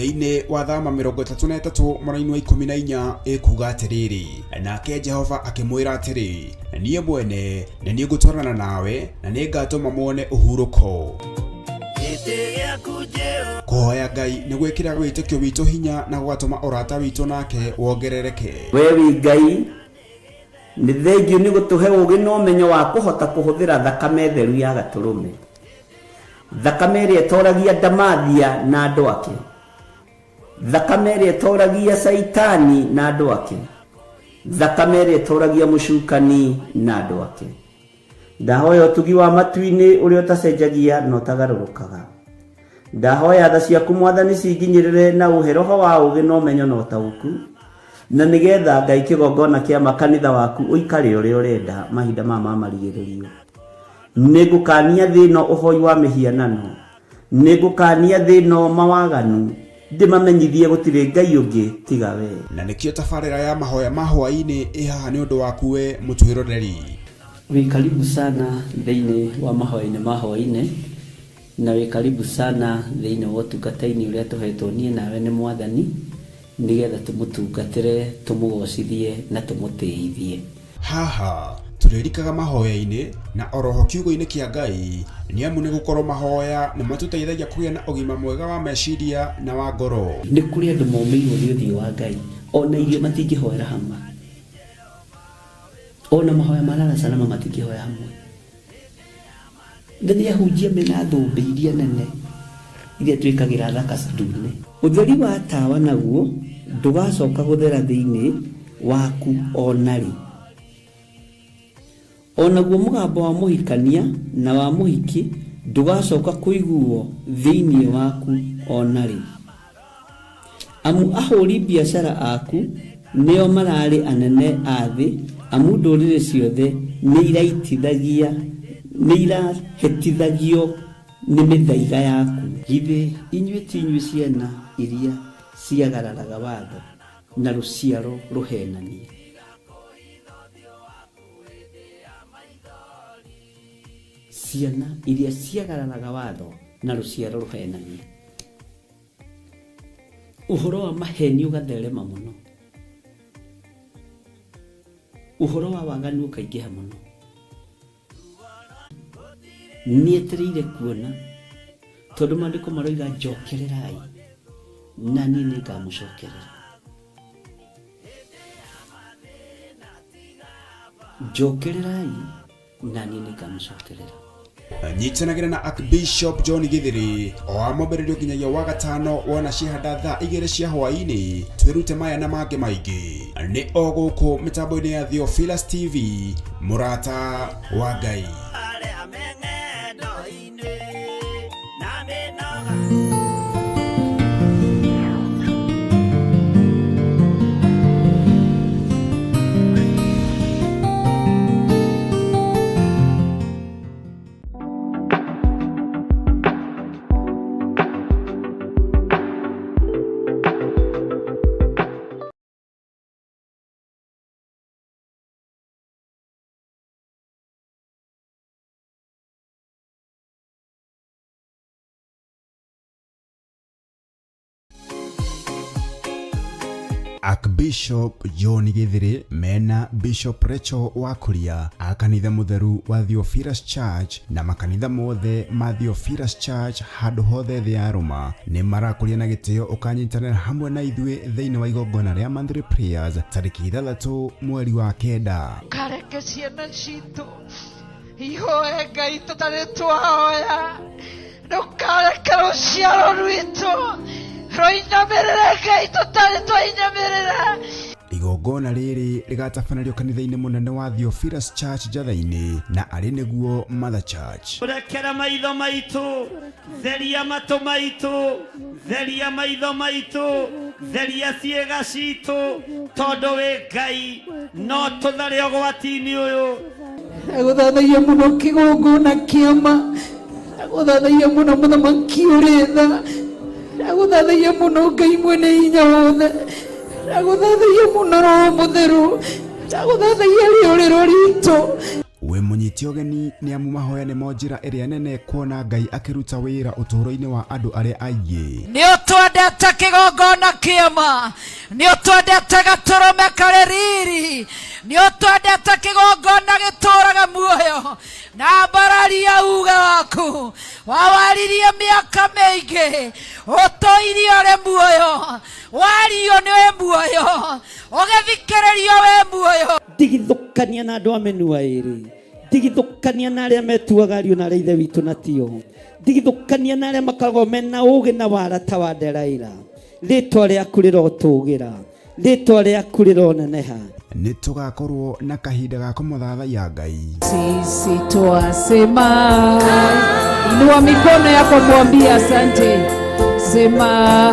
Thĩinĩ wa Thama 33 mũraini wa 14 ĩkuga atĩrĩrĩ, nake Jehova akĩmwĩra atĩrĩ, niĩ mwene nĩ niĩ ngũtwarana nawe na nĩ ngatũma muone ũhurũko. Kũhoya Ngai nĩ gwĩkĩraga wĩtĩkio witũ hinya na gũgatũma ũrata witũ nake wongerereke. We wĩ Ngai, nĩ thengiũ nĩ gũtũhe ũũgĩ na ũmenyo wa kũhota kũhũthĩra thakame theru ya Gatũrũme, thakame ĩrĩa ĩtoragia ndamathia na andũ ake, thakame ĩrĩa ĩtoragia Caitani na andũ ake, thakame ĩrĩa ĩtoragia mũcukani na andũ ake. Ndahoya ũtugi wa matu-inĩ ũrĩa ũtacenjagia na ũtagarũrũkaga. Ndahoya tha ciaku Mwathani cinginyĩrĩre na ũhe roho wa ũũgĩ na ũmenyo na ũtaũku, na nĩgetha Ngai kĩgongona kĩa ma kanitha waku ũikare ũrĩa ũrenda mahinda maya ma marigĩrĩrio. Nĩngũkania thĩ ĩno ũhoi wa mĩhianano, nĩngũkania thĩ ĩno mawaganu, ndĩmamenyithie gũtirĩ Ngai ũngĩ tiga wee. Na nĩkĩo tabarĩra ya mahoya ma hwaĩ-inĩ ĩ haha nĩ ũndũ waku we mũtwĩroreri. Wĩ karibu sana thĩinĩ wa mahoya-inĩ ma hwaĩ-inĩ, na wĩ karibu sana thĩinĩ wa ũtungata-inĩ ũrĩa tũhetwo niĩ nawe nĩ Mwathani, nĩgetha tũmũtungatĩre, tũmũgocithie na tũmũtĩithie. Haha tũrĩrikaga mahoya-inĩ na oroho kiugo-inĩ kĩa Ngai, nĩamu nĩgũkorwo mahoya nĩmatũteithagia kũgĩa na ũgima mwega wa meciria na wa ngoro. Nĩ kũrĩ andũ momĩirwo nĩ ũthiũ wa Ngai, ona irio matingĩhoera hamwe. Ona mahoya ma lala salama matingĩhoya hamwe. Na nĩ ahunjia mena thũmbĩ iria nene iria twĩkagĩra thaka ndune. Ũtheri wa tawa naguo ndũgacoka gũthera thĩinĩ waku o na rĩ. O naguo mũgambo wa mũhikania na wa mũhiki ndũgacoka kũiguwo thĩinĩ waku o na rĩ. Amu ahũri biacara aku nĩo mararĩ anene a thĩ, amu ndũrĩrĩ ciothe nĩirahĩtithagio nĩ mĩthaiga yaku. Githĩ inyuĩ ti inyuĩ ciana iria ciagararaga watho, na rũciaro rũheenania? Ciana iria ciagararaga watho, na rũciaro rũheenania. Ũhoro wa maheni ũgatherema mũno, ũhoro wa waganu ũkaingĩha mũno. Nĩetereire kuona, tondũ maandĩko maroiga njokererai na niĩ nĩngamũcokerera. Njokererai na niĩ nĩngamũcokerera. Nyitanagĩra na Archbishop John Githiri o wa mwambĩrĩrio nginyagia wa gatano wona ciahanda thaa 2 cia hwaĩ-inĩ, twĩrute maya na mangĩ maingĩ nĩ o gũkũ mĩtambo-inĩ ya Theophilus TV, mũrata wa Ngai. Archbishop John Githiri mena Bishop Rachel Wakuria a kanitha mũtheru wa Theophilus Church na makanitha mothe ma Theophilus Church handũ hothe thĩ ya Roma nĩ marakũria na gĩtĩo ũkanyitanĩra hamwe na ithuĩ thĩinĩ wa igongona rĩa monthly prayers tarĩki 6 mweri wa 9. Kareke ciana citũ ihoe Ngai tũtarĩ twahoya, ndũkareke rũciaro rwitũ rũinamĩrĩre Ngai tũtarĩ twainamĩrĩra. Igongona rĩrĩ rĩgatabanĩrio kanitha-inĩ mũnene wa Theophilus Church Njatha-inĩ na arĩ nĩguo Mother Church. Rekera maitho maitũ, theria matũ maitũ, theria maitho maitũ, theria ciĩga citũ, tondũ wĩ Ngai, no tũthare ũgwati-inĩ ũyũ. Ndagũthathaiya mũno kĩgongona kĩama, ndagũthathaiya mũno mũthamaki ũrĩ tha, ndagũthathaiya mũno Ngai mwene hinya wothe, ndagũthathaiya mũno Roho mũtheru, ndagũthathaiya rĩũrĩro ritũ. Wĩ mũnyite ũgeni nĩ amu mahoya nĩmo njĩra ĩrĩa nene kuona Ngai akĩruta wĩra ũtũũro-inĩ wa andũ arĩa aingĩ. Nĩ ũtwendete kĩgongona kĩama, nĩ ũtwendete gatũrũme karĩ riri, nĩ ũtwendete kĩgongona gĩtũũraga muoyo na mbararia uga waku wawaririe mĩaka mĩingĩ ũtũirie ũrĩ muoyo, wario nĩ wĩ muoyo, ũgĩthikĩrĩrio wĩ muoyo. Ndigithũkania na andũ a mĩnua ĩrĩ, ndigithũkania na arĩa metuaga ariũ na arĩa ithe witũ na tio, ndigithũkania na arĩa makoragwo mena ũgĩ na wara ta wa Delaila. Rĩtwa rĩaku rĩrotũgĩra, rĩtwa rĩaku rĩroneneha. Nĩ tũgakorwo na kahinda ga kũmũthathaiya Ngai. Sisi twasema, inua mikono yako mwambie asante, sema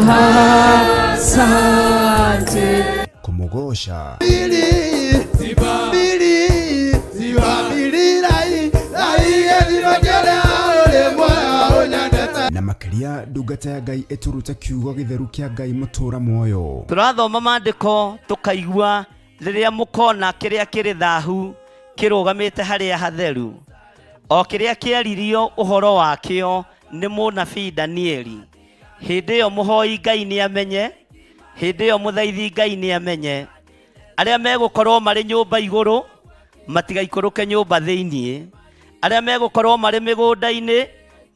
asante. Kũmũgoca na makĩria ndungata ya Ngai ĩtũrute kiugo gĩtheru kĩa Ngai mũtũra muoyo. Tũrathoma maandĩko tũkaigua rĩrĩa mũkona kĩrĩa kĩrĩ thahu kĩrũgamĩte harĩa hatheru, o kĩrĩa kĩaririo ũhoro wakĩo nĩ mũnabii Danieli. Hĩndĩ ĩyo mũhoi Ngai nĩamenye, hĩndĩ ĩyo mũthaithi Ngai nĩamenye. Arĩa megũkorwo marĩ nyũmba igũrũ matigaikũrũke nyũmba thĩiniĩ, arĩa megũkorwo marĩ mĩgũnda-inĩ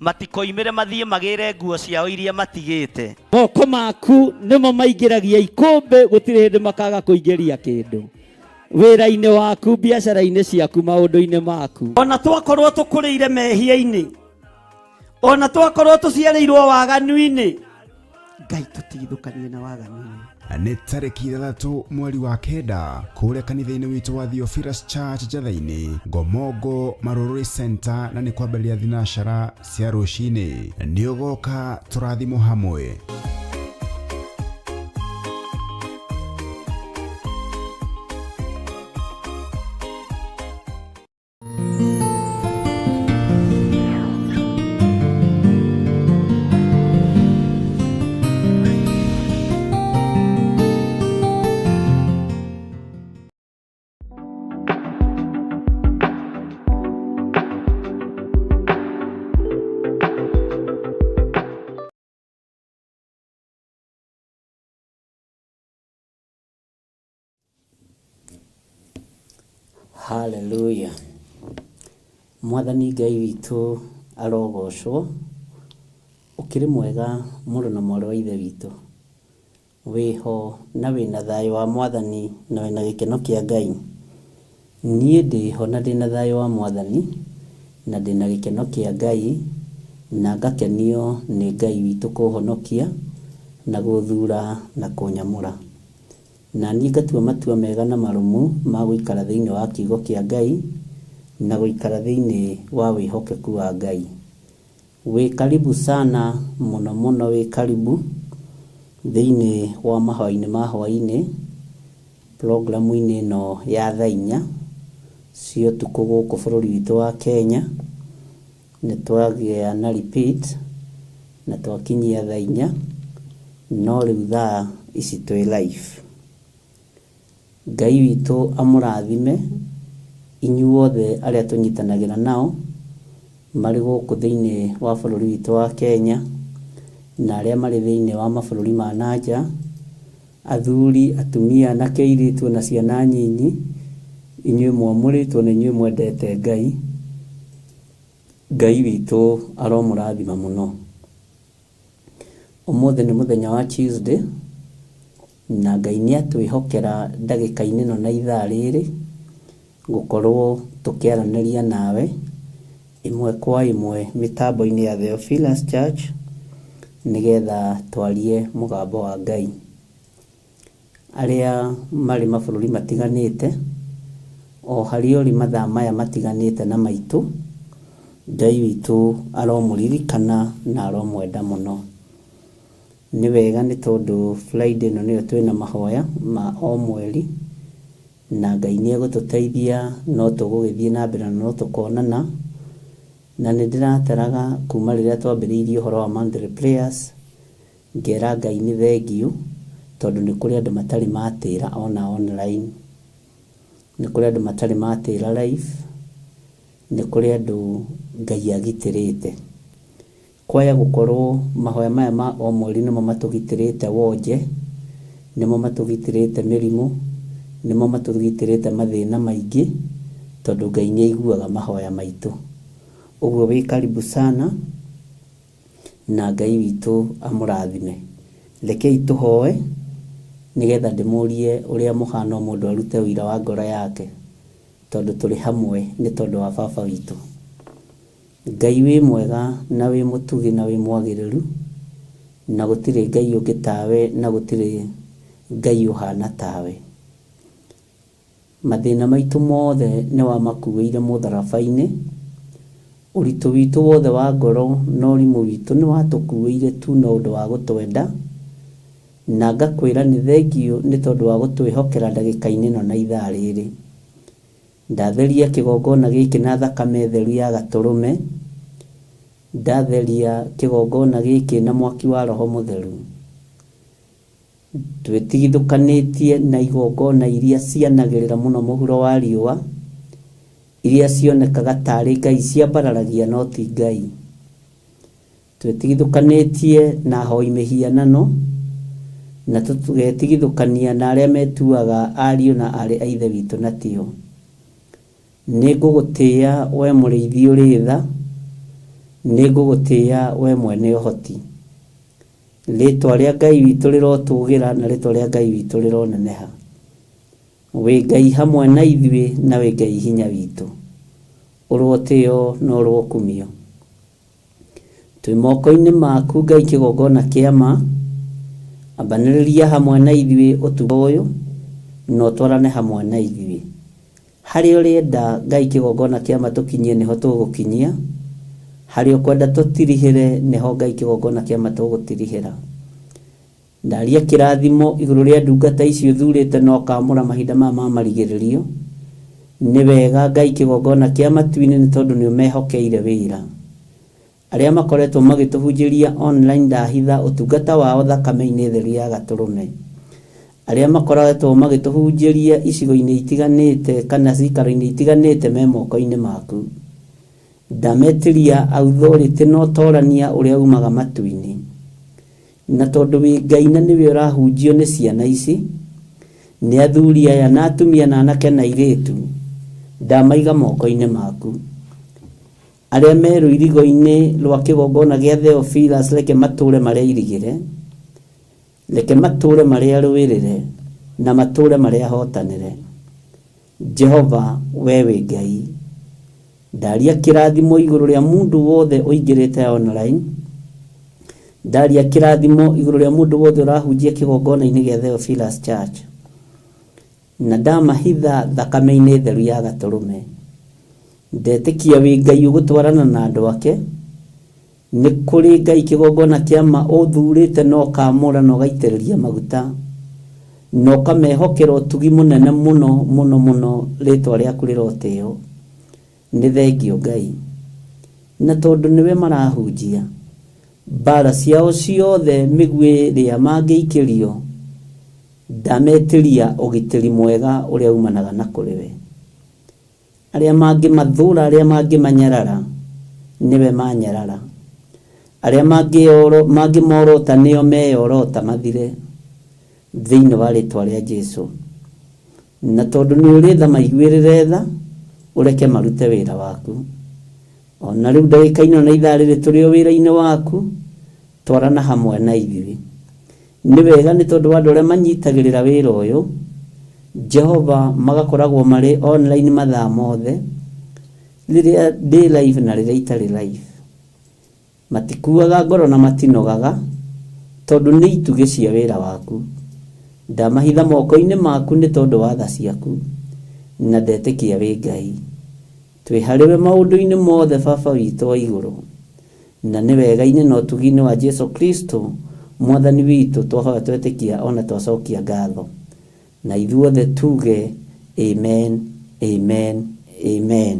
matikoimĩre mathiĩ magĩre nguo ciao iria matigĩte. Moko maku nĩmo maingĩragia ikũmbĩ, gũtirĩ hĩndĩ makaga kũingĩria kĩndũ wĩra-inĩ waku, biacara-inĩ ciaku, maũndũ-inĩ maku. Ona twakorwo tũkũrĩire mehia-inĩ, ona twakorwo tũciarĩirwo waganu-inĩ, Ngai tũtigithũkanie na waganu. Nĩ tarĩki 6 mweri wa 9 kũrĩa kanitha-inĩ witũ wa Theophilus Church Njatha-inĩ, Ngomongo Marũrũri Center, na nĩ kwambĩrĩria thinacara cia rũcinĩ. Nĩ ũgoka tũrathimwo hamwe. Hallelujah. Mwathani Ngai witũ arogocwo, ũkĩrĩ mwega mũrũ na mwarĩ wa ithe witũ, wĩho na wĩna thayũ wa Mwathani na wĩna gĩkeno kĩa Ngai. Niĩ ndĩho na ndĩna thayũ wa Mwathani na ndĩna gĩkeno kĩa Ngai na ngakenio nĩ Ngai witũ kũhonokia na gũthura na kũnyamũra. Na niĩ ngatua matua mega na marũmu ma gũikara thĩinĩ wa kiugo kĩa Ngai na gũikara thĩinĩ wa wĩhokeku wa Ngai. Wĩ karibu sana mũno mũno, wĩ karibu thĩinĩ wa mahoya-inĩ ma hwaĩ-inĩ, programu-inĩ ĩno ya thaa inya cia ũtukũ gũkũ bũrũri witũ wa Kenya. Nĩ twagĩa na repeat na twakinyia thaa inya, no rĩu thaa ici twĩ live. Ngai witũ amũrathime inyuothe arĩa tũnyitanagĩra nao marĩ gũkũ thĩinĩ wa bũrũri witũ wa Kenya na arĩa marĩ thĩinĩ wa mabũrũri ma na nja, athuri, atumia, anake, airĩtu na ciana nyinyi, inyuĩ mwamũrĩtwo na inyuĩ mwendete Ngai. Ngai witũ aromũrathima mũno. Ũmũthĩ nĩ mũthenya wa Tuesday na Ngai nĩ atwĩhokera ndagĩka-inĩ ĩno na ithaa rĩrĩ gũkorwo tũkĩaranĩria nawe ĩmwe kwa ĩmwe mĩtambo-inĩ ya Theophilus Church nĩgetha twarie mũgambo wa Ngai. Arĩa marĩ mabũrũri matiganĩte o harĩa ũrĩ mathaa maya matiganĩte na maitũ, Ngai witũ aromũririkana na aromwenda mũno. Nĩ wega nĩ tondũ Friday ĩno nĩyo twĩna mahoya ma o mweri na Ngai nĩ egũtũteithia, no tũgũgĩthiĩ na mbere na no tũkonana. Na nĩ ndĩrataraga kuma rĩrĩa twambĩrĩirie ũhoro wa monthly prayers, ngera Ngai nĩ thengiũ tondũ nĩ kũrĩ andũ matarĩ matĩra ona online, nĩ kũrĩ andũ matarĩ matĩra live. Nĩ kũrĩ andũ Ngai agitĩrĩte. Kwaya gũkorwo mahoya maya ma o mweri nĩmo matũgitĩrĩte wonje, nĩmo matũgitĩrĩte mĩrimũ, nĩmo matũgitĩrĩte mathĩna maingĩ, tondũ Ngai nĩ aiguaga mahoya maitũ. Ũguo wĩ karibu sana na Ngai witũ amũrathime. Rekei tũhoe nĩgetha ndĩmũrie ũrĩa mũhana o mũndũ arute ũira wa ngoro yake, tondũ tũrĩ hamwe nĩ tondũ wa baba witũ. Ngai wĩ mwega na wĩ mũtugi na wĩ mwagĩrĩru, na gũtirĩ Ngai ũngĩ tawe na gũtirĩ Ngai ũhana tawe. Mathĩna maitũ mothe nĩ wamakuĩire mũtharaba-inĩ, ũritũ witũ wothe wa ngoro na ũrimũ witũ nĩ watũkuĩire tu na ũndũ wa gũtwenda, na ngakwĩra nĩ thengiũ nĩ tondũ wa gũtwĩhokera ndagĩka-inĩ ĩno na ithaa rĩrĩ. Ndatheria kĩgongona gĩkĩ na thakame theru ya gatũrũme, ndatheria kĩgongona gĩkĩ na mwaki wa Roho Mũtheru. Twĩtigithũkanĩtie na igongona iria cianagĩrĩra mũno mũhuro wa riũa, iria cionekaga tarĩ Ngai ciambararagia no ti Ngai. Twĩtigithũkanĩtie na ahoi mĩhianano, na tũgetigithũkania na arĩa metuaga ariũ na aarĩ a Ithe witũ na tio. Nĩ ngũgũtĩĩa we mũrĩithi ũrĩ tha, nĩ ngũgũtĩĩa we mwene ũhoti. Rĩĩtwa rĩa Ngai witũ rĩrotũgĩra na rĩĩtwa rĩa Ngai witũ rĩroneneha. Wĩ Ngai hamwe na ithuĩ na wĩ Ngai hinya witũ. Ũrotĩo na ũrokumio. Twĩ moko-inĩ maku Ngai kĩgongona kĩa ma, ambanĩrĩria hamwe na ithuĩ ũtukũ ũyũ, na ũtwarane hamwe na ithuĩ. Harĩa ũrenda Ngai kĩgongona kĩa ma tũkinyie nĩho tũgũkinyia, harĩa ũkwenda tũtirihĩre nĩho Ngai kĩgongona kĩa ma tũgũtirihĩra. Ndaria kĩrathimo igũrũ rĩa ndungata ici ũthurĩte na ũkaamũra mahinda maya ma marigĩrĩrio. Nĩ wega Ngai kĩgongona kĩa matu-inĩ nĩ tondũ nĩ ũmehokeire wĩra. Arĩa makoretwo magĩtũhunjĩria online ndahitha ũtungata wao thakame-inĩ theru ya gatũrũme. Arĩa makoretwo magĩtũhunjĩria icigo-inĩ itiganĩte kana ciikaro-inĩ itiganĩte me moko-inĩ maku. Ndametĩria authority na ũtorania ũrĩa umaga matu-inĩ. Na tondũ wĩ Ngai na nĩwe ũrahunjio nĩ ciana ici, nĩ athuri aya na atumia na anake na airĩtu, ndamaiga moko-inĩ maku. Arĩa me rũirigo-inĩ rwa kĩgongona gĩa Theophilus reke matũre marĩ airigĩre, reke matũre marĩ arũĩrĩre, na matũre marĩ ahotanĩre. Jehova, we wĩ Ngai. Ndaria kĩrathimo igũrũ rĩa mũndũ wothe ũingĩrĩte online, ndaria kĩrathimo igũrũ rĩa mũndũ wothe ũrahunjia kĩgongona-inĩ gĩa Theophilus Church, na ndamahitha thakame-inĩ theru ya gatũrũme. Ndetĩkia wĩ Ngai ũgũtwarana na andũ ake, nĩ kũrĩ Ngai kĩgongona kĩa ma ũthurĩte na ũkaamũra na ũgaitĩrĩria maguta, na ũkamehokera ũtugi mũnene mũno mũno mũno, rĩtwa rĩaku rĩrotĩo. Nĩ thengio Ngai. Na tondũ nĩwe marahunjia, mbara ciao ciothe mĩguĩ ĩrĩa mangĩikĩrio, ndametĩria ũgitĩri mwega ũrĩa umanaga na kũrĩ we. Arĩa mangĩmathũra, arĩa mangĩmanyarara, nĩwe manyarara. Arĩa mangĩmorota nĩo meyorota mathire thĩinĩ wa rĩtwa rĩa Jesu. Na tondũ nĩ ũrĩ tha maiguĩrĩre tha, ũreke marute wĩra waku. Ona rĩu ndagĩka-inĩ na ithaa rĩrĩ tũrĩ o wĩra-inĩ waku, twarana hamwe na ithuĩ. Nĩ wega nĩ tondũ wa andũ arĩa manyitagĩrĩra wĩra ũyũ, Jehova magakoragwo marĩ online mathaa mothe, rĩrĩa ndĩ live na rĩrĩa itarĩ live. Matikuaga ngoro na matinogaga, tondũ nĩ itugĩ cia wĩra waku. Ndamahitha moko-inĩ maku nĩ tondũ wa tha ciaku, na ndetĩkia wĩ Ngai. Twĩ harĩwe maũndũ-inĩ mothe Baba witũ wa igũrũ, na nĩ wega-inĩ na ũtugi-inĩ wa Jesu Kristo Mwathani witũ twahoya twetĩkia ona twacokia ngatho. Na ithuothe tuge amen, amen, amen.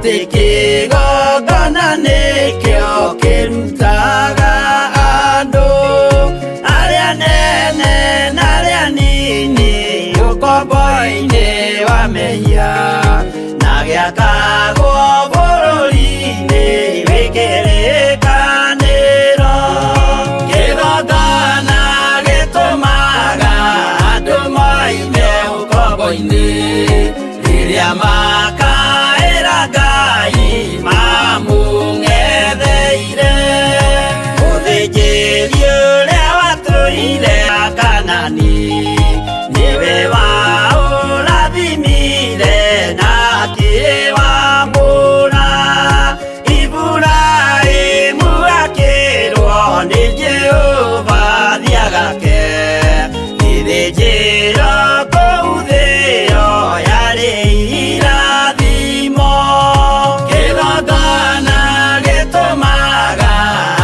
Atĩ kĩgongona nĩkĩo kĩrutaga andũ arĩa nene na arĩa nini ũkombo-inĩ wa mehia na gĩakagwo bũrũri-inĩ wĩ kĩrĩkanĩro. Kĩgongona gĩtũmaga andũ moime ũkombo-inĩ rĩrĩa makaĩra Ngai mamũng'etheire. Mũthĩnjĩri ũrĩa watũire Kanani nĩwe waũrathimire na akĩwamũra. Iburahĩmu akĩrwo nĩ Jehova thiĩ agake gĩthĩnjĩro kũu thĩo yarĩ irathimo. Kĩgongona gĩtũmaga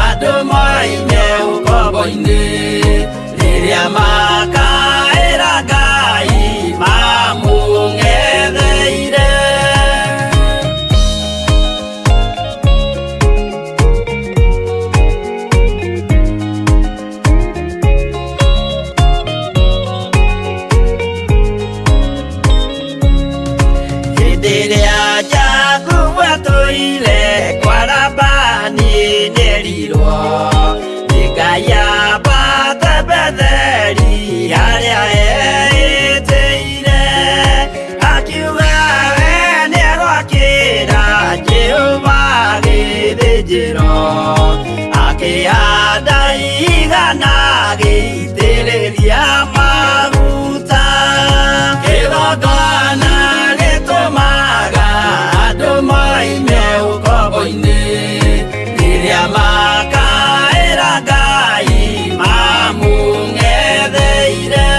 andũ moime ũkombo-inĩ rĩrĩa makaĩra Ngai mamũng'etheire. Hĩndĩ ĩrĩa Jakubu atũire kwa Labani nĩerirwo nĩ Ngai ambate Betheli harĩa eĩtĩire. Akiuga we nĩegwakĩra Jehova gĩthĩnjĩro, akĩhanda ihiga na agĩitĩrĩria maguta. Kĩgongona gĩtũmaga andũ moime ũkombo-inĩ rĩrĩa makaĩra Ngai mamũng'etheire.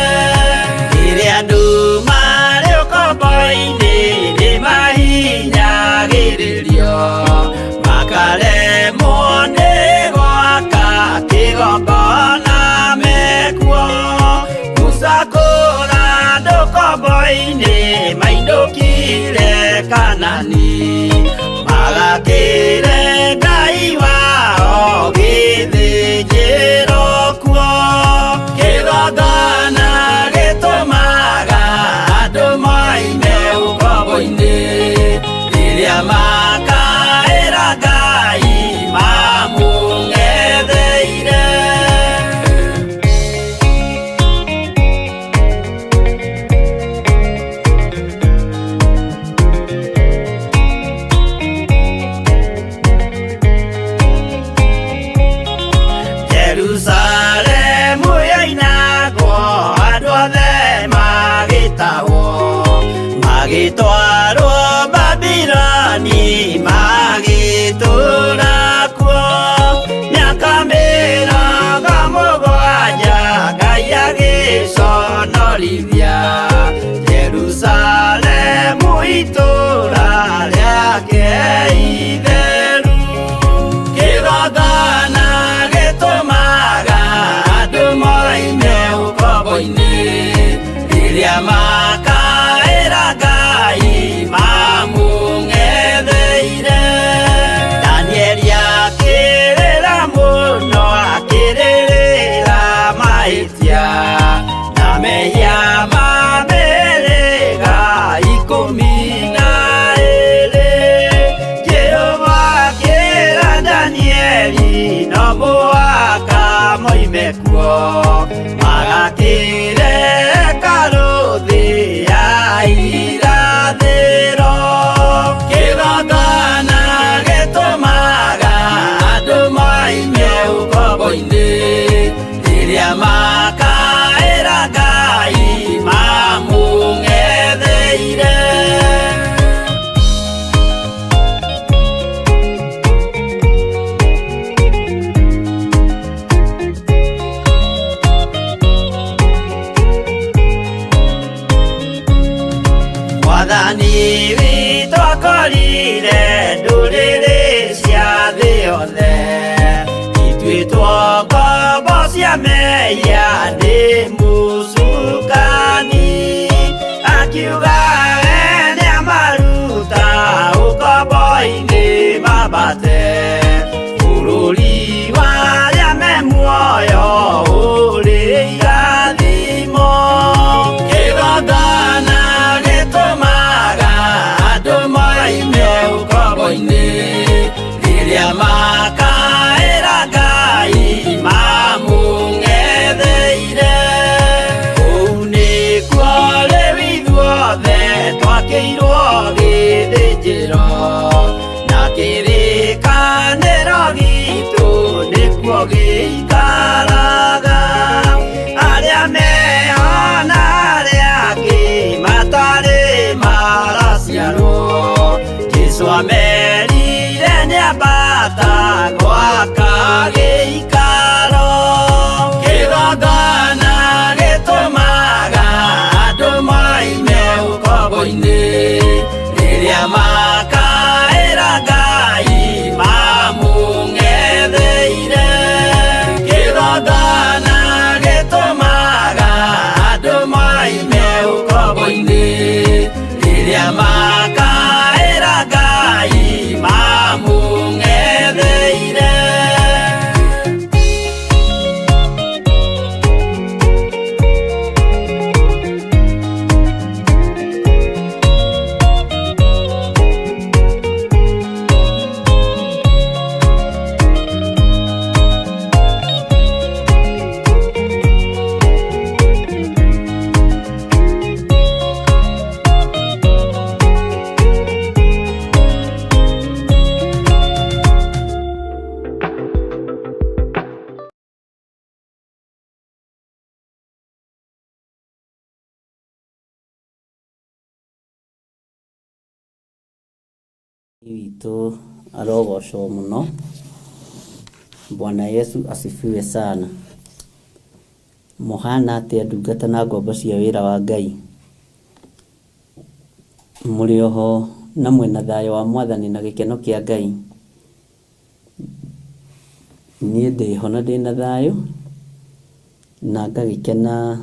Rĩrĩa andũ marĩ ũkombo-inĩ nĩmahinyagĩrĩrio, makaremwo nĩ gwaka kĩgongona mekuo. Musa kũra andũ ũkombo-inĩ mainũkire Kanani, magakĩre Ngai wao gĩthĩnjĩro kuo. Kĩgongona gĩtũmaga andũ moime ũkombo-inĩ rĩrĩa makaĩra Ngai mamũng'etheire. Jerusalemu yoinagwo andũ othe magĩtahwo, magĩtwarwo Babiloni magĩtũũra kuo. Mĩaka mĩrongo mũgwanja Ngai agĩconorithia Jerusalemu itũũra rĩake itheru. Kĩgongona gĩtũmaga andũ moime ũkombo-inĩ rĩrĩa makaĩra Ngai mamũng'etheire. Danieli akĩrĩra mũno akĩrĩrĩra mahĩtia na mehia ma mĩhĩrĩga ikũmi na ĩĩrĩ. Jehova akĩra Danieli no mũhaka moime kuo, magakĩre hekarũ thĩ ya irathĩro. Kĩgongona gĩtũmaga andũ moime ũkombo-inĩ rĩrĩa makaĩra Ngai mamũng'etheire. Mwathani witũ akorire ndũrĩrĩ cia thĩ yothe ituĩtwo ngombo cia mehia nĩ mũcukani. Akiuga we nĩamaruta ũkombo Witũ arogocwo mũno. Bwana Yesu asifiwe sana. Mũhana atĩa ndungata na ngombo cia wĩra wa Ngai? Mũrĩ oho na mwĩna thayũ wa Mwathani na gĩkeno kĩa Ngai? Niĩ ndĩho na ndĩna thayũ na ngagĩkena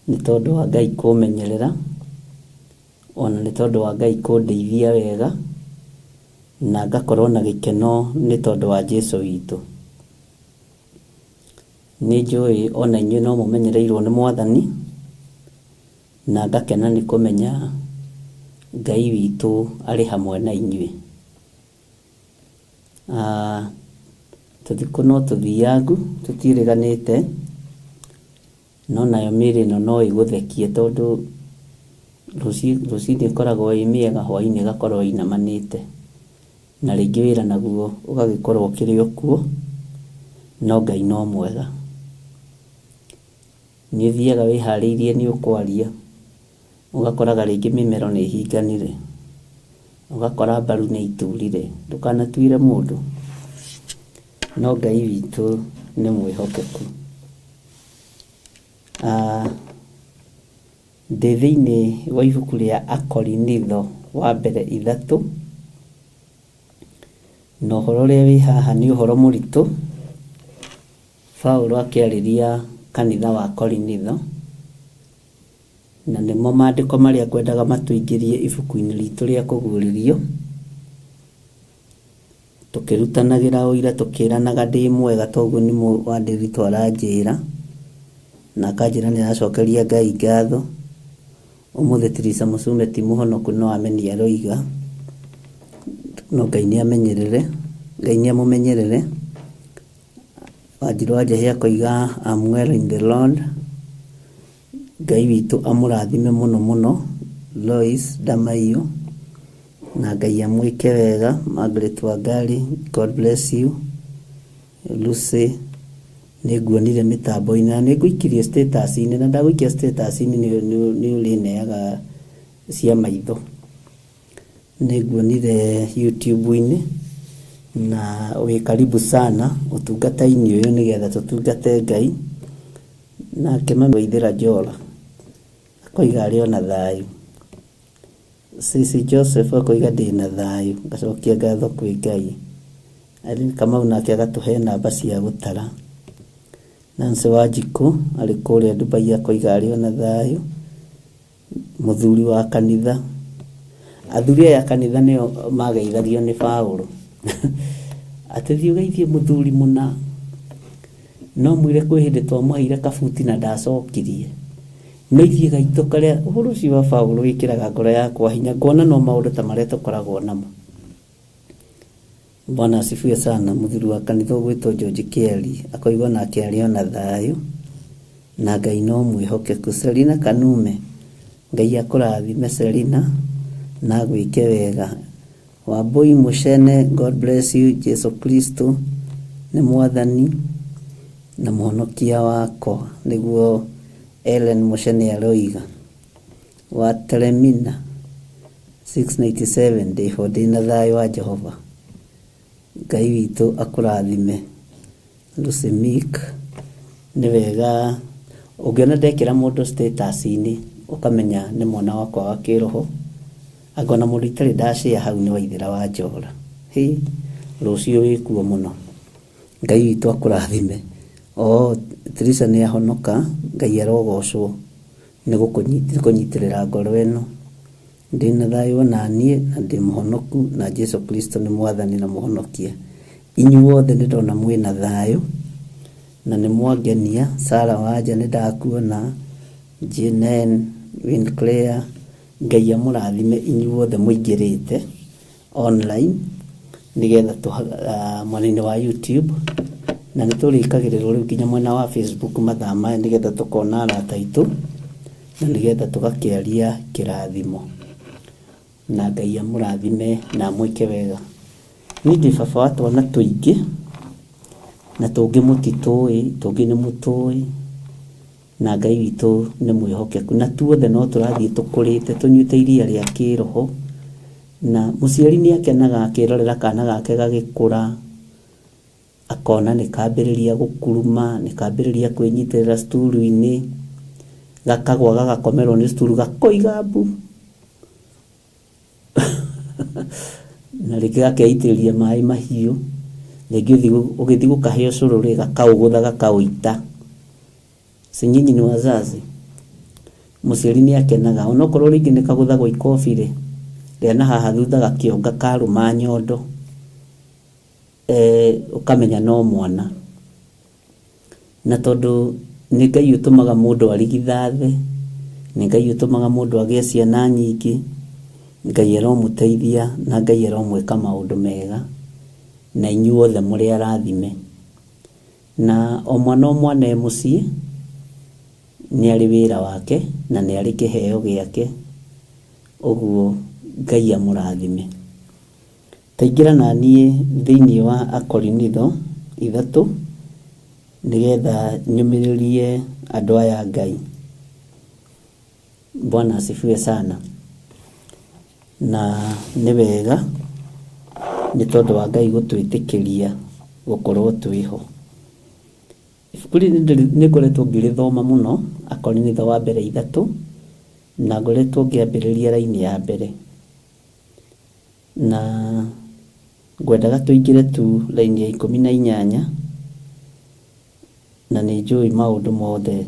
nĩ tondũ wa Ngai kũmenyerera, ona nĩ tondũ wa Ngai kũndeithia wega, na ngakorwo na gĩkeno nĩ tondũ wa Jesũ witũ. Nĩ njũĩ ona inyuĩ no mũmenyereirwo nĩ Mwathani, na ngakena nĩ kũmenya Ngai witũ arĩ hamwe na inyuĩ. Tũthikũ no tũthiangu tũtiĩrĩganĩte, no nayo mĩĩrĩ ĩno no ĩgũthekie tondũ rũcinĩ ĩkoragwo ĩ mĩega, hwaĩ-inĩ ĩgakorwo ĩinamanĩte, na rĩngĩ wĩra naguo ũgagĩkorwo ũkĩrĩ o kuo, no Ngai no mwega. Nĩ ũthiaga wĩharĩirie nĩ ũkwaria, ũgakoraga rĩngĩ mĩmero nĩ ĩhinganire, ũgakora mbaru nĩ iturire, ndũkanatuĩre mũndũ, no Ngai witũ nĩ mwĩhokeku. Ndĩ thĩinĩ wa ibuku rĩa Akorinitho wa mbere 3, na ũhoro ũrĩa wĩ haha nĩ ũhoro mũritũ. Paulo akĩarĩria kanitha wa Korinitho, na nĩmo maandĩko marĩa ngwendaga matũingĩrie ibuku-inĩ ritũ rĩa kũguũrĩrio, tũkĩrutanagĩra ũira tũkĩranaga ndĩ mwega toguo nĩ Wandĩritũ aranjĩra, na akanjĩra nĩ aracokeria Ngai ngatho. Ũmũthĩ Tirisa Mũcume ti mũhonoku no ameni aroiga, no Ngai nĩ amenyerere, Ngai nĩ amũmenyerere. Wanjirũ wa Njahĩ akoiga I'm well in the Lord. Ngai witũ amũrathime mũno mũno Lois Ndamaiyũ, na Ngai amwĩke wega. Margaret Wangari, God bless you. Lucy, nĩ nguonire mĩtambo-inĩ na nĩ ngũikirie status-inĩ, na ndagũikia status-inĩ nĩ ũrĩneaga cia maitho. Nĩ nguonire YouTube-inĩ na wĩ karibu sana ũtungata-inĩ ũyũ nĩgetha tũtungate Ngai. Nake mami Waithĩra Njola akoiga arĩ ona thayũ. Sisi Joseph akoiga ndĩna thayũ, ngacokia ngatho kwĩ Ngai. Irene Kamau nake agatũhe namba cia gũtara. Nancy Wanjikũ arĩ kũrĩa Dubai akoiga arĩ ona thayũ. Mũthuri wa kanitha, athuri aya a kanitha nĩo mageithagio nĩ Paũlũ atĩ thiĩ ũgeithie mũthuri mũna, no mwĩre kwĩ hĩndĩ twamũheire kabuti na ndacokirie. No ithuĩ gaitũ karĩa ũhoro ũcio wa Paũlũ wĩkĩraga ngoro yakwa hinya, ngona no maũndũ ta marĩa tũkoragwo namo. Bwana asifiwe sana. Mũthuri wa kanitha ũgwĩtwo George Kĩari akoiga onake arĩ ona thayũ na Ngai no mwĩhokeku. Selina Kanume, Ngai akũrathime Selina na agwĩke wega. Wambui Mũcene, God bless you. Jesu Kristo nĩ mwathani na mũhonokia wakwa, nĩguo Ellen Mũcene aroiga. Wa Teremina 697, ndĩho ndĩna thayũ wa Jehova. Ngai witũ akũrathime. Lucy Meek, nĩ wega ũngĩona ndekĩra mũndũ status-inĩ ũkamenya nĩ mwana wakwa wa kĩroho, anga ona mũndũ itarĩ ndashare hau nĩ Waithĩra wa Njora. Hĩ, rũciũ wĩkuo mũno. Ngai witũ akũrathime. Oh, Teresa nĩ ahonoka, Ngai arogocwo nĩ kũnyitĩrĩra ngoro ĩno. Ndĩna thayũ ona niĩ na ndĩ mũhonoku na Jesu Kristo nĩ mwathani na mũhonokia. Inyuothe nĩ ndona mwĩna thayũ na nĩ mwangenia. Sarah Wanja nĩ ndakuona, Jenen Winclair, Ngai amũrathime inyuothe mũingĩrĩte online nĩgetha mwena-inĩ wa YouTube, na nĩ tũrĩkagĩrĩrwo rĩu nginya mwena wa Facebook mathaa maya nĩgetha tũkona arata aitũ na nĩgetha tũgakĩaria kĩrathimo. Na Ngai amũrathime na amwĩke wega. Niĩ ndĩ baba wa twana tũingĩ na tũngĩ mũtitũĩ, tũngĩ nĩ mũtũĩ, na Ngai witũ nĩ mwĩhokeku. Na tuothe no tũrathiĩ tũkũrĩte tũnyuĩte iria rĩa kĩroho. Na mũciari nĩ akenaga akĩrorera kana gake gagĩkũra, akona nĩ kambĩrĩria gũkuruma, nĩ kambĩrĩria kwĩnyitĩrĩra sturu-inĩ, gakagwa gagakomerwo nĩ sturu gakoiga mbu na rĩngĩ gakeitĩrĩria maĩ mahiũ, rĩngĩ ũgĩthiĩ gũkahe ũcũrũ rĩ, gakaũgũtha gakaũita. Si nyinyi ni wazazi? Mũciari nĩ akenaga onokorwo rĩngĩ nĩ kagũthagwo ikobi rĩ, rĩa na haha thutha gakĩonga karũma nyondo, ũkamenya no mwana. Na tondũ nĩ Ngai ũtũmaga mũndũ arigithathe, nĩ Ngai ũtũmaga mũndũ agĩe ciana nyingĩ, Ngai aromũteithia na Ngai aromwĩka maũndũ mega, na inyuothe mũrĩ arathime. Na o mwana o mwana e mũciĩ nĩ arĩ wĩra wake na nĩ arĩ kĩheo gĩake, ũguo Ngai amũrathime. Taingĩra na niĩ thĩinĩ wa Akorinitho 3 nĩgetha nyũmĩrĩrie andũ aya a Ngai. Bwana asifiwe sana. Na nĩ wega nĩ tondũ wa Ngai gũtwĩtĩkĩria gũkorwo twĩho. Ibuku rĩrĩ nĩ ngoretwo ngĩrĩthoma mũno, Akorinitho wa mbere 3, na ngoretwo ngĩambĩrĩria raini ya mbere. Na ngwendaga tũingĩre tu raini ya 18, na nĩ njũĩ maũndũ mothe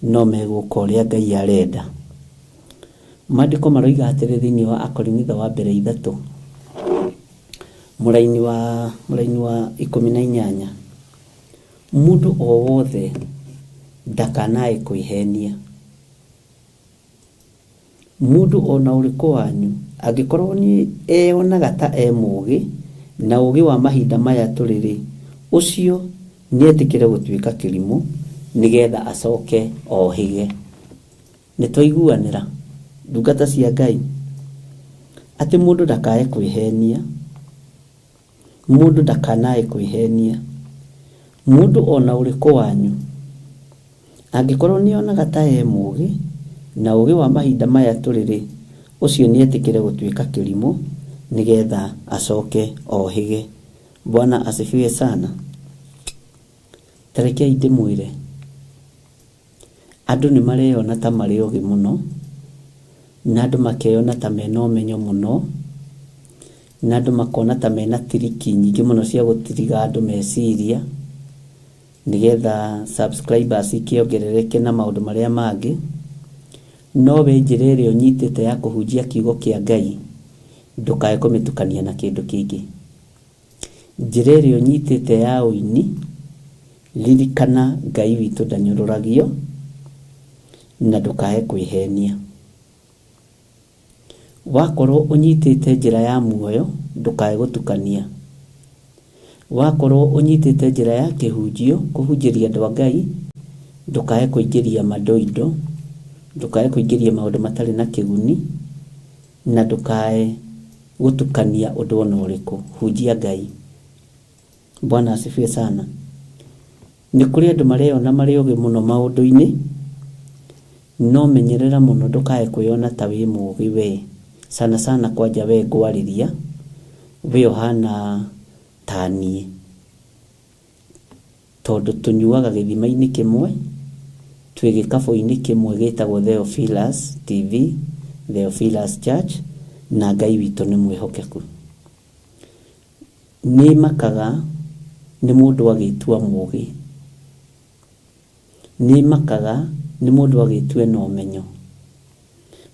no megũka ũrĩa Ngai arenda. Maandĩko maroiga atĩrĩ thĩinĩ wa Akorinitho wa mbere 3, mũraini wa 18, mũndũ o wothe ndakanae kwĩhenia. Mũndũ ona ũrĩkũ wanyu angĩkorwo nĩ eyonaga ta e mũũgĩ na ũũgĩ wa mahinda maya tũrĩ rĩ, ũcio nĩetĩkĩre gũtuĩka kĩrimũ nĩgetha acoke ohĩge. Nĩ twaiguanĩra ndungata cia Ngai atĩ mũndũ ndakae kwĩhenia, mũndũ ndakanae kwĩhenia. Mũndũ ona ũrĩkũ wanyu angĩkorwo nĩonaga ta e mũũgĩ na ũũgĩ wa mahinda maya tũrĩ rĩ, ũcio nĩetĩkĩre gũtuĩka kĩrimũ nĩgetha acoke ohĩge. Bwana asifiwe sana. Ta rekei ndĩmwĩre, andũ nĩ mareyona ta marĩ ogĩ mũno, na andũ makeyona ta mena ũmenyo mũno, na andũ makona ta mena tiriki nyingĩ mũno cia gũtiriga andũ meciria, nĩgetha subscribers ikĩongerereke na maũndũ marĩa mangĩ. No we njĩra ĩrĩa ũnyitĩte ya kũhunjia kiugo kĩa Ngai, ndũkae kũmĩtukania na kĩndũ kĩngĩ. Njĩra ĩrĩa ũnyitĩte ya ũini, ririkana Ngai witũ ndanyũrũragio, na ndũkae kwĩhenia. Wakorwo ũnyitĩte njĩra ya muoyo, ndũkae gũtukania. Wakorwo ũnyitĩte njĩra ya kĩhunjio, kũhunjĩria andũ a Ngai, ndũkae kũingĩria mandoindo, ndũkae kũingĩria maũndũ matarĩ na kĩguni, na ndũkae gũtukania ũndũ ona ũrĩkũ. Hunjia Ngai. Bwana asifiwe sana. Nĩ kũrĩ andũ mareyona marĩ ogĩ mũno maũndũ-inĩ, no menyerera mũno ndũkae kwĩyona ta wĩ mũũgĩ we. Sana sana kwanja we ngwarĩria, we ũhana ta niĩ. Tondũ tũnyuaga gĩthima-inĩ kĩmwe, twĩ gĩkabũ-inĩ kĩmwe gĩtagwo Theophilus TV, Theophilus Church, na Ngai witũ nĩ mwĩhokeku. Nĩ makaga nĩ mũndũ agĩtua mũũgĩ. Nĩ makaga nĩ mũndũ agĩtua ena ũmenyo.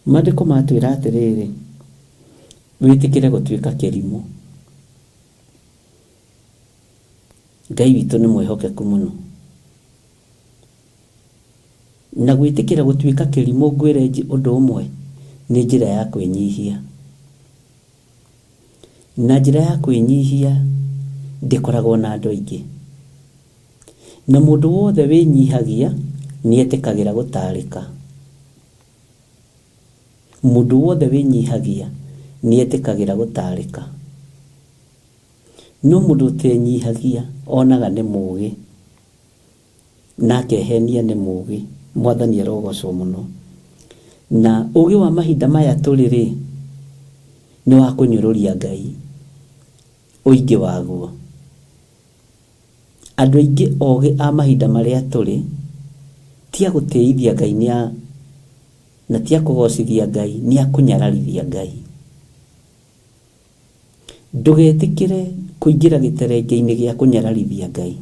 Maandĩko matwĩra atĩrĩrĩ, wĩtĩkĩre gũtuĩka kĩrimũ. Ngai witũ nĩ mwĩhokeku mũno. Na gwĩtĩkĩra gũtuĩka kĩrimũ ngwĩre ũndũ ũmwe, nĩ njĩra ya kwĩnyihia. Na njĩra ya kwĩnyihia ndĩkoragwo na andũ aingĩ. Na mũndũ wothe wĩnyihagia nĩetĩkagĩra gũtarĩka. Mũndũ wothe wĩnyihagia nĩetĩkagĩra gũtarĩka. No mũndũ ũtenyihagia onaga nĩ mũũgĩ, na akehenia nĩ mũũgĩ. Mwathani arogocwo mũno. Na ũũgĩ wa mahinda maya tũrĩ rĩ, Nĩ wa kũnyũrũria Ngai ũingĩ waguo. Andũ aingĩ ogĩ a mahinda marĩa tũrĩ ti a gũtĩithia Ngai nĩ a na ti a kũgocithia Ngai, nĩ a kũnyararithia Ngai. Ndũgetĩkĩre kũingĩra gĩterenge-inĩ gĩa kũnyararithia Ngai.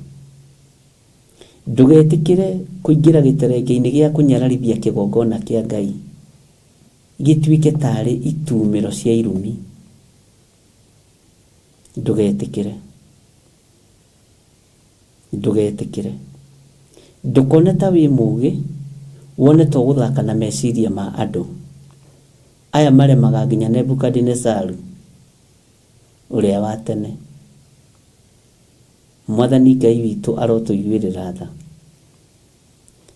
Ndũgetĩkĩre kũingĩra gĩterenge-inĩ gĩa kũnyararithia kĩgongona kĩa Ngai gĩtuĩke tarĩ itumĩro cia irumi. Ndũgetĩkĩre. Ndũgetĩkĩre. Ndũkone ta wĩ mũgĩ, wone ta ũgũthaka na meciria ma andũ. Aya maremaga nginya Nebukadinezaru ũrĩa wa tene. Mwathani Ngai witũ arotũiguĩrĩra tha.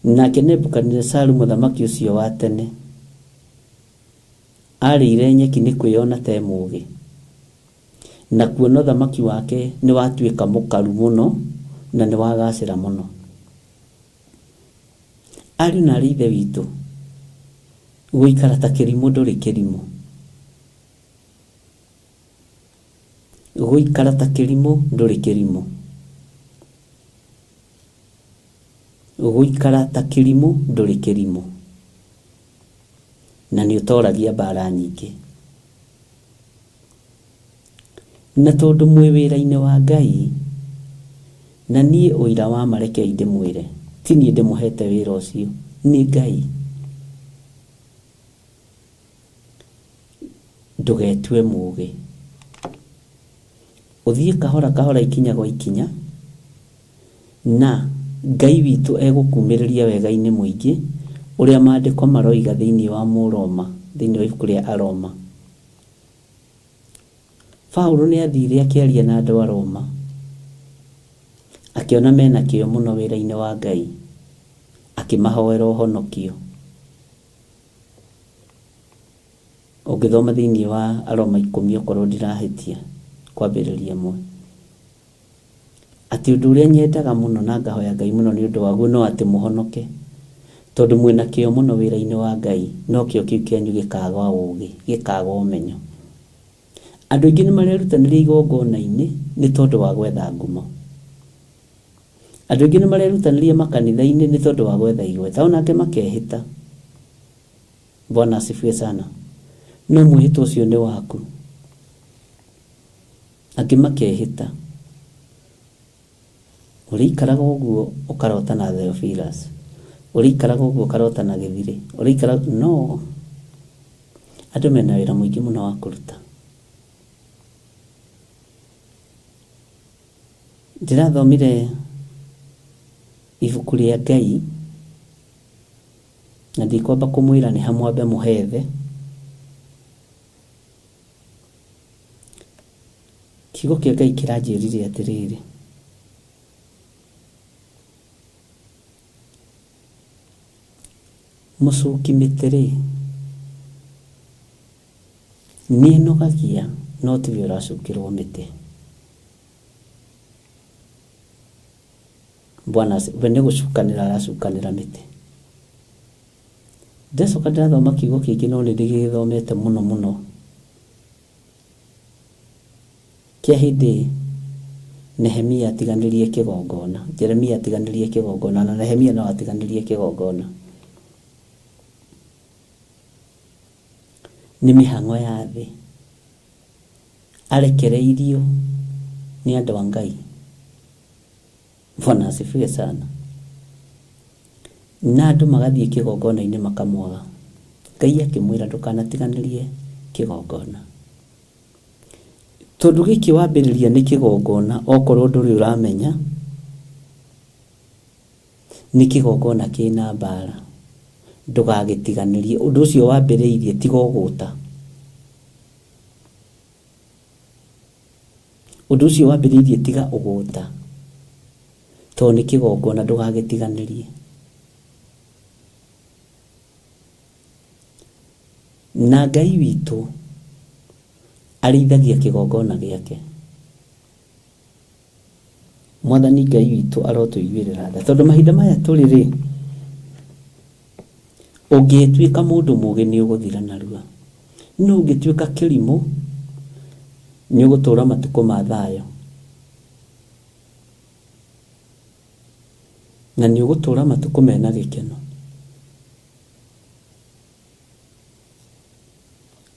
Nake Nebukadinezaru mũthamaki ũcio wa tene arĩire nyeki nĩ kwĩyona ta e mũgĩ. Na kuona ũthamaki wake nĩ watuĩka mũkaru mũno na nĩ wagacĩra mũno. Ariũ na arĩ ithe witũ, gũikara ta kĩrimũ ndũrĩ kĩrimũ. Gũikara ta kĩrimũ ndũrĩ kĩrimũ. Gũikara ta kĩrimũ ndũrĩ kĩrimũ. Na nĩ ũtoragia mbara nyingĩ. Na tondũ mwĩ wĩra-inĩ wa Ngai, na niĩ ũira wa ma rekei ndĩmwĩre, ti niĩ ndĩmũhete wĩra ũcio, nĩ Ngai. Ndũgetue mũgĩ. Ũthiĩ kahora kahora ikinya gwa ikinya, na Ngai witũ egũkumĩrĩria wega-inĩ mũingĩ, ũrĩa maandĩko maroiga thĩinĩ wa Mũroma, thĩinĩ wa ibuku rĩa Aroma. Paulo nĩ athire akĩaria na andũ a Roma, akĩona mena kĩyo mũno wĩra-inĩ wa Ngai, akĩmahoera ũhonokio. Ũngĩthoma thĩinĩ wa Aroma 10 okorwo ndirahĩtia, kwambĩrĩria 1. Atĩ ũndũ ũrĩa nyendaga mũno na ngahoya Ngai mũno nĩ ũndũ waguo no atĩ mũhonoke. Tondũ mwĩna kĩyo mũno wĩra-inĩ wa Ngai, no kĩyo kĩu kĩanyu gĩkaga ũũgĩ, gĩkaga ũmenyo. Andũ aingĩ nĩ marerutanĩria igongona-inĩ nĩ tondũ wa gwetha ngumo. Andũ aingĩ nĩ marerutanĩria makanitha-inĩ nĩ tondũ wa gwetha igweta, onake makehĩta. Bwana asifiwe sana. No mwĩhĩtwa ũcio nĩ waku. Angĩ makehĩta. Ũrĩikaraga ũguo ũkarota na Theophilus. Ũrĩikaraga ũguo ũkarota na Gĩthirĩ. Ũrĩikaraga no. Andũ mena wĩra mũingĩ mũno wa kũruta. Ndĩrathomire ibuku rĩa Ngai na ndikwamba kũmwĩra nĩ ha mwambe mũhethe. Kiugo kĩa Ngai kĩranjĩrire atĩrĩrĩ, mũcuki mĩtĩ rĩ, nĩenogagia no tiwe ũracukĩrwo mĩtĩ. Bwana we nĩ gũcukanĩra aracukanĩra mĩtĩ. Ndacoka ndĩrathoma kiugo kĩngĩ no nĩ ndĩgĩthomete mũno mũno. Kĩa hĩndĩ Nehemia atiganĩrie kĩgongona, Jeremia atiganĩrie kĩgongona na Nehemia no atiganĩrie kĩgongona. Nĩ mĩhang'o ya thĩ. Arekereirio nĩ andũ a Ngai. Bwana asifiwe sana. Na andũ magathiĩ kĩgongona-inĩ makamwaga. Ngai akĩmwĩra ndũkanatiganĩrie kĩgongona. Tondũ gĩkĩ wambĩrĩria nĩ kĩgongona okorwo ndũrĩ ũramenya, nĩ kĩgongona kĩna mbara. Ndũgagĩtiganĩrie. Ũndũ ũcio wambĩrĩirie tiga ũgũta. Ũndũ ũcio wambĩrĩirie tiga ũgũta. Tondũ nĩ kĩgongona ndũgagĩtiganĩrie. Na Ngai witũ arĩithagia kĩgongona gĩake. Mwathani Ngai witũ arotũiguĩrĩra tha. Tondũ mahinda maya tũrĩ rĩ, ũngĩtuĩka mũndũ mũgĩ nĩ ũgũthira narua. No ũngĩtuĩka kĩrimũ, Nĩ ũgũtũũra matukũ ma thayũ. Na nĩ ũgũtũũra matukũ mena gĩkeno.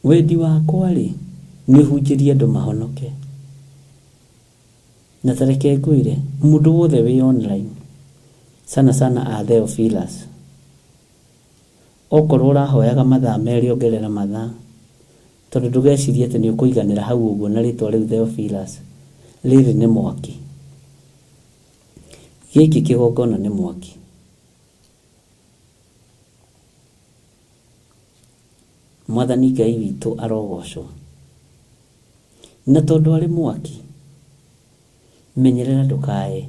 Wendi wakwa-rĩ, nĩ ũhunjĩrie andũ mahonoke. Na ta reke ngwĩre, mũndũ wothe wĩ online, sana sana a Theophilus, okorwo ũrahoyaga mathaa merĩ ongerera mathaa, tondũ ndũgecirie atĩ nĩ ũkũiganĩra hau ũguo na rĩtwa rĩu Theophilus, rĩrĩ nĩ mwaki. Gĩkĩ kĩgongona nĩ mwaki. Mwathani Ngai witũ arogocwo. Na tondũ arĩ mwaki, menyerera ndũkae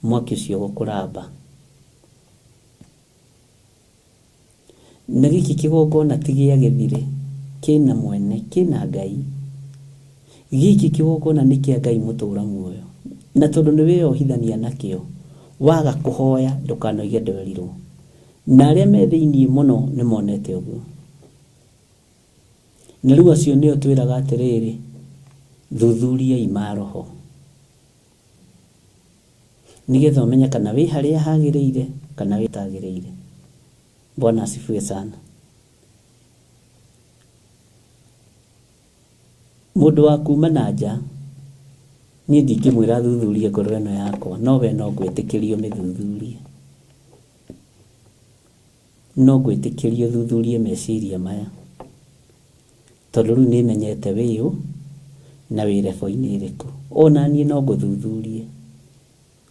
mwaki ũcio gũkũramba. Na gĩkĩ kĩgongona ti gĩa gĩthire, kĩna mwene, kĩna Ngai. Gĩkĩ kĩgongona nĩ kĩa Ngai mũtũra muoyo. Na tondũ nĩ wĩyohithania nakĩo, waga kũhoya ndũkanoige ndwerirwo. Na arĩa me thĩiniĩ mũno nĩ monete ũguo. Na rĩu acio nĩo twĩraga atĩrĩrĩ, thuthuriai maroho. Nĩgetha ũmenye kana wĩ harĩa hagĩrĩire kana wĩ hatagĩrĩire. Bwana asifiwe sana. Mũndũ wa kuma na nja, niĩ ndingĩmwĩra athuthurie ngoro ĩno yakwa, no we no ngwĩtĩkĩrie ũmĩthuthurie. No ngwĩtĩkĩrie ũthuthurie meciria maya, tondũ rĩu nĩmenyete wĩ ũ na wĩ level-inĩ ĩrĩkũ. Ona niĩ no ngũthuthurie.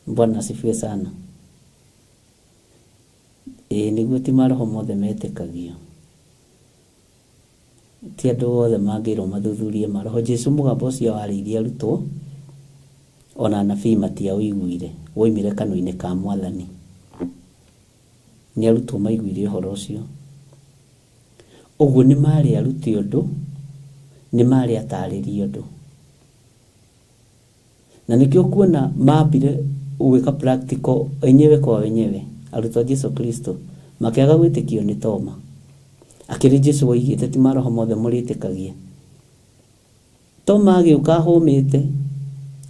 Bwana asifiwe sana. Ĩĩ nĩguo ti maroho mothe metĩkagio. Ti andũ othe mangĩrwo mathuthurie maroho. Jesu mũgambo ũcio warĩirie arutwo, ona anabii matiaũiguire, woimire kanua-inĩ ka Mwathani. Nĩ arutwo maiguire ũhoro ũcio. Ũguo nĩ marĩ arute ũndũ, nĩ marĩ atarĩrie ũndũ. Na nĩkĩo ũkuona mambire gwĩka practical wenyewe kwa wenyewe, arutwo a Jesu Kristo, makĩaga gwĩtĩkio nĩ Toma. Akĩrĩ Jesu woigĩte ti maroho mothe mũrĩtĩkagia. Toma agĩũka ahũmĩte,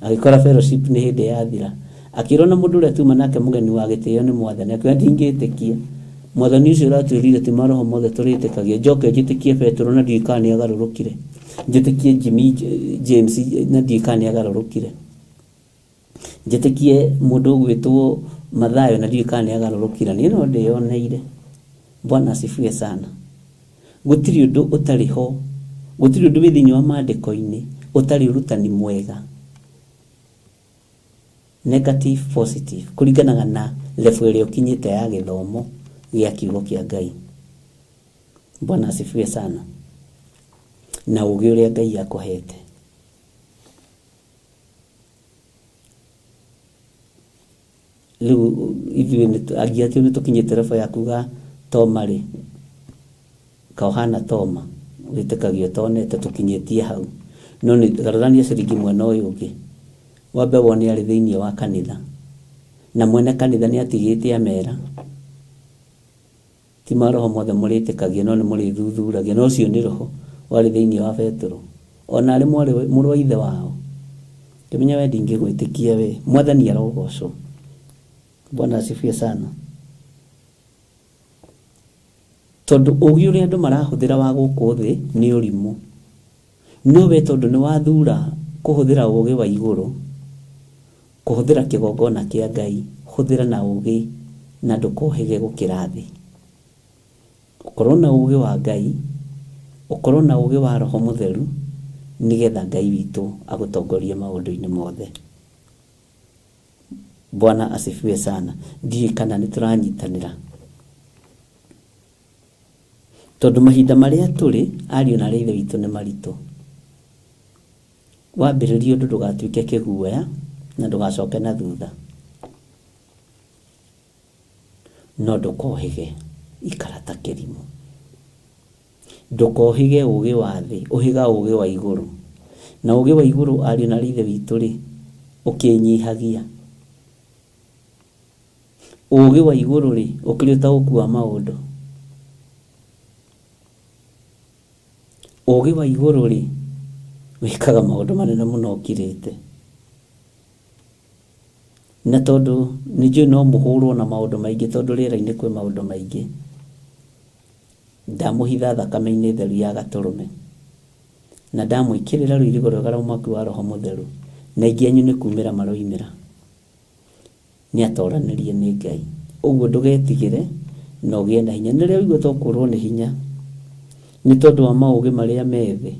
agĩkora fellowship nĩ hĩndĩ yathira. Akĩrwo na mũndũ ũrĩa tuma nake mũgeni wa gĩtĩo nĩ Mwathani. Akiuga ndingĩtĩkia. Mwathani ũcio ũratwĩrire ti maroho mothe tũrĩtĩkagia. Njoke njĩtĩkie Petero na ndiũĩ kana nĩ agarũrũkire. Njĩtĩkie Jimmy James na ndiũĩ kana nĩ agarũrũkire. Njĩtĩkie mũndũ ũgwĩtwo Mathayo na ndiũĩ kana nĩ agarũrũkire. Niĩ no ndĩyoneire. Bwana asifiwe sana. Gũtirĩ ũndũ ũtarĩ ho, gũtirĩ ũndũ wĩ thĩinĩ wa maandĩko-inĩ ũtarĩ ũrutani mwega. Negative, positive, kũringanaga na level ĩrĩa ũkinyĩte ya gĩthomo gĩa kiugo kĩa Ngai. Bwana asifiwe sana. Na ũgĩ ũrĩa Ngai akũhete. Rĩu ithuĩ angĩ atĩ nĩ tũkinyĩte level ya kuga Toma rĩ, kaũhana Toma, wĩtĩkagia ũtonete, tũkinyĩtie hau. No nĩ garũrania ciringi mwena ũyũ ũngĩ, wambe wone arĩ thĩinĩ wa kanitha, na mwene kanitha nĩ atigĩte amera, ti maroho mothe mũrĩtĩkagia no nĩ mũrĩthuthuragia, na ũcio nĩ roho warĩ thĩinĩ wa Petero, ona arĩ mwarĩ mũrũ wa ithe wao. Ngĩmenya we ndingĩgwĩtĩkia we. Mwathani arogocwo. Bwana asifiwe sana. Tondũ ũgĩ ũrĩa andũ marahũthĩra wa gũkũ thĩ nĩ ũrimũ. No we tondũ nĩ wathura kũhũthĩra ũgĩ wa igũrũ, kũhũthĩra kĩgongona kĩa Ngai, hũthĩra na ũgĩ na ndũkohĩge gũkĩra thĩ. Ũkorwo na ũgĩ wa Ngai, ũkorwo na ũgĩ wa Roho Mũtheru, nĩgetha Ngai witũ agũtongorie maũndũ-inĩ mothe. Bwana asifiwe sana. Ndiũĩ kana nĩ tũranyitanĩra. Tondũ mahinda marĩa tũrĩ, ariũ na aarĩ a Ithe witũ nĩ maritũ. Wambĩrĩria ũndũ ndũgatuĩke kĩguoya na ndũgacoke na thutha. No ndũkohĩge, ikara ta kĩrimũ. Ndũkohĩge ũgĩ wa thĩ, ũhĩga ũgĩ wa igũrũ. Na ũgĩ wa igũrũ, ariũ na aarĩ a Ithe witũ-rĩ, ũkĩnyihagia. Ũgĩ wa igũrũ-rĩ, ũkĩrĩ ũtaũku wa maũndũ. Ũgĩ wa igũrũ-rĩ, Wĩkaga maũndũ manene mũno ũkirĩte. Na tondũ nĩ njũĩ no mũhũrwo na maũndũ maingĩ tondũ rĩera-inĩ kwĩ maũndũ maingĩ, ndamũhitha thakame-inĩ theru ya Gatũrũme, na ndamwĩkĩrĩra rũirigo rwega rwa mwaki wa Roho Mũtheru, na aingĩ anyu nĩ kumĩra maroimĩra. Nĩ atoranĩrie nĩ Ngai. Ũguo ndũgetigĩre na ũgĩe na hinya. Nĩ rĩrĩa ũigua ta ũkũrwo nĩ hinya nĩ tondũ wa maũgĩ marĩa me thĩ,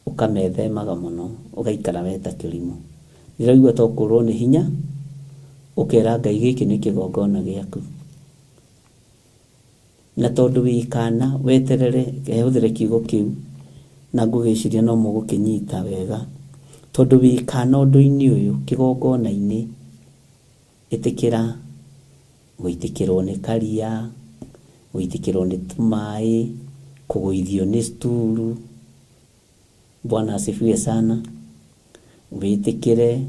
ũkamethemaga mũno, ũgaikara we ta kĩrimũ. Rĩrĩa waigua ta ũkũrwo nĩ hinya, ũkera Ngai gĩkĩ nĩ kĩgongona gĩaku. Na tondũ wĩ kana, weterere, hũthĩre kiugo kĩu, na ngũgĩciria no mũgũkĩnyita wega, tondũ wĩ kana ũndũ-inĩ ũyũ, kĩgongona-inĩ, ĩtĩkĩra gũitĩkĩrwo nĩ karia, gũitĩkĩrwo nĩ tũmaĩ, kũgũithio nĩ sturu, Bwana asifiwe sana, wĩtĩkĩre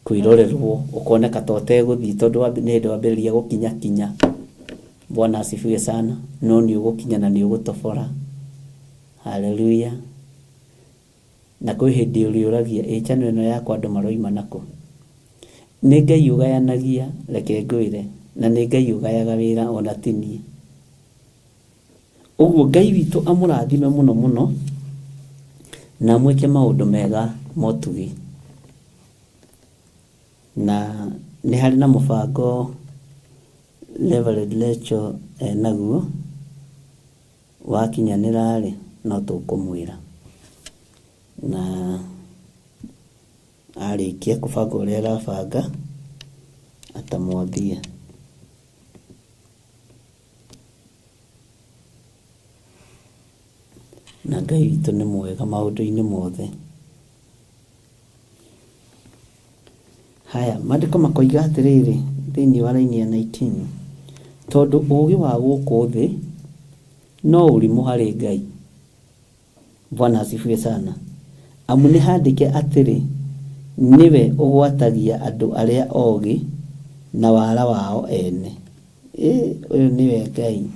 kwĩrorerwo ũkoneka ta ũtegũthiĩ tondũ nĩ hĩndĩ wambĩrĩria gũkinya kinya. Bwana asifiwe sana, no nĩ ũgũkinya na nĩ ũgũtobora. Haleluya. Na kwĩ hĩndĩ ũrĩũragia ĩ channel ĩno yakwa andũ maroima nakũ? Nĩ Ngai ũgayanagia, reke ngwĩre, na nĩ Ngai ũgayaga wĩra ona ti niĩ. Ũguo Ngai witũ amũrathime mũno mũno na amwĩke maũndũ mega ma ũtugi. Na nĩ harĩ na mũbango Reverend Rachel enaguo, wakinyanĩra-rĩ, no tũkũmwĩra. Na arĩkia kũbanga ũrĩa arabanga, atamwambia. Na Ngai witũ nĩ mwega maũndũ-inĩ mothe. Haya, maandĩko makoiga atĩrĩrĩ thĩinĩ wa raini ya 19, tondũ ũũgĩ wa gũkũ thĩ no ũrimũ harĩ Ngai. Bwana asifiwe sana. Amu nĩ handĩke atĩrĩ, nĩwe ũgwatagia andũ arĩa ogĩ na wara wao ene. Ĩ, ũyũ nĩwe Ngai.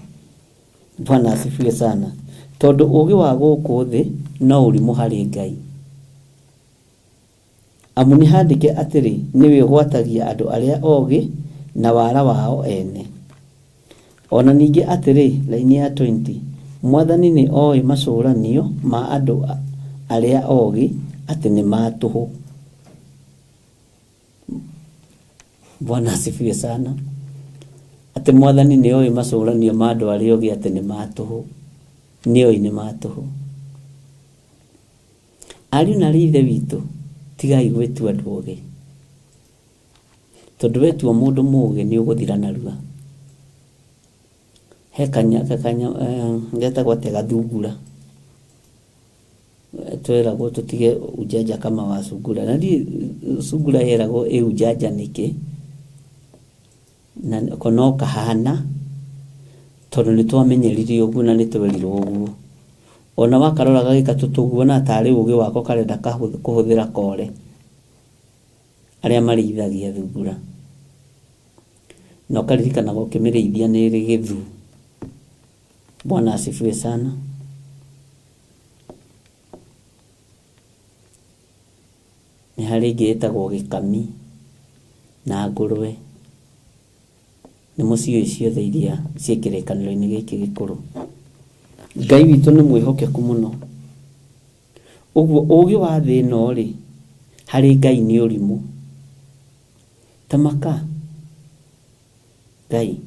Bwana asifiwe sana. Tondũ ũũgĩ wa gũkũ thĩ no ũrimũ harĩ Ngai. Amu nĩ handĩke atĩrĩ, nĩwe ũgwatagia andũ arĩa ogĩ na wara wao ene. O na ningĩ atĩrĩ, raini ya 20, Mwathani nĩ oĩ macũranio ma andũ arĩa ogĩ, atĩ nĩ ma tũhũ. Bwana asifiwe sana. Atĩ Mwathani nĩ oĩ macũranio ma andũ arĩa ogĩ atĩ nĩ ma tũhũ. Nĩ oĩ nĩ ma tũhũ. Ariũ na aarĩ a Ithe witũ, tigai gwĩtua andũ ogĩ. Tondũ wetua mũndũ mũgĩ nĩ ũgũthira narua. He getagwo atĩa gathungura. Tweragwo tũtige ujanja kama wa sungura. Na ndiũĩ sungura yeragwo ĩ ujanja nĩkĩ, na ko no kahana, tondũ nĩ twamenyerire ũguo na nĩ twerirwo ũguo. Ona wakarora gagĩka tũtũguo tarĩ ũgĩ wako karenda kũhũthĩra kore. Arĩa marĩithagia thungura. Na ũkaririkanaga ũkĩmĩrĩithia nĩ ĩrĩ gĩthuu. Bwana asifiwe sana. Nĩ harĩ ĩngĩ ĩtagwo gĩkami na ngũrwe. Nĩ mũciũĩ ciothe iria ciĩ kĩrĩkanĩro-inĩ gĩkĩ gĩkũrũ. Ngai witũ nĩ mwĩhokeku mũno. Ũguo ũgĩ wa thĩ ĩno-rĩ, harĩ Ngai nĩ ũrimũ. Ta maka. Ngai.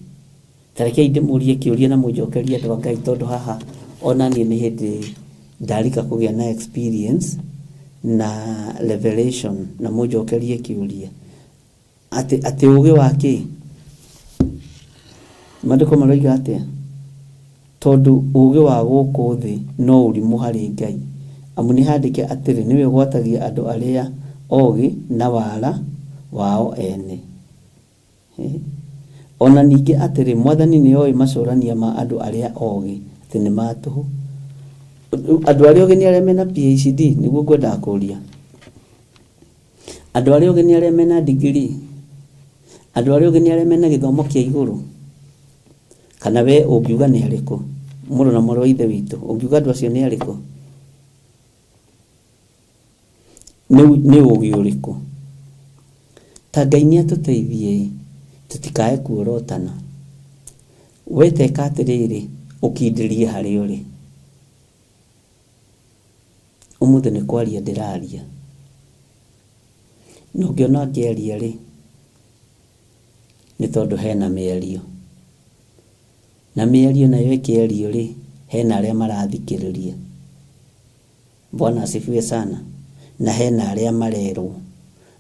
Ta rekei ndĩmũrie kĩũria na mũnjokerie andũ a Ngai tondũ haha ona niĩ nĩ hĩndĩ ndarika kũgĩa na experience na revelation na mũnjokerie kĩũria. Atĩ atĩ ũgĩ wa kĩ? Maandĩko maroiga atĩa? Tondũ ũũgĩ wa gũkũ thĩ no ũrimũ harĩ Ngai. Amu nĩ handĩke atĩrĩ, Nĩwe ũgwatagia andũ arĩa ogĩ na wara wao ene. O na ningĩ atĩrĩ, Mwathani nĩoĩ macũrania ma andũ arĩa ogĩ, atĩ nĩ ma tũhũ. Andũ arĩa ogĩ nĩ arĩa mena PhD? Nĩguo ngwendaga kũria. Andũ arĩa ogĩ nĩ arĩa mena degree? Andũ arĩa ogĩ nĩ arĩa mena gĩthomo kĩa igũrũ? Kana we ũngiuga nĩ arĩkũ? Mũrũ na mwarĩ wa Ithe witũ, ũngiuga andũ acio nĩ arĩkũ? Nĩ nĩ ũgĩ ũrĩkũ? Ta Ngai nĩ atũteithie tũtikae kuorotana. We teka atĩrĩrĩ, ũkindĩrie harĩa ũrĩ. Ũmũthĩ nĩ kwaria ndĩraria. Na ũngĩona ngĩaria rĩ, nĩ tondũ hena mĩario. Na mĩario nayo ĩkĩario rĩ, hena arĩa marathikĩrĩria. Bwana asifiwe sana. Na hena arĩa marerwo.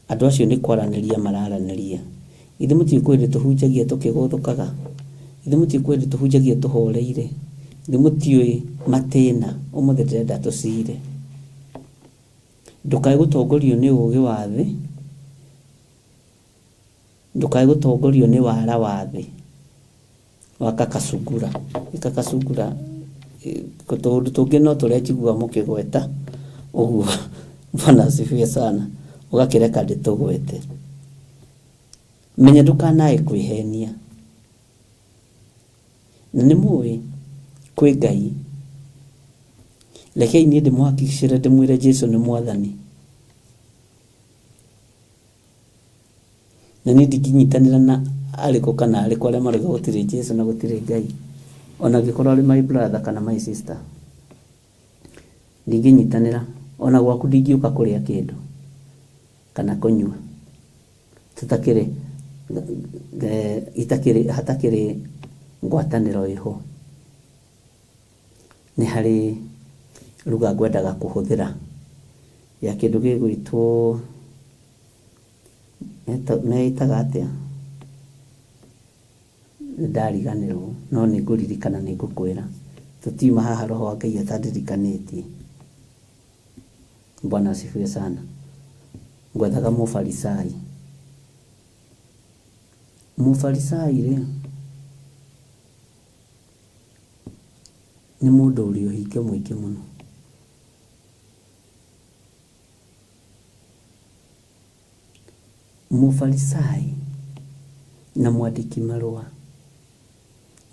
Andũ acio nĩ kwaranĩria mararanĩria. Ithe mũtiũĩ kwĩ hĩndĩ tũhunjagia tũkĩgũthũkaga? Ithe mũtiũĩ kwĩ hĩndĩ tũhunjagia tũhoreire? Ithe mũtiũĩ matĩna? Ũmũthĩ ndĩrenda tũcire. Ndũkae gũtongorio nĩ ũgĩ wa thĩ, ndũkae gũtongorio nĩ wara wa thĩ wa kakacungura. Kakacungura tũũndũ tũngĩ no tũrĩa njiguaga mũkĩgweta ũguo. Bwana asifiwe sana. Ũgakĩreka ndĩtũgwete. Menya ndũkanae kwĩhenia. Na nĩ mũĩ kwĩ Ngai. Rekei niĩ ndĩmũhakikicĩre ndĩmwĩre Jesu nĩ mwathani. Na niĩ ndingĩnyitanĩra na arĩkũ kana arĩkũ arĩa marauga gũtirĩ Jesu na gũtirĩ Ngai. Ona angĩkorwo arĩ my brother kana my sister. Ndingĩnyitanĩra. Ona gwaku ndingĩũka kũrĩa kĩndũ kana kũnyua. Tũtakĩrĩ itakĩrĩ hatakĩrĩ ngwatanĩro ĩho. Nĩ harĩ ruga ngwendaga kũhũthĩra ya kĩndũ gĩgwĩtwo meĩtaga atĩa? Nĩ ndariganĩrwo no nĩ ngũririkana nĩ ngũkwĩra. Tũtiuma haha roho wa Ngai atandirikanĩtie. Bwana asifiwe sana. Ngwethaga mũfarisai. Mũfarisai rĩ, nĩ mũndũ ũrĩ ũhinga mũingĩ mũno. Mũfarisai na mwandĩki marũa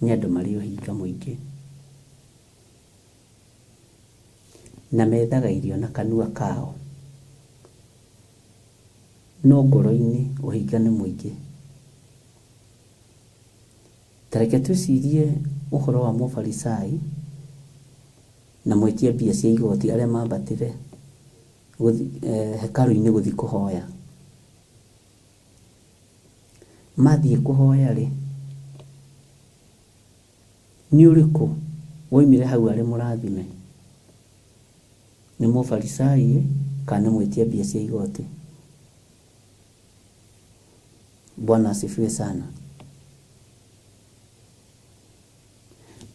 nĩ andũ marĩ ũhinga mũingĩ. Na methaga irio na kanua kao, no ngoro-inĩ ũhinga nĩ mũingĩ. Ta reke twĩcirie ũhoro wa Mũfarisai na mwĩtia mbia cia igoti arĩa mambatire hekarũ-inĩ gũthiĩ kũhoya. Mathiĩ kũhoya-rĩ, Nĩ ũrĩkũ woimire hau arĩ mũrathime? Nĩ Mũfarisai kana nĩ mwĩtia mbia cia igoti? Bwana asifiwe sana.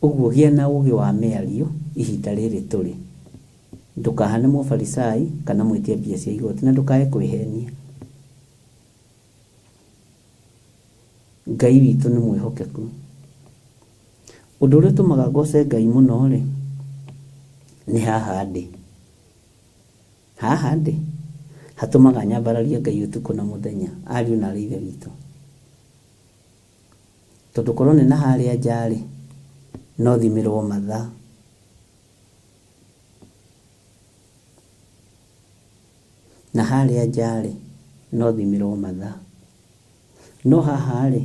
Ũguo gĩa na ũũgĩ wa mĩario ihinda rĩrĩ tũrĩ. Ndũkahane Mũfarisai kana mwĩtia mbia cia igoti na ndũkae kwĩhenia. Ngai witũ nĩ mwĩhokeku. Ũndũ ũrĩa ũtũmaga ngoce Ngai mũno-rĩ, nĩ haha ndĩ. Haha ndĩ, hatũmaga nyambararie Ngai ũtukũ na mũthenya, ariũ na aarĩ a Ithe witũ. Tondũ korwo nĩ na harĩa nja-rĩ, no thimĩrwo mathaa. Na harĩa nja-rĩ, no thimĩrwo mathaa. No haha-rĩ,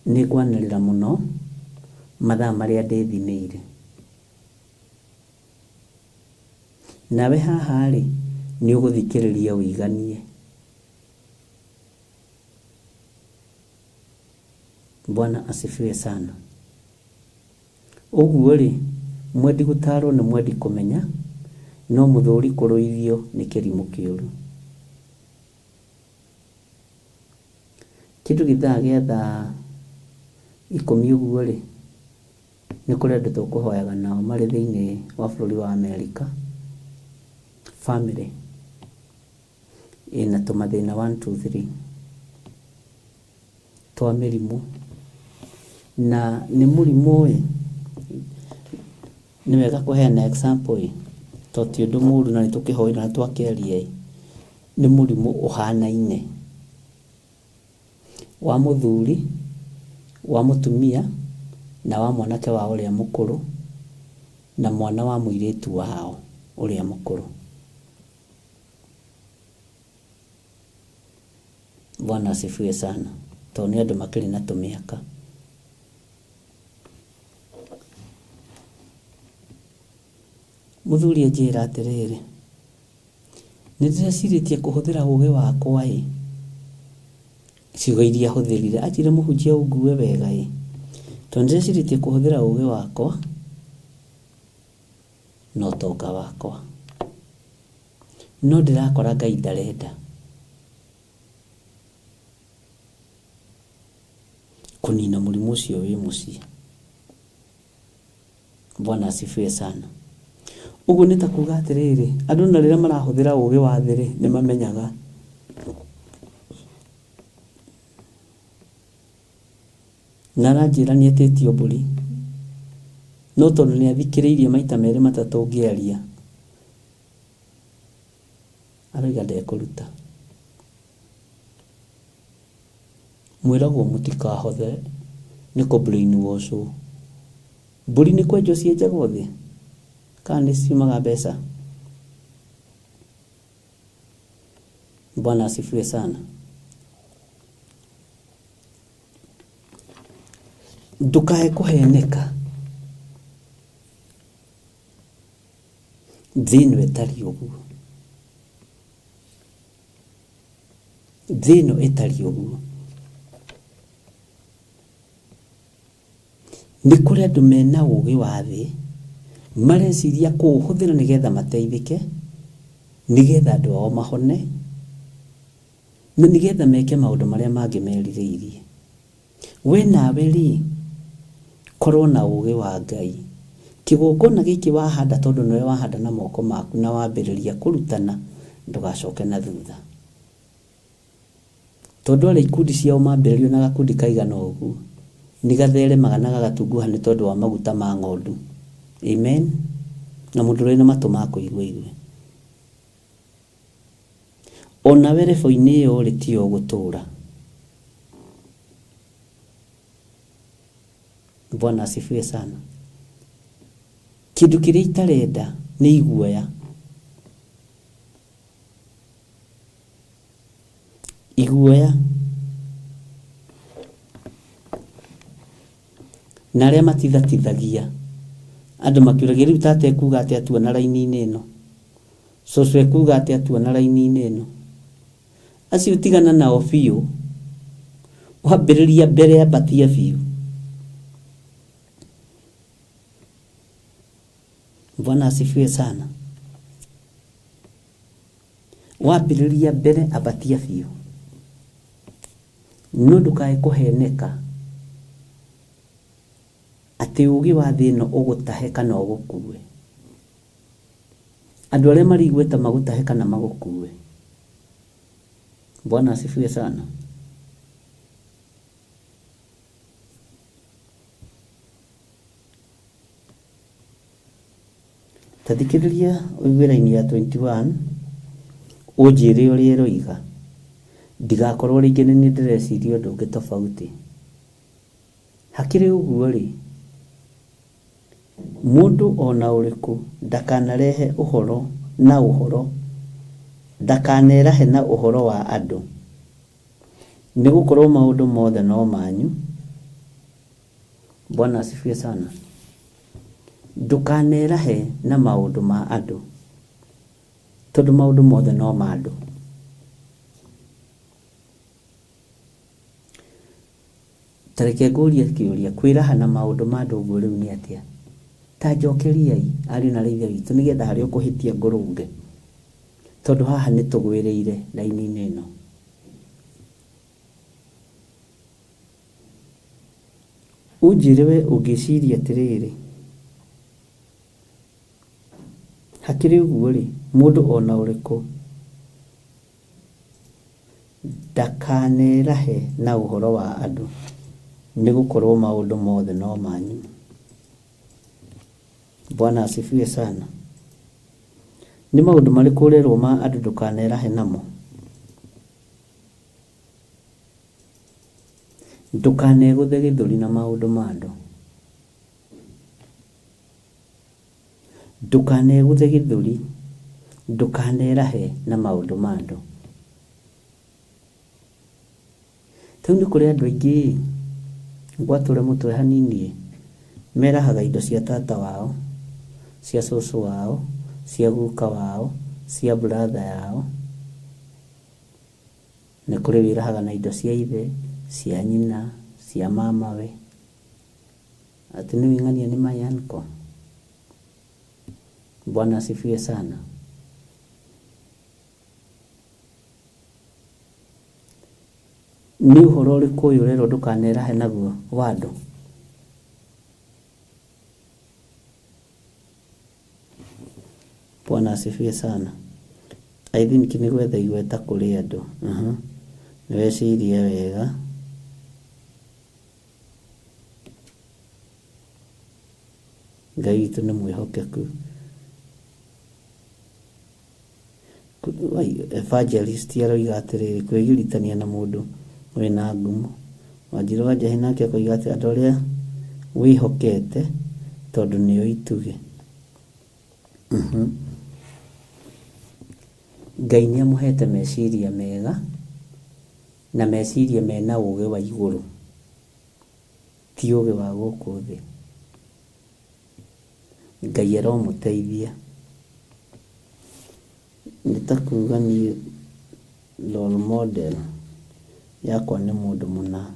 nĩ ngwanĩrĩra mũno mathaa marĩa ndĩthimĩire. Nawe haha-rĩ, nĩ ũgũthikĩrĩria ũiganie. Bwana asifiwe sana. Ũguo-rĩ, mwendi gũtaarwo nĩ mwendi kũmenya, no mũthũũri kũrũithio nĩ kĩrimũ kĩũru. Kĩndũ gĩthaa gĩa thaa ikũmi ũguo-rĩ, nĩ kũrĩ andũ tũkũhoyaga nao marĩ thĩinĩ wa bũrũri wa Amerika, family ĩna tũmathĩna one two three twa mĩrimũ. Na nĩ mũrimũ ĩ, nĩ wega kũheana example ĩ, to ti ũndũ mũru na nĩ tũkĩhoire na twakĩaria ĩ, nĩ mũrimũ ũhanaine wa mũthuri, wa mũtumia na wa mwanake wao ũrĩa mũkũrũ, na mwana wa mũirĩtu wao ũrĩa mũkũrũ. Bwana asifiwe sana, tondũ nĩ andũ makĩrĩ na tũmĩaka. Mũthuri anjĩra atĩrĩrĩ, nĩ ndĩrecirĩtie kũhũthĩra ũgĩ wakwa ĩ, ciugo iria ahũthĩrire, anjĩrire mũhunjia ũngue wega ĩ, tondũ nĩndĩrecirĩtie kũhũthĩra ũgĩ wakwa na ũtonga wakwa, no ndĩrakora Ngai ndarenda kũnina mũrimũ ũcio wĩ mũciĩ. Bwana asifiwe sana. Ũguo nĩ ta kuga atĩrĩrĩ, andũ na rĩrĩa marahũthĩra ũgĩ wa thĩ rĩ, nĩ mamenyaga na aranjĩra nĩ etĩtio mbũri, no tondũ nĩ athikĩrĩirie maita merĩ matatũ ngĩaria, aroiga ndekũruta. Mwĩragwo mũtikahothe nĩ kũ brainwash wo. Mbũri nĩ kwenjwo cienjagwo thĩ? Kana nĩ ciumaga mbeca? Bwana asifiwe sana. Ndũkae kũheneka thĩ ĩno ĩtariĩ ũguo, thĩ ĩno ĩtariĩ ũguo. Nĩ kũrĩ andũ mena ũgĩ wa thĩ mareciria kũũhũthĩra nĩgetha mateithĩke, nĩgetha andũ ao mahone, na nĩgetha meke maũndũ marĩa mangĩ merirĩirie. We nawe rĩ, korwo na ũgĩ wa Ngai. Kĩgongona gĩkĩ wahanda tondũ nĩwe wahanda na moko maku na wambĩrĩria kũrutana, ndũgacoke na thutha. Tondũ arĩa ikundi ciao mambĩrĩrio na gakundi kaigana ũguo, nĩ gatheremaga na gagatunguha nĩ tondũ wa maguta ma ng'ondu. Amen. Na mũndũ ũrĩ na matũ ma kũigua aigue. O nawe rebo-inĩ ĩyo rĩ, tiyo ũgũtũũra. Bwana asifiwe sana. Kĩndũ kĩrĩa itarenda nĩ iguoya. Iguoya na arĩa matithatithagia andũ makĩũragia rĩu tata ekuga atĩa tuona raini-inĩ ĩno, cũcũ ekuga atĩa tuona raini-inĩ ĩno. Acio tigana nao biũ, wambĩrĩria mbere ambatia biũ. Bwana asifiwe sana. Wambĩrĩria mbere ambatia biũ. No ndũkae kũheneka atĩ ũgĩ wa thĩ ĩno ũgũtahe kana ũgũkue. Andũ arĩa marĩ igweta magũtahe kana magũkue. Bwana asifiwe sana. Ta thikĩrĩria ũigue raini ya 21 ũnjĩre ũrĩa ĩroiga, ndigakorwo rĩngĩ nĩ niĩ ndĩreciria ũndũ ũngĩ tofauti. Hakĩrĩ ũguo-rĩ, mũndũ o na ũrĩkũ ndakanarehe ũhoro na ũhoro, ndakanerahe na ũhoro wa andũ, nĩ gũkorwo maũndũ mothe no manyu. Bwana asifiwe sana. Ndũkanerahe na maũndũ ma andũ, tondũ maũndũ mothe no ma andũ. Ta reke ngũrie kĩũria, kwĩraha na maũndũ ma andũ ũguo rĩu nĩ atĩa? Ta njokeriai, ariũ na aarĩ a Ithe witũ, nĩgetha harĩa ũkũhĩtia ngũrũnge, tondũ haha nĩ tũgwĩrĩire raini-inĩ ĩno. Ũnjĩre we ũngĩciria atĩrĩrĩ, hakĩrĩ ũguo-rĩ, mũndũ o na ũrĩkũ ndakanerahe na ũhoro wa andũ, nĩ gũkorũo maũndũ mothe no manyu. Bwana asifiwe sana. Nĩ maũndũ marĩkũ ũrerwo ma andũ ndũkanerahe namo? Ndũkanegũthe gĩthũri na maũndũ ma andũ. Ndũkanegũthe gĩthũri, ndũkanerahe na maũndũ ma andũ. Rĩu nĩ kũrĩ andũ aingĩ ngwatũre mũtwe hanini merahaga indo cia tata wao, cia cũcũ wao, cia guka wao, cia brother yao. Nĩ kũrĩ wĩrahaga na indo cia ithe, cia nyina, cia mamawe. Atĩ nĩ wĩng'ania nĩ my uncle. Bwana asifiwe sana. Nĩ ũhoro ũrĩkũ ũyũ ũrerwo ndũkanerahe naguo wa andũ? Bwana asifiwe sana. I think nĩ gwetha igweta kũrĩ andũ. Nĩ weciria wega. Ngai witũ nĩ mwĩhokeku. Evangelist aroiga atĩrĩrĩ, kwĩgiritania na mũndũ wĩna ngumo. Wanjirũ wa Njahĩ nake akoiga atĩ andũ arĩa wĩhokete tondũ nĩo itugĩ. Ngai nĩ amũhete meciria mega na meciria mena ũgĩ wa igũrũ, ti ũgĩ wa gũkũ thĩ. Ngai aromũteithia. Nĩ ta kuuga niĩ role model yakwa nĩ mũndũ mũna.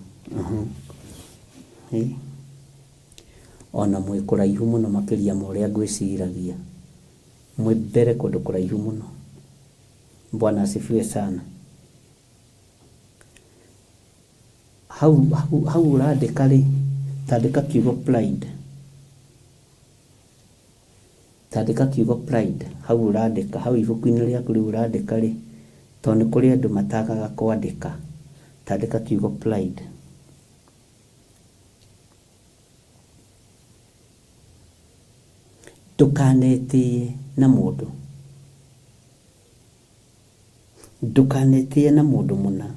Ona mwĩ kũraihu mũno makĩria ma ũrĩa ngwĩciragia. Mwĩ mbere kũndũ kũraihu mũno. Bwana asifiwe sana. Hau hau hau ũrandĩka rĩ, tandĩka kiugo pride. Tandĩka kiugo pride hau ũrandĩka, hau ibuku-inĩ rĩaku rĩu ũrandĩka rĩ, tondũ nĩ kũrĩ andũ matagaga kwandĩka. Tandĩka kiugo pride. Ndũkanetĩye na mũndũ. Ndũkanetĩye na mũndũ mũna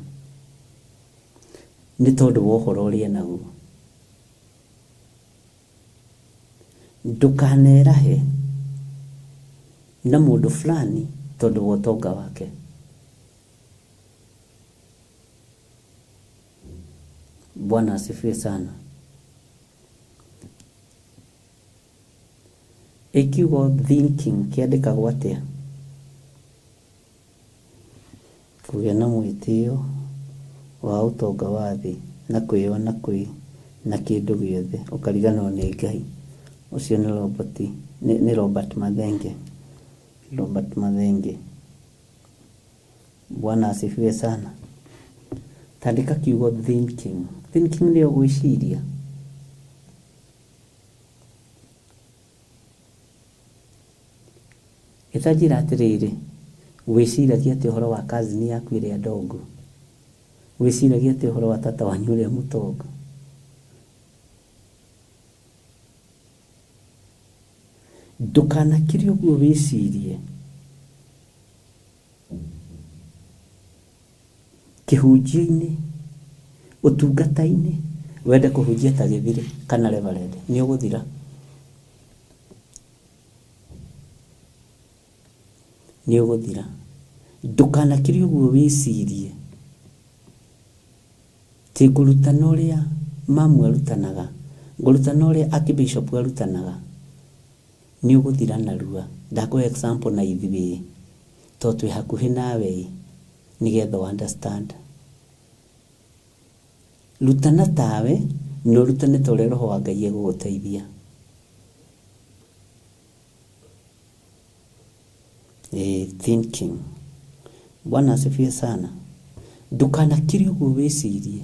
nĩ tondũ wa ũhoro ũrĩa enaguo. Ndũkanerahe na mũndũ fulani tondũ wa ũtonga wake. Bwana asifiwe sana. Ĩ kiugo thinking kĩandĩkagwo atĩa? Kũgĩa na mwĩtĩo wa ũtonga wa thĩ na kwĩyona kwĩ na kĩndũ gĩothe ũkariganĩrwo nĩ Ngai. Ũcio nĩ Robert, nĩ Robert Mathenge. Robert Mathenge. Bwana asifiwe sana. Tandĩka kiugo thinking. Thinking nĩyo gwĩciria. Ĩta njĩra atĩrĩrĩ, wĩciragia atĩa ũhoro wa cousin yaku ĩrĩa ndongu? Wĩciragia atĩa ũhoro wa tata wanyu ũrĩa mũtongu? Ndũkanakire ũguo wĩcirie Kĩhunjio-inĩ, ũtungata-inĩ, wende kũhunjia ta gĩthirĩ kana reverend, nĩ ũgũthira. Nĩ ũgũthira. Ndũkanakire ũguo wĩcirie atĩ ngũrutana ũrĩa mamu arutanaga, ngũrutana ũrĩa archbishop arutanaga, nĩ ũgũthira narua. Ndakũhe example na ithuĩ tondũ twĩ hakuhĩ nawe ĩ. Nĩgetha ũ understand. Rutana tawe na ũrutane ta ũrĩa Roho wa Ngai egũgũteithia. Ĩĩ, thinking. Bwana asifiwe sana. Ndũkanakire ũguo wĩcirie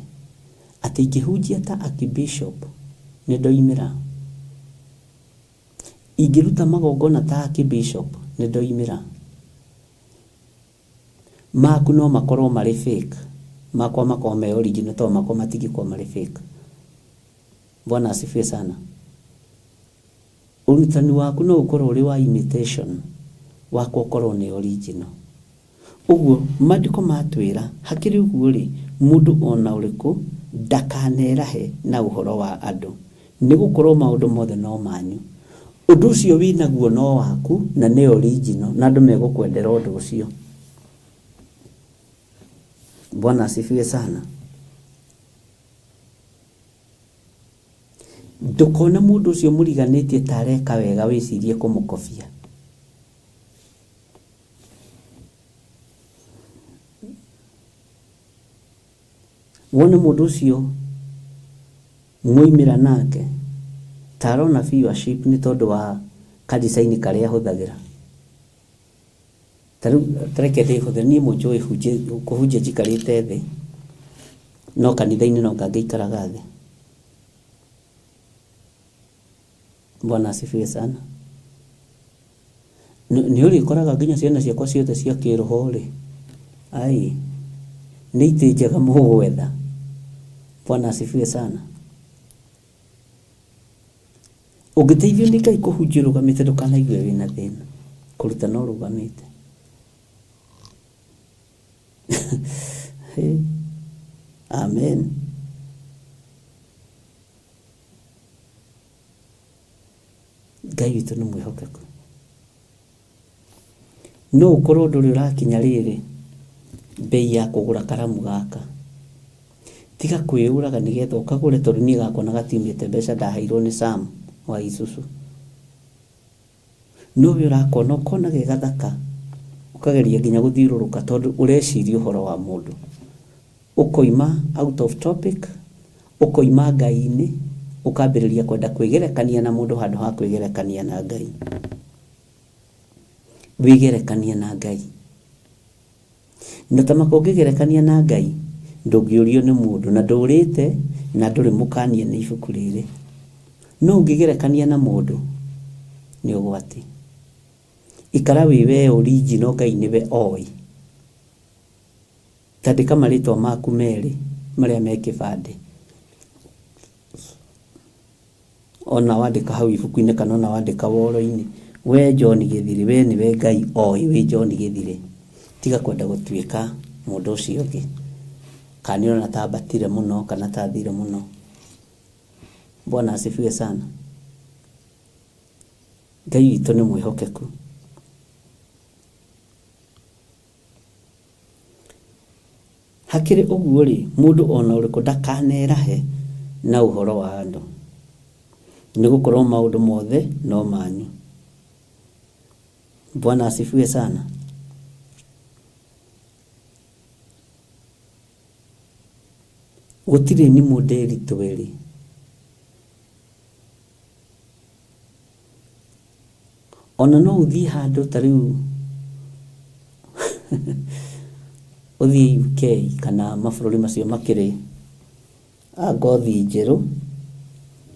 atĩ ingĩhunjia ta archbishop nĩ ndoimĩra. Ingĩruta magongona ta archbishop nĩ ndoimĩra. Maku no makorwo marĩ fake, makwa makorwo me original tondũ makwa matingĩkorwo marĩ fake. Bwana asifiwe sana. Ũrutani waku no ũkorwo ũrĩ wa imitation, wakwa ũkorwo nĩ original. Ũguo maandĩko matwĩra hakĩrĩ ũguo rĩ, mũndũ o na ũrĩkũ ndakanerahe na ũhoro wa andũ, nĩ gũkorwo maũndũ mothe no manyu. Ũndũ ũcio wĩnaguo no waku na nĩ original na andũ megũkwendera ũndũ ũcio. Bwana asifiwe sana. Ndũkone mũndũ ũcio mũriganĩtie ta areka wega wĩcirie kũmũkobia. Wone mũndũ ũcio mwoimĩra nake ta arona viewership nĩ tondũ wa kadicaini karĩa ahũthagĩra. Ta rĩu ta reke ndĩhũthĩre niĩ mũnjũĩ kũhunjia njikarĩte thĩ no kanitha-inĩ no anga ngĩikaraga thĩ. Bwana asifiwe sana. Nĩ ũrĩkoraga nginya ciana ciakwa ciothe cia kĩroho rĩ, ai, nĩ itĩ njega mũgwetha. Bwana asifiwe sana. Ũngĩteithio nĩ Ngai kũhunjia ũrũgamĩte ndũkanaigue wĩna thĩna. Kũrutana ũrũgamĩte. Amen. Ngai witũ nĩ mwĩhokeku. No ũkorwo ndũrĩ ũrakinya rĩrĩ mbei ya kũgũra karamu gaka. Tiga kwĩyũraga nĩgetha ũkagũre tondũ niĩ gakwa na gatiumĩte mbeca ndaheirwo nĩ Sam wa Isuzu. No we ũrakona ũkona ge gathaka ũkageria nginya gũthiũrũrũka tondũ ũreciria ũhoro wa mũndũ. Ũkoima out of topic, ũkoima Ngai-inĩ, ũkambĩrĩria kwenda kwĩgerekania na mũndũ handũ ha kwĩgerekania na Ngai. Wĩgerekanie na Ngai. Na ta maka ũngĩgerekania na Ngai, ndũngĩũrio nĩ mũndũ, na ndũrĩte na ndũrĩ mũkanie nĩ ibuku rĩrĩ. No ũngĩgerekania na mũndũ, nĩ ũgwati. Ikara wĩ we original Ngai nĩwe oĩ. Tandĩka marĩtwa maku merĩ marĩa me kĩbandĩ. Ona wandĩka hau ibuku-inĩ kana ona wandĩka woro-inĩ, we John Gĩthirĩ, we nĩwe Ngai oĩ wĩ John Gĩthirĩ. Tiga kwenda gũtuĩka mũndũ ũcio ũngĩ. Kana nĩ ũrona ta ambatire mũno kana ta athire mũno. Bwana asifiwe sana. Ngai witũ nĩ mwĩhokeku. Hakĩrĩ ũguo-rĩ, mũndũ o na ũrĩkũ ndakanerahe na ũhoro wa andũ, nĩ gũkorũo maũndũ mothe no manyu. Bwana asifiwe sana. Gũtirĩ nimũ ndĩritũ ĩrĩ. Ona no ũthiĩ handũ ta rĩu ũthiĩ UK kana mabũrũri macio makĩrĩ a ngothi njerũ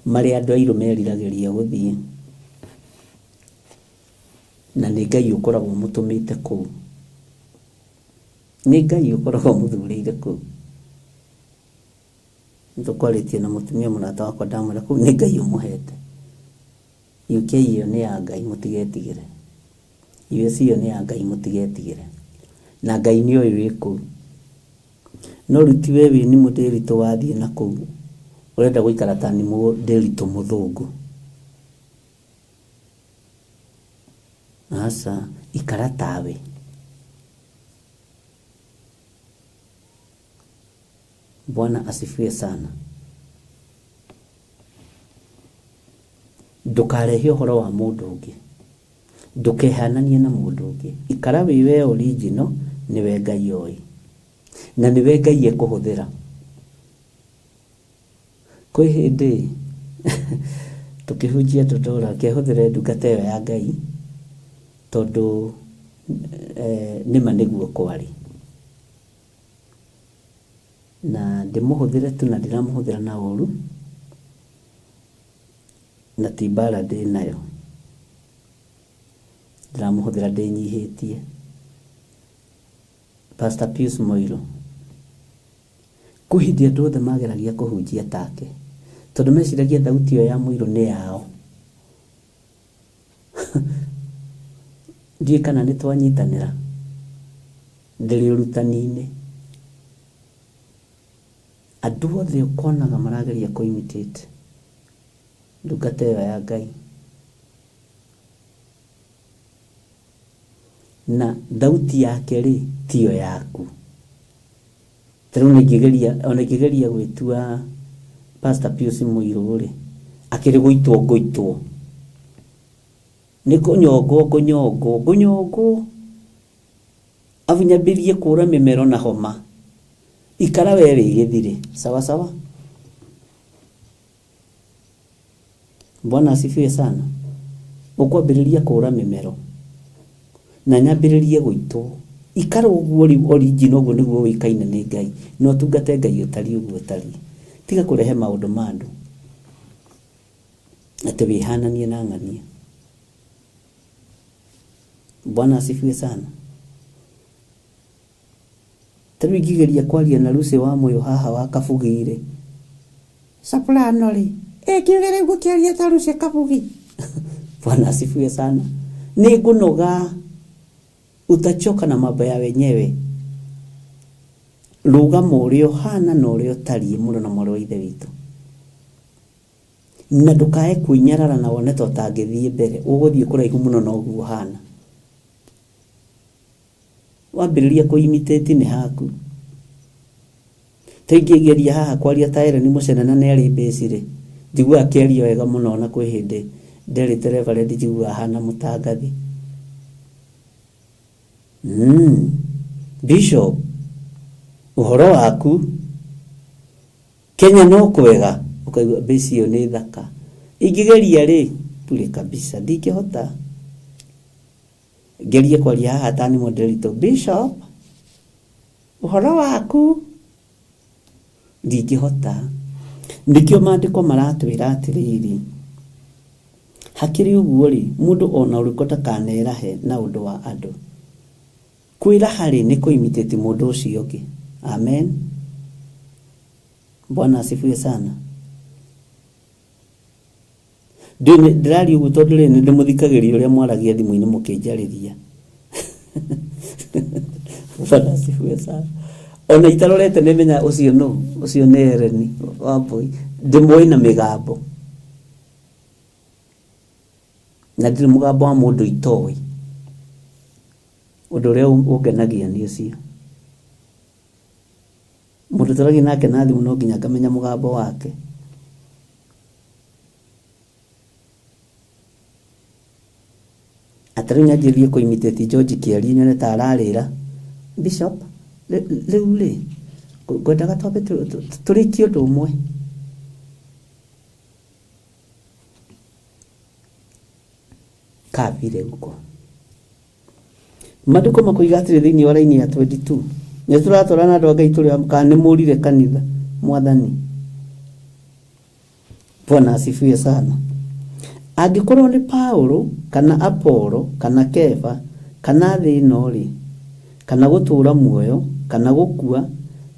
marĩa andũ airũ meriragĩria gũthiĩ. Na nĩ Ngai ũkoragwo ũmũtũmĩte kũu. Nĩ Ngai ũkoragwo ũmũthurĩire kũu. Nĩtũkwarĩtie na mũtumia mũrata wakwa ndamwĩra kũu nĩ Ngai ũmũhete. UK ĩyo nĩ ya Ngai mũtigetigĩre. US ĩyo nĩ ya Ngai mũtigetigĩre. Na Ngai nĩ oĩ wĩ kũu. No rĩu ti we wĩ nimũ ndĩritũ wathiĩ na kũu ũrenda gũikara ta nimũ ndĩritũ mũthũngũ. Aca, ikara tawe. Bwana asifiwe sana. Ndũkarehe ũhoro wa mũndũ ũngĩ. Ndũkehananie na mũndũ ũngĩ. Ikara wĩ we original, nĩwe Ngai oĩ. Na nĩwe Ngai ekũhũthĩra. Kwĩ hĩndĩ tũkĩhunjia Dodora, reke hũthĩre ndungata ĩyo ya Ngai, tondũ nĩma nĩguo kwarĩ. Na ndĩmũhũthĩre tu na ndiramũhũthĩra na ũru, na ti mbara ndĩ nayo. Ndĩramũhũthĩra ndĩnyihĩtie. Pastor Pius Moiro. Kwĩ hĩndĩ andũ othe mageragia kũhunjia take, tondũ meciragia thauti ĩyo ya Mũirũ nĩ yao. Ndiũĩ kana nĩ twanyitanĩra. Ndĩrĩ ũrutani-inĩ. Andũ othe ũkonaga marageria kũ imitate ndungata ĩyo ya Ngai. Na thauti yake rĩ tiyo yaku. Ta rĩu nĩingĩgeria ona ingĩgeria gwĩtua Pastor Pius Mũirũ rĩ, akĩrĩ gũitwo ngũitwo. Nĩ kũnyongwo ngũnyongwo, ngũnyongwo. Abu nyambĩrĩrie kũra mĩmero na homa. Ikara we wĩ gĩthirĩ. Sawa sawa. Bwana asifiwe sana. Ũkwambĩrĩria kũra mĩmero na nyambĩrĩrie gũitwo. Ikara ũguo rĩu original ũguo nĩguo ũĩkaine nĩ Ngai na ũtungate Ngai ũtariĩ ũguo ũtariĩ. Tiga kũrehe maũndũ ma andũ atĩ wĩhananie na ng'ania. Bwana asifiwe sana. Ta rĩu ingĩgeria kwaria na Lucy wa Mũyũ haha wa Kabugi-rĩ, soprano rĩ, ĩngiuge rĩu ngũkĩaria ta Lucy Kabugi. Bwana asifiwe sana. Nĩ ngũnoga, utachoka na mambo ya wenyewe. Rũgama ũrĩa ũhana na ũrĩa ũtariĩ mũrũ na mwarĩ wa Ithe witũ. Na ndũkae kwĩnyarara na wone ta ũtangĩthiĩ mbere, ũgũthiĩ kũraihu mũno na ũguo ũhana. Wambĩrĩria kũ imitate nĩ haku. Ta ingĩgeria haha kwaria ta Ellen Mũcene na nĩ arĩ mbĩci rĩ, njiguaga akĩaria wega mũno na kwĩ hĩndĩ nderĩte Reverend njiguaga ahana mũtangathi. Bishop, ũhoro waku Kenya no kwega, ũkaigua mbĩci ĩyo nĩ thaka. Ingĩgeria rĩ, bure kabisa, ndingĩhota. Ngerie kwaria haha ta nĩ moderator, Bishop, ũhoro waku ndingĩhota. Nĩkĩo maandĩko maratwĩra atĩrĩrĩ, hakĩrĩ ũguo rĩ, mũndũ ona ũrĩkũ ndakanerahe na ũndũ wa andũ. Kwĩraha rĩ, nĩ kũ imitate mũndũ ũcio ũngĩ. Amen. Bwana asifiwe sana. Ndĩraria ũguo tondũ rĩ, nĩ ndĩmũthikagĩrĩria ũrĩa mwaragia thimũ-inĩ mũkĩnjarĩria. Bwana asifiwe sana. Ona itarorete nĩ menya ũcio nũ, ũcio nĩ Ellen Wambui. Ndĩmũĩ na mĩgambo. Na ndirĩ mũgambo wa mũndũ itoĩ. Ũndũ ũrĩa ũngenagia nĩ ũcio. Mũndũ tũragia nake na thimũ no nginya ngamenya mũgambo wake. Atĩ rĩu nyanjĩrĩrie kũ imitate George kĩaria nyone ta ararĩra. Bishop, rĩu rĩ, ngwendaga twambe tũrĩkie ũndũ ũmwe. Kabire huko. Maandĩko makoiga atĩrĩ thĩinĩ wa raini ya 22. Nĩ tũratwarana na andũ a Ngai tũrĩ kana nĩ mũrire kanitha mwathani. Bwana asifiwe sana. Angĩkorwo nĩ Paulo kana Apolo kana Kefa kana thĩ ĩno rĩ, kana gũtũũra muoyo kana gũkua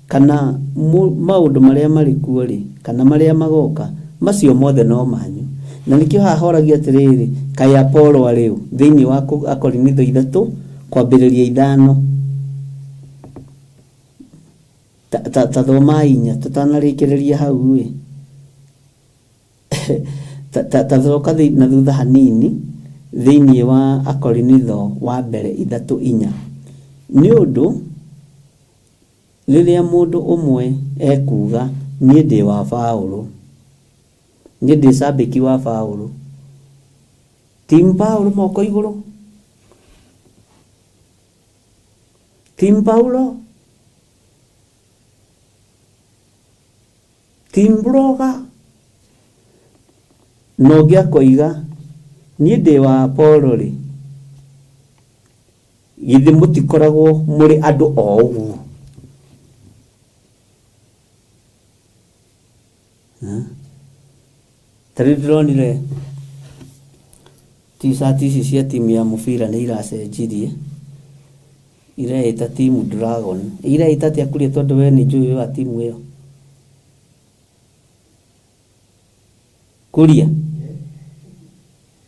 kana maũndũ marĩa marĩ kuo rĩ, kana marĩa magoka, macio mothe no manyu. Na nĩkĩo haha horagia atĩrĩrĩ, kaĩ Apolo arĩ ũ? Thĩinĩ wa Akorinitho 3 kwambĩrĩria 5. Ta thomai 4 tũtanarĩkĩrĩria hau ĩ. Ta coka na thutha hanini thĩinĩ wa Akorinitho wa mbere 3:4. Nĩ ũndũ rĩrĩa mũndũ ũmwe ekuuga niĩ ndĩ wa Paũlũ, niĩ ndĩ cambĩki wa Paũlũ, Team Paũlũ moko igũrũ, Team Paulo, Team Blogger, na ũngĩ akoiga niĩ ndĩ wa Apollo rĩ, githĩ mũtikoragwo mũrĩ andũ o ũguo? Ta rĩu ndĩronire t-shirt ici cia timu ya mũbira nĩ iracenjirie, ireĩta Team Dragon. Ireĩta atĩa kũrĩa tondũ we nĩ njũĩ wa timu ĩyo? Kuria.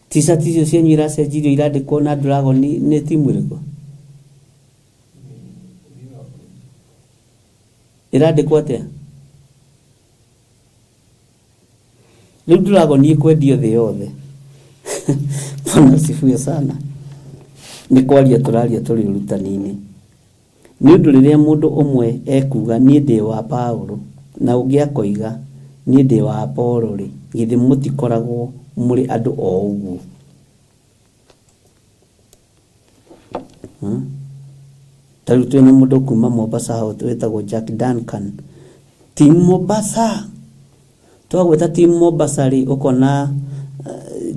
T-shirt icio cianyu iracenjirio irandĩkwo na Dragon nĩ timu ĩrĩkũ? Ĩrandĩkwo atĩa? Rĩu Dragon ĩkwendio thĩ yothe. Bwana asifiwe sana. Nĩ kwaria tũraria tũrĩ ũrutani-inĩ. Nĩ ũndũ rĩrĩa mũndũ ũmwe ekuuga, Niĩ ndĩ wa Paulo, na ũngĩ akoiga, Niĩ ndĩ wa Apolo-rĩ, githĩ mũtikoragwo mũrĩ andũ o ũguo? Hmm? Ta rĩu twĩna mũndũ kuma Mombasa hau wĩtagwo Jack Duncan. Team Mombasa! Twagwĩta Team Mombasa rĩ, ũkona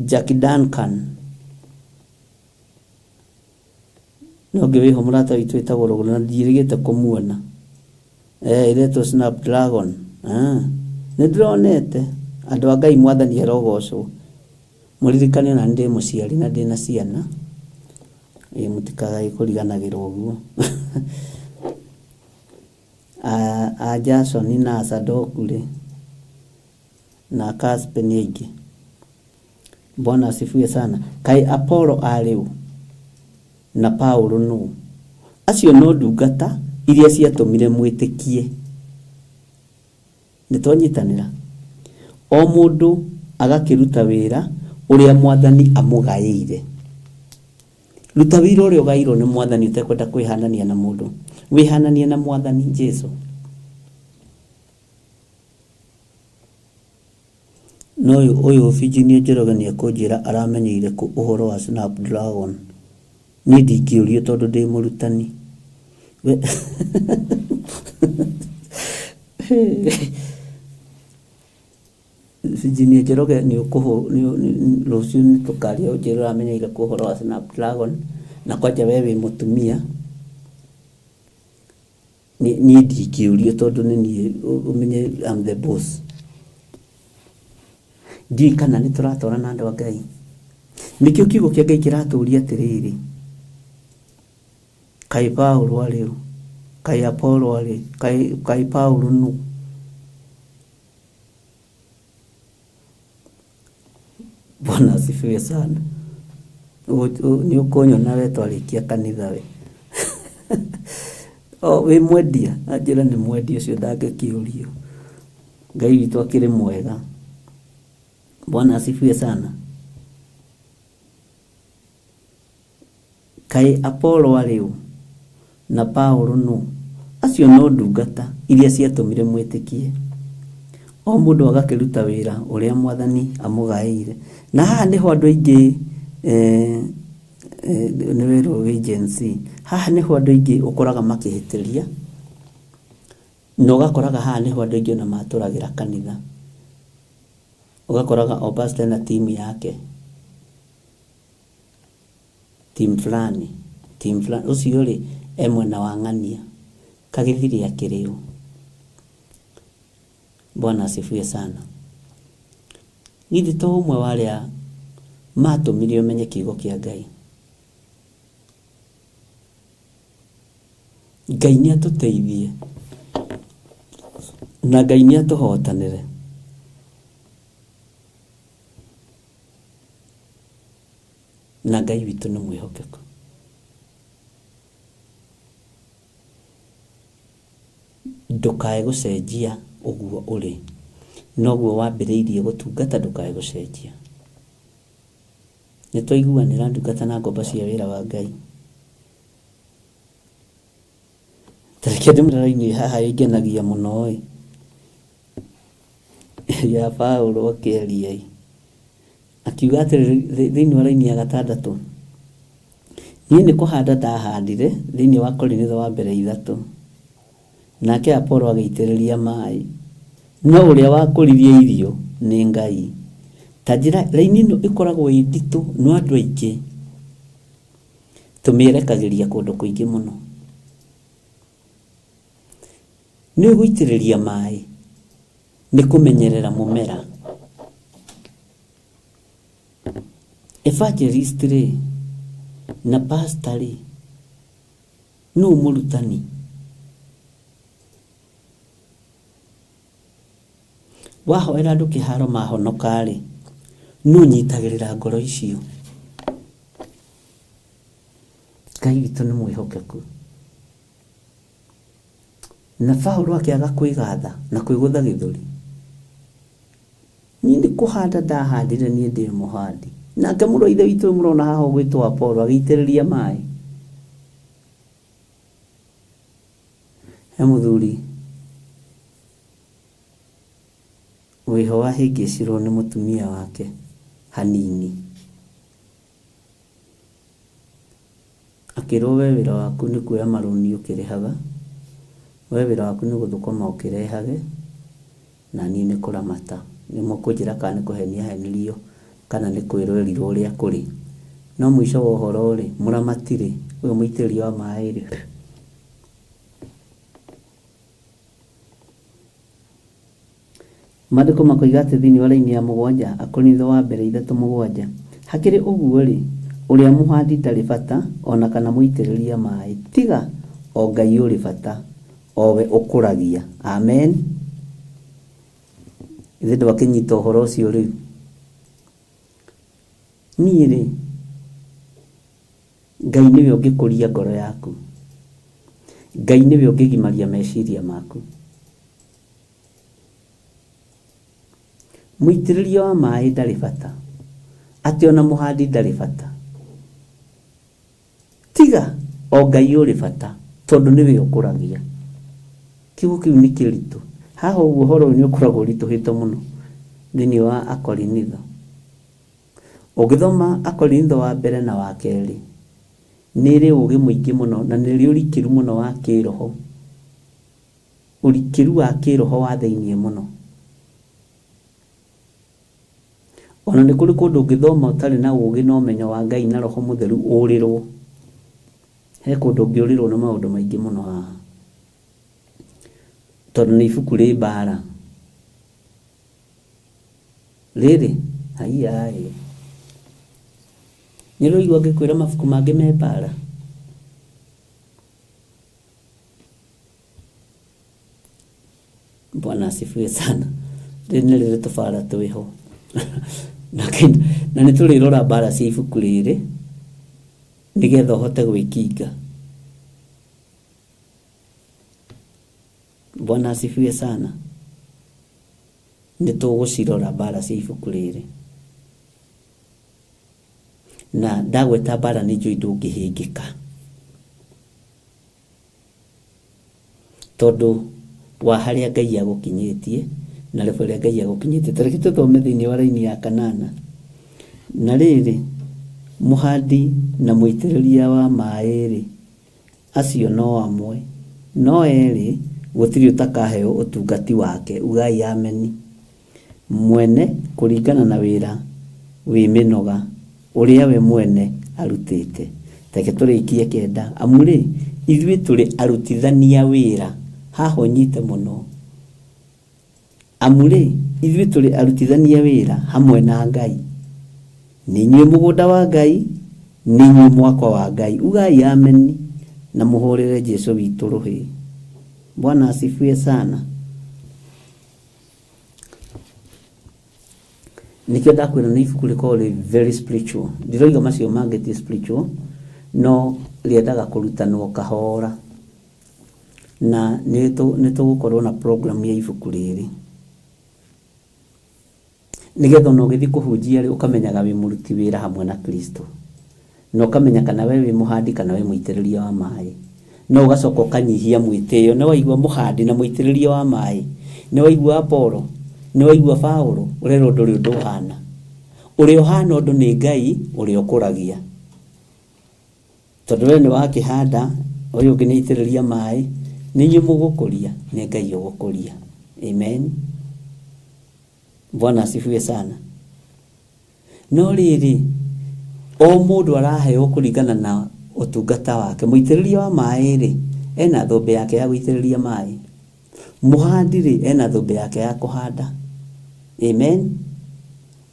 Jack Duncan. Na ũngĩ wĩho mũrata witũ wĩtagwo Rũgũrũ na ndiĩrĩgĩte kũmuona. Eh, ĩretwo Snapdragon. Ah, nĩ ndĩronete. Andũ a Ngai mwathani arogocwo. Mũririkane ona ndĩ mũciari na ndĩ na ciana. Ĩ mũtikagae kũriganagĩrwo ũguo. A, a Jasoni na a Sadoku rĩ, na a Kaspe nĩ aingĩ. Bwana asifiwe sana. Kaĩ Apolo arĩ ũ? Na Paulo nũ? Acio no ndungata iria ciatũmire mwĩtĩkie. Nĩ twanyitanĩra? O mũndũ agakĩruta wĩra ũrĩa Mwathani amũgaĩire. Ruta wĩra ũrĩa ũgaĩirwo nĩ Mwathani ũtekwenda kwĩhanania na mũndũ. Wĩhananie na Mwathani Jesu. No ũyũ Virginia Njoroge nĩekũnjĩra aramenyeire kũ ũhoro wa Snapdragon. Niĩ ndingĩũrio tondũ ndĩ mũrutani. We Virginia Njoroge nĩ ũkũhũ rũciũ nĩ tũkaria ũnjĩre ũramenyeire kũ ũhoro wa Snapdragon na kwanja we wĩ mũtumia. Niĩ ndingĩũrio tondũ nĩ niĩ ũmenye I'm the boss. Ndiũĩ kana nĩ tũratwarana andũ a Ngai. Nĩkĩo kiugo kĩa Ngai kĩratũria atĩrĩrĩ, kaĩ Paulo arĩ ũ? Kaĩ Apolo arĩ? Kaĩ Paulo nũ? Bwana asifiwe sana. Nĩ ũkũnyona we twarĩkia kanitha we. O wĩ mwendia? Anjĩra nĩ mwendia ũcio ndangĩkĩũrio. Ngai witũ akĩrĩ mwega. Bwana asifiwe sana. Kaĩ Apolo arĩ ũ? Na Paulo nũ? Acio no ndungata iria ciatũmire mwĩtĩkie. O mũndũ agakĩruta wĩra ũrĩa Mwathani amũgaĩire. Na haha nĩho andũ aingĩ eh, eh, nĩ werwo wĩ Gen Z. Haha nĩho andũ aingĩ ũkoraga makĩhĩtĩria, na ũgakoraga haha nĩho andũ aingĩ ona matũragĩra kanitha. Ũgakoraga o pastor ena timu yake. Team fulani, team fulani, ũcio rĩ e mwena wa ng'ania, kagĩthiri akĩrĩ ũ? Bwana asifiwe sana. Githĩ to ũmwe wa arĩa matũmire ũmenye kiugo kĩa Ngai? Ngai nĩ atũteithie na Ngai nĩ atũhotanĩre. Na Ngai witũ nĩ mwĩhokeku. Ndũkae gũcenjia ũguo ũrĩ. Noguo wambĩrĩirie gũtungata ndũkae gũcenjia. Nĩ twaiguanĩra ndungata na ngombo cia wĩra wa Ngai. Ta reke ndĩmwĩre raini haha ĩngenagia mũno ĩ. Ya Paulo akĩaria ĩ. Akiuga atĩrĩ thĩinĩ wa raini ya gatandatũ, Niĩ nĩ kũhanda ndahandire thĩinĩ wa Korinitho wa mbere ithatũ, nake Apolo agĩitĩrĩria maĩ, no ũrĩa wakũririe irio nĩ Ngai. Ta njĩra, raini ĩno ĩkoragwo ĩ nditũ no andũ aingĩ tũmĩerekagĩria kũndũ kũingĩ mũno. Nĩ gũitĩrĩria maĩ nĩ kũmenyerera mũmera. Evangelist rĩ, na pastor rĩ, nũ mũrutani? Wahoera andũ kĩharo mahonoka rĩ, nũ ũnyitagĩrĩra ngoro icio? Ngai witũ nĩ mwĩhokeku. Na Paulo akĩaga kwĩgatha na kwĩgũtha gĩthũri. Niĩ nĩ kũhanda ndahandire, niĩ ndĩ mũhandi. Nake mũrũ wa ithe witũ ũyũ mũrona haha ũgwĩtwo Apolo agĩitĩrĩria maĩ. He mũthuri wĩho wahĩngĩcirwo nĩ mũtumia wake hanini. Akĩrwo we wĩra waku nĩ kuoya marũni ũkĩrĩhaga, we wĩra waku nĩ gũthũkũma ũkĩrehage, na niĩ nĩ kũramata. Nĩ mũkũnjĩra kana nĩ kũhenia ahenirio kana nĩ kwĩrwo erirwo ũrĩa kũrĩ. No mũico wa ũhoro rĩ, mũramati rĩ, ũyũ mũitĩrĩria wa maĩ rĩ, Maandĩko makoiga atĩ thĩinĩ wa raini ya mũgwanja, Akorintho wa mbere 3:7, Hakĩrĩ ũguo-rĩ, ũrĩa mũhandi ndarĩ bata, o na kana mũitĩrĩria maĩ, tiga o Ngai ũrĩ bata, o we ũkũragia. Amen. Ithe ndwakĩnyita ũhoro ũcio rĩu? Niĩ-rĩ, Ngai nĩwe ũngĩkũria ngoro yaku. Ngai nĩwe ũngĩgimaria meciria maku. Mũitĩrĩria wa maĩ ndarĩ bata, atĩ ona mũhandi ndarĩ bata. Tiga o Ngai ũrĩ bata, tondũ nĩwe ũkũragia. Kiugo kĩu nĩ kĩritũ. Haha ũguo ũhoro ũyũ nĩ ũkoragwo ũritũhĩte mũno thĩinĩ wa Akorinitho. Ũngĩthoma Akorintho wa mbere na wa kerĩ, nĩ ĩrĩ ũũgĩ mũingĩ mũno na nĩ ĩrĩ ũrikĩru mũno wa kĩĩroho, ũrikĩru wa kĩĩroho wa thĩinĩ mũno. O na nĩ kũrĩ kũndũ ũngĩthoma ũtarĩ na ũũgĩ na ũmenyo wa Ngai na Roho Mũtheru ũũrĩrwo. He kũndũ ũngĩũrĩrwo nĩ maũndũ maingĩ mũno haha, tondũ nĩ ibuku rĩ mbaara. Rĩrĩ, haiya-ĩ, nĩ ũraigua ngĩkwĩra mabuku mangĩ me mbaara? Bwana asifiwe sana. Rĩrĩ nĩ rĩrĩ tũbara twĩho. Na nĩ tũrĩrora mbara cia ibuku rĩrĩ nĩgetha ũhote gwĩkinga. Bwana asifiwe sana. Nĩ tũgũcirora mbara cia ibuku rĩrĩ. Na ndagweta mbara nĩ njũĩ ndũngĩhĩngĩka. Tondũ wa harĩa Ngai agũkinyĩtie na level ĩrĩa Ngai agũkinyĩtie. Ta reke tũthome thĩinĩ wa raini ya kanana. Na rĩrĩ, mũhandi na mũitĩrĩria wa maĩ-rĩ, acio no amwe, no erĩ gũtirĩ ũtakaheo ũtungati wake. Ugai ameni. Mwene kũringana na wĩra wĩ mĩnoga ũrĩa we mwene arutĩte. Reke tũrĩkie kenda. Amu-rĩ, ithuĩ tũrĩ arutithania wĩra. Haha ũnyite mũno. Amu-rĩ, ithuĩ tũrĩ arutithania wĩra hamwe na Ngai. Nĩ inyuĩ mũgũnda wa Ngai, nĩ inyuĩ mwako wa Ngai. Ugai ameni na mũhũrĩre Jesu witũ rũhĩ. Bwana asifiwe sana. Nĩkĩo ndakwĩra nĩ ibuku rĩkoragwo rĩ very spiritual. Ndiroiga macio mangĩ ti spiritual, no rĩendaga kũrutanwo kahora. Na nĩ tũgũkorwo na program ya ibuku rĩrĩ. Nĩgetha ona ũgĩthiĩ kũhunjia rĩ, ũkamenyaga wĩ mũruti wĩra hamwe na Kristo. Na ũkamenya kana we wĩ mũhandi kana wĩ mũitĩrĩria wa maĩ. No ũgacoka ũkanyihia mwĩtĩo. Nĩ waigua mũhandi na mũitĩrĩria wa maĩ? Nĩ waigua Apolo? Nĩ waigua Paulo? Ũrerwo ndũrĩ ũndũ ũhana. Ũrĩa ũhana ũndũ nĩ Ngai ũrĩa ũkũragia. Tondũ we nĩ wakĩhanda, ũyũ ũngĩ nĩ aitĩrĩria maĩ, nĩ inyuĩ mũgũkũria, nĩ Ngai ũgũkũria. Amen. Bwana asifiwe sana. No rĩrĩ, o mũndũ araheo kũringana na ũtungata wake. Mũitĩrĩria wa maĩ-rĩ, ena thũmbĩ yake ya gũitĩrĩria maĩ. Mũhandi-rĩ, ena thũmbĩ yake ya kũhanda. Amen.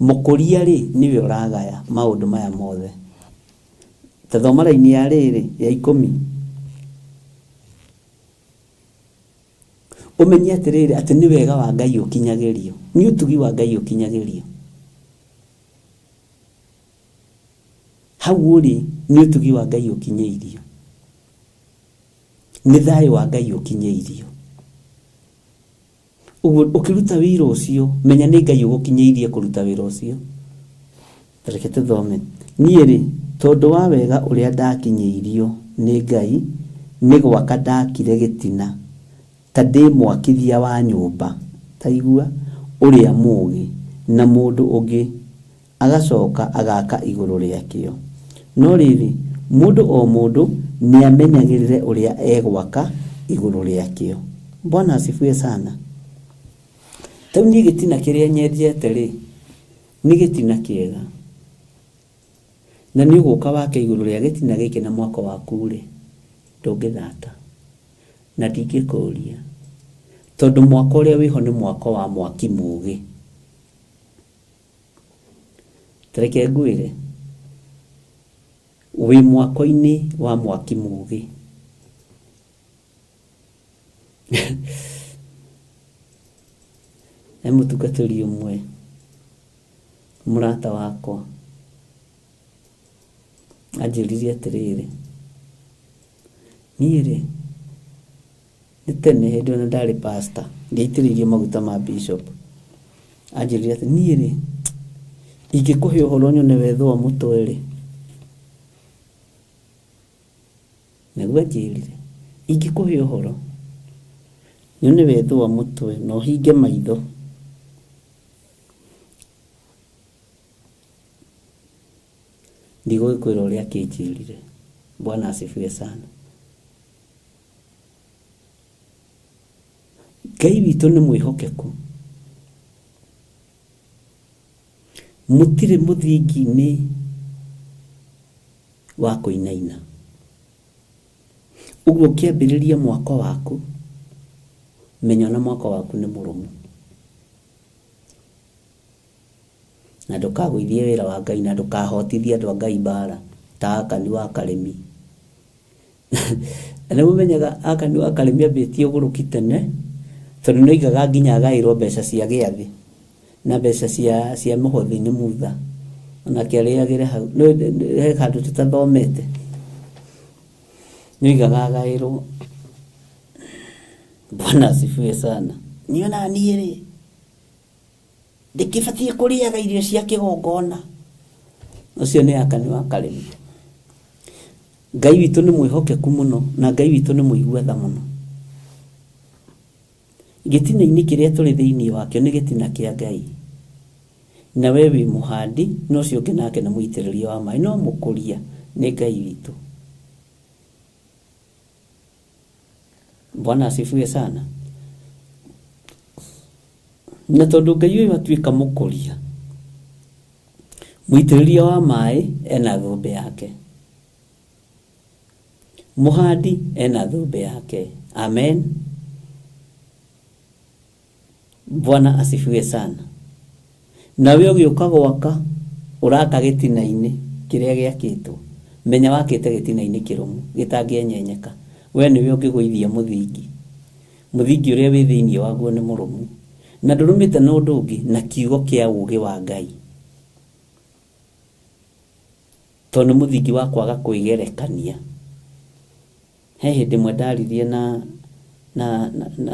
Mũkũria-rĩ, nĩwe ũragaya maũndũ maya mothe. Ta thoma raini ya rĩrĩ, ya ikũmi. Ũmenye atĩrĩrĩ, atĩ nĩ wega wa Ngai ũkinyagĩrio, nĩ ũtugi wa Ngai ũkinyagĩrio. Hau ũrĩ nĩ ũtugi wa Ngai ũkinyĩirio, nĩ thayũ wa Ngai ũkinyĩirio. Ũguo ũkĩruta wĩra ũcio, menya nĩ Ngai ũgũkinyĩirie kũruta wĩra ũcio. Reke tũthome. Niĩ-rĩ, tondũ wa wega ũrĩa ndakinyĩirio nĩ Ngai, nĩ gwaka ndaakire gĩtina, ta ndĩ mwakithia wa nyũmba, ta igua, ũrĩa mũũgĩ, na mũndũ ũngĩ agacoka agaaka igũrũ rĩakĩo. No rĩrĩ, mũndũ o mũndũ nĩamenyagĩrĩre ũrĩa egwaka igũrũ rĩakĩo. Bwana asifiwe sana. Rĩu niĩ gĩtina kĩrĩa nyenjete-rĩ, nĩ gĩtina kĩega. Na nĩ ũgũka wake igũrũ rĩa gĩtina gĩkĩ na mwako waku-rĩ, ndũngĩthata. Na ndingĩkũria. Tondũ mwako ũrĩa wĩho nĩ mwako wa mwaki mũgĩ. Tareke ngwĩre, wĩ mwako-inĩ wa mwaki mũgĩ. He mũtungatĩri ũmwe mũrata wakwa anjĩrire atĩrĩrĩ, niĩ rĩ, nĩ tene hĩndĩ ĩyo ndarĩ pastor, ndiaitĩrĩirio maguta ma bishop, anjĩrire atĩ niĩ rĩ, ingĩkũhe ũhoro nyone wethũa mũtwe rĩ, Nĩguo anjĩrire, ingĩkũhe ũhoro, nyone wethũa mũtwe na ũhinge maitho. Ndigũgĩkwĩra ũrĩa akĩnjĩrire. Bwana asifiwe sana. Ngai witũ nĩ mwĩhokeku. Mũtirĩ mũthingi-inĩ wa kũinaina. Ũguo ũkĩambĩrĩria mwako waku, menya ona mwako waku nĩ mũrũmu. Na ndũkagũithie wĩra wa Ngai na ndũkahotithie andũ a Ngai mbara ta Akani wa Karĩmi. Na nĩ mũmenyaga Akani wa Karĩmi ambĩtie ũgũrũki tene, tondũ nĩ oigaga nginya agaĩrwo mbeca cia gĩathĩ na mbeca cia, cia mũhothi nĩ Mutha, onake arĩagĩre hau. He handũ tũtathomete, nĩ oigaga agaĩrwo. Bwana asifiwe sana. Niĩ ona niĩ rĩ, ndĩkĩbatiĩ kũrĩaga irio cia kĩgongona. Ũcio nĩ Akani wa Karĩmi. Ngai witũ nĩ mwĩhokeku mũno na Ngai witũ nĩ mũigua tha mũno. Gĩtina-inĩ kĩrĩa tũrĩ thĩinĩ wakĩo nĩ gĩtina kĩa Ngai. Na we wĩ mũhandi na ũcio ũngĩ nake nĩ mũitĩrĩria wa maĩ, no mũkũria nĩ Ngai witũ. Bwana asifiwe sana. Na tondũ Ngai ũyũ atuĩka mũkũria, mũitĩrĩria wa maĩ ena thũmbĩ yake, mũhandi ena thũmbĩ yake. Amen. Bwana asifiwe sana. Nawe ũgĩũka gwaka, ũraka gĩtina-inĩ kĩrĩa gĩakĩtwo. Menya wakĩte gĩtina-inĩ kĩrũmu, gĩtangĩenyenyeka. We nĩwe ũngĩgũithia mũthingi. Mũthingi ũrĩa wĩ thĩinĩ waguo nĩ mũrũmu. Na ndũrũmĩte na ũndũ ũngĩ, na kiugo kĩa ũũgĩ wa Ngai. Tondũ nĩ mũthingi wa kwaga kwĩgerekania. He hĩndĩ ĩmwe ndaririe na na na na,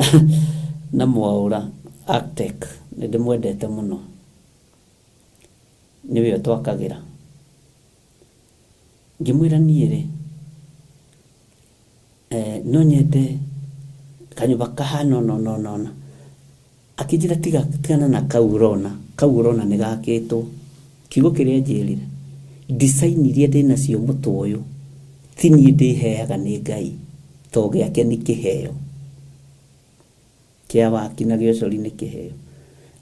na Mwaũra Arctech, nĩ ndĩmwendete mũno, nĩwe ũtwakagĩra. Ngĩmwĩra niĩ rĩ, eh, no nyende kanyũmba kahana ũna ũna ũna ũna. Akĩnjĩra tiga tigana na kau ũrona, kau ũrona nĩ gakĩtwo. Kiugo kĩrĩa anjĩrire, design iria ndĩnacio mũtwe ũyũ, ti niĩ ndĩheaga nĩ Ngai, to gĩake nĩ kĩheo. Kĩa waki na gĩa ũcori nĩ kĩheo.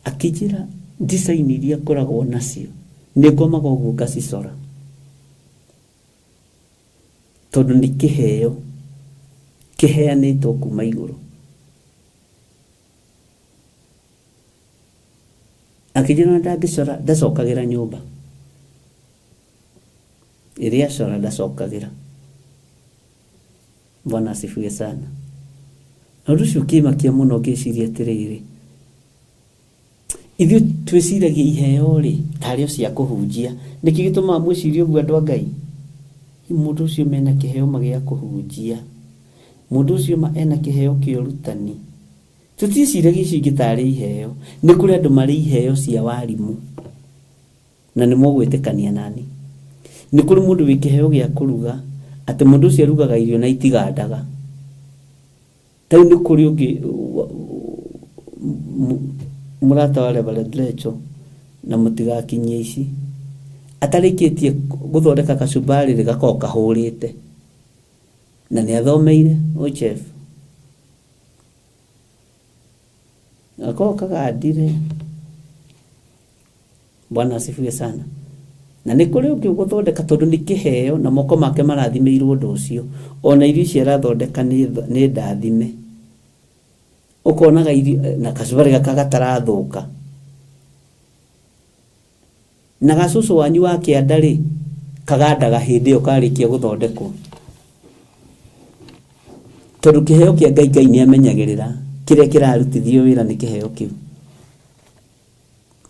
Akĩnjĩra design iria ngoragwo nacio, nĩ ngomaga ũguo ngacicora. Tondũ nĩ kĩheo kĩheanĩtwo kuma igũrũ. Akĩnjĩra ona ndangĩcora ndacokagĩra nyũmba. Ĩrĩa acora ndacokagĩra. Bwana asifiwe sana. Na ũndũ ũcio ũkĩmakia mũno ngĩciria atĩrĩrĩ, ithuĩ twĩciragia iheo rĩ, tarĩ o cia kũhunjia. Nĩkĩ gĩtũmaga mwĩcirie ũguo andũ a Ngai? Mũndũ ũcio ma ena kĩheo ma gĩa kũhunjia. Mũndũ ũcio ma ena kĩheo kĩa ũrutani. Tũtiĩciragia icio ingĩ tarĩ iheo. Nĩ kũrĩ andũ marĩ iheo cia warimũ. Na nĩ mũgwĩtĩkania nani. Nĩ kũrĩ mũndũ wĩ kĩheo gĩa kũruga, atĩ mũndũ ũcio arugaga irio na itigandaga. Ta rĩu nĩ kũrĩ ũngĩ mũrata wa Reverend Rachel na mũtigakinyie ici, atarĩkĩtie gũthondeka kacumbari rĩ gakoragwo kahũrĩte. Na nĩ athomeire ũchef. Gakoragwo kagandire. Bwana asifiwe sana. Na nĩ kũrĩ ũngĩ ũgũthondeka tondũ nĩ kĩheo na moko make marathimĩirwo ũndũ ũcio. Ona irio icio arathondeka nĩ ndathime. Ũkonaga irio na kacumbari gaka gatarathũka. Na gacũcũ wanyu wa kĩanda rĩ, kagandaga hĩndĩ ĩyo karĩkia gũthondekwo. Tondũ kĩheo kĩa Ngai, Ngai nĩ amenyagĩrĩra kĩrĩa kĩrarutithio wĩra nĩ kĩheo kĩu.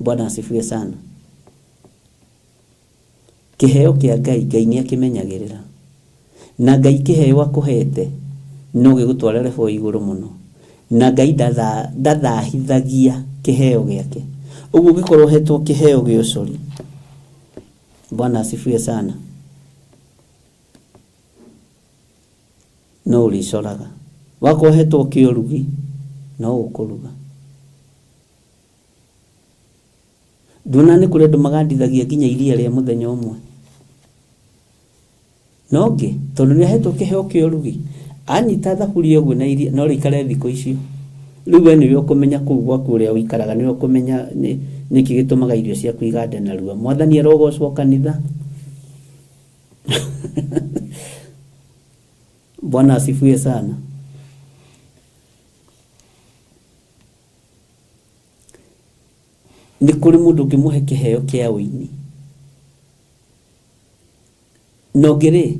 Bwana asifiwe sana. Kĩheo kĩa Ngai, Ngai nĩ akĩmenyagĩrĩra. Na Ngai kĩheo akũhete no gĩgũtware level ya igũrũ mũno. Na Ngai ndathahithagia kĩheo gĩake. Ũguo ũngĩkorwo ũhetwo kĩheo gĩa ũcori, Bwana asifiwe sana, no ũrĩcoraga. Wakorwo ũhetwo kĩa ũrugi, no ũkũruga. Nduona nĩ kũrĩ andũ magandithagia nginya iria rĩa mũthenya ũmwe. Na ũngĩ, tondũ nĩ ahetwo kĩheo kĩa ũrugi, anyita thaburia ũguo na iria, no rĩikare thikũ icio. Rĩu we nĩwe ũkũmenya kũu gwaku ũrĩa ũikaraga, nĩwe ũkũmenya nĩkĩ gĩtũmaga irio ciaku igande narua. Mwathani arogocwo kanitha. Bwana asifiwe sana. Nĩ kũrĩ mũndũ ũngĩmũhe kĩheo kĩa ũini. Na ũngĩ rĩ,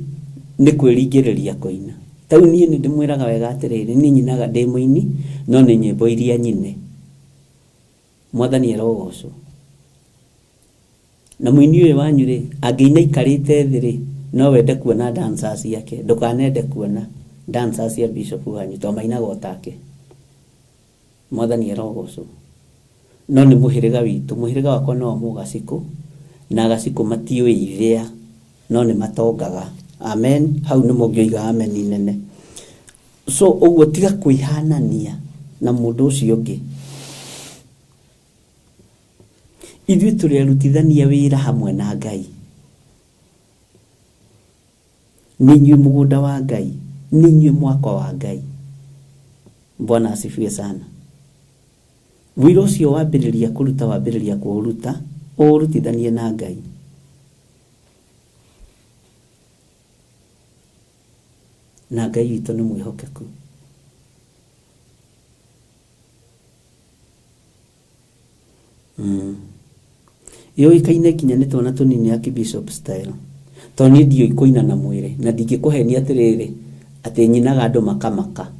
nĩ kwĩringĩrĩria kũina. Ta rĩu niĩ nĩ ndĩmwĩraga wega atĩrĩrĩ, niĩ nyinaga ndĩ mũini, no nĩ nyĩmbo iria nyine. Mwathani arogocwo. Na mũini ũyũ wanyu rĩ, angĩina aikarĩte thĩ rĩ, no wende kuona dancers ciake, ndũkanende kuona dancers cia bishop wanyu, tondũ mainaga o take. Mwathani arogocwo. No nĩ mũhĩrĩga witũ, mũhĩrĩga wakwa nĩ wa Mũgacikũ, na Agacikũ matiũĩ ithĩa, no nĩ matongaga. Amen. Hau nĩ mũngĩoiga amen nene. So ũguo tiga kwĩhanania na mũndũ ũcio ũngĩ. Ithuĩ tũrĩ arutithania wĩra hamwe na Ngai. Nĩ inyuĩ mũgũnda wa Ngai, nĩ inyuĩ mwako wa Ngai. Bwana asifiwe sana. Wĩra ũcio wambĩrĩria kũruta wambĩrĩria kũũruta, ũũrutithanie na Ngai. Na Ngai witũ nĩ mwĩhokeku. Yũĩkaine nginya nĩ twana tũnini Archbishop style. Tondũ niĩ ndiũĩ kũina na mwĩrĩ na ndingĩkũhenia atĩrĩrĩ atĩ nyinaga andũ makamaka.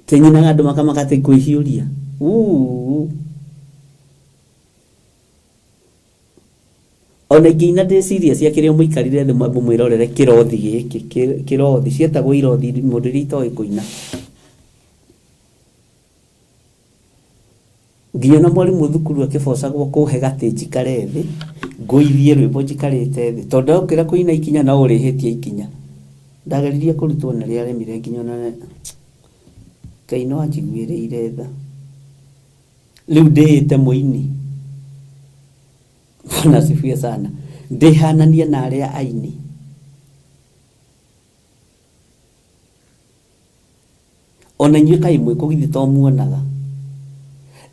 Atĩ nyinaga andũ makamaka atĩ kwĩhiũria. Uu. Ona ingĩina ndĩ serious ya kĩrĩa mũikarire thĩ mwambe mwĩrorere kĩrothi gĩkĩ, kĩrothi, cietagwo irothi mũndũ iria itoĩ kũina. Nginya ona mwarimũ thukuru akĩbocagwo kũhe gatĩ njikare thĩ, ngũithie rwĩmbo njikarĩte thĩ, tondũ ndokĩra kũina ikinya no ũrĩhĩtie ikinya. Ndageririe kũrutwo na rĩaremire nginya ona Ngai no anjiguĩrĩire tha. Rĩu ndĩĩte mũini. Bwana asifiwe sana. Ndĩhananie na arĩa aini. Ona inyuĩ kaĩ mwĩ kũ githĩ to muonaga?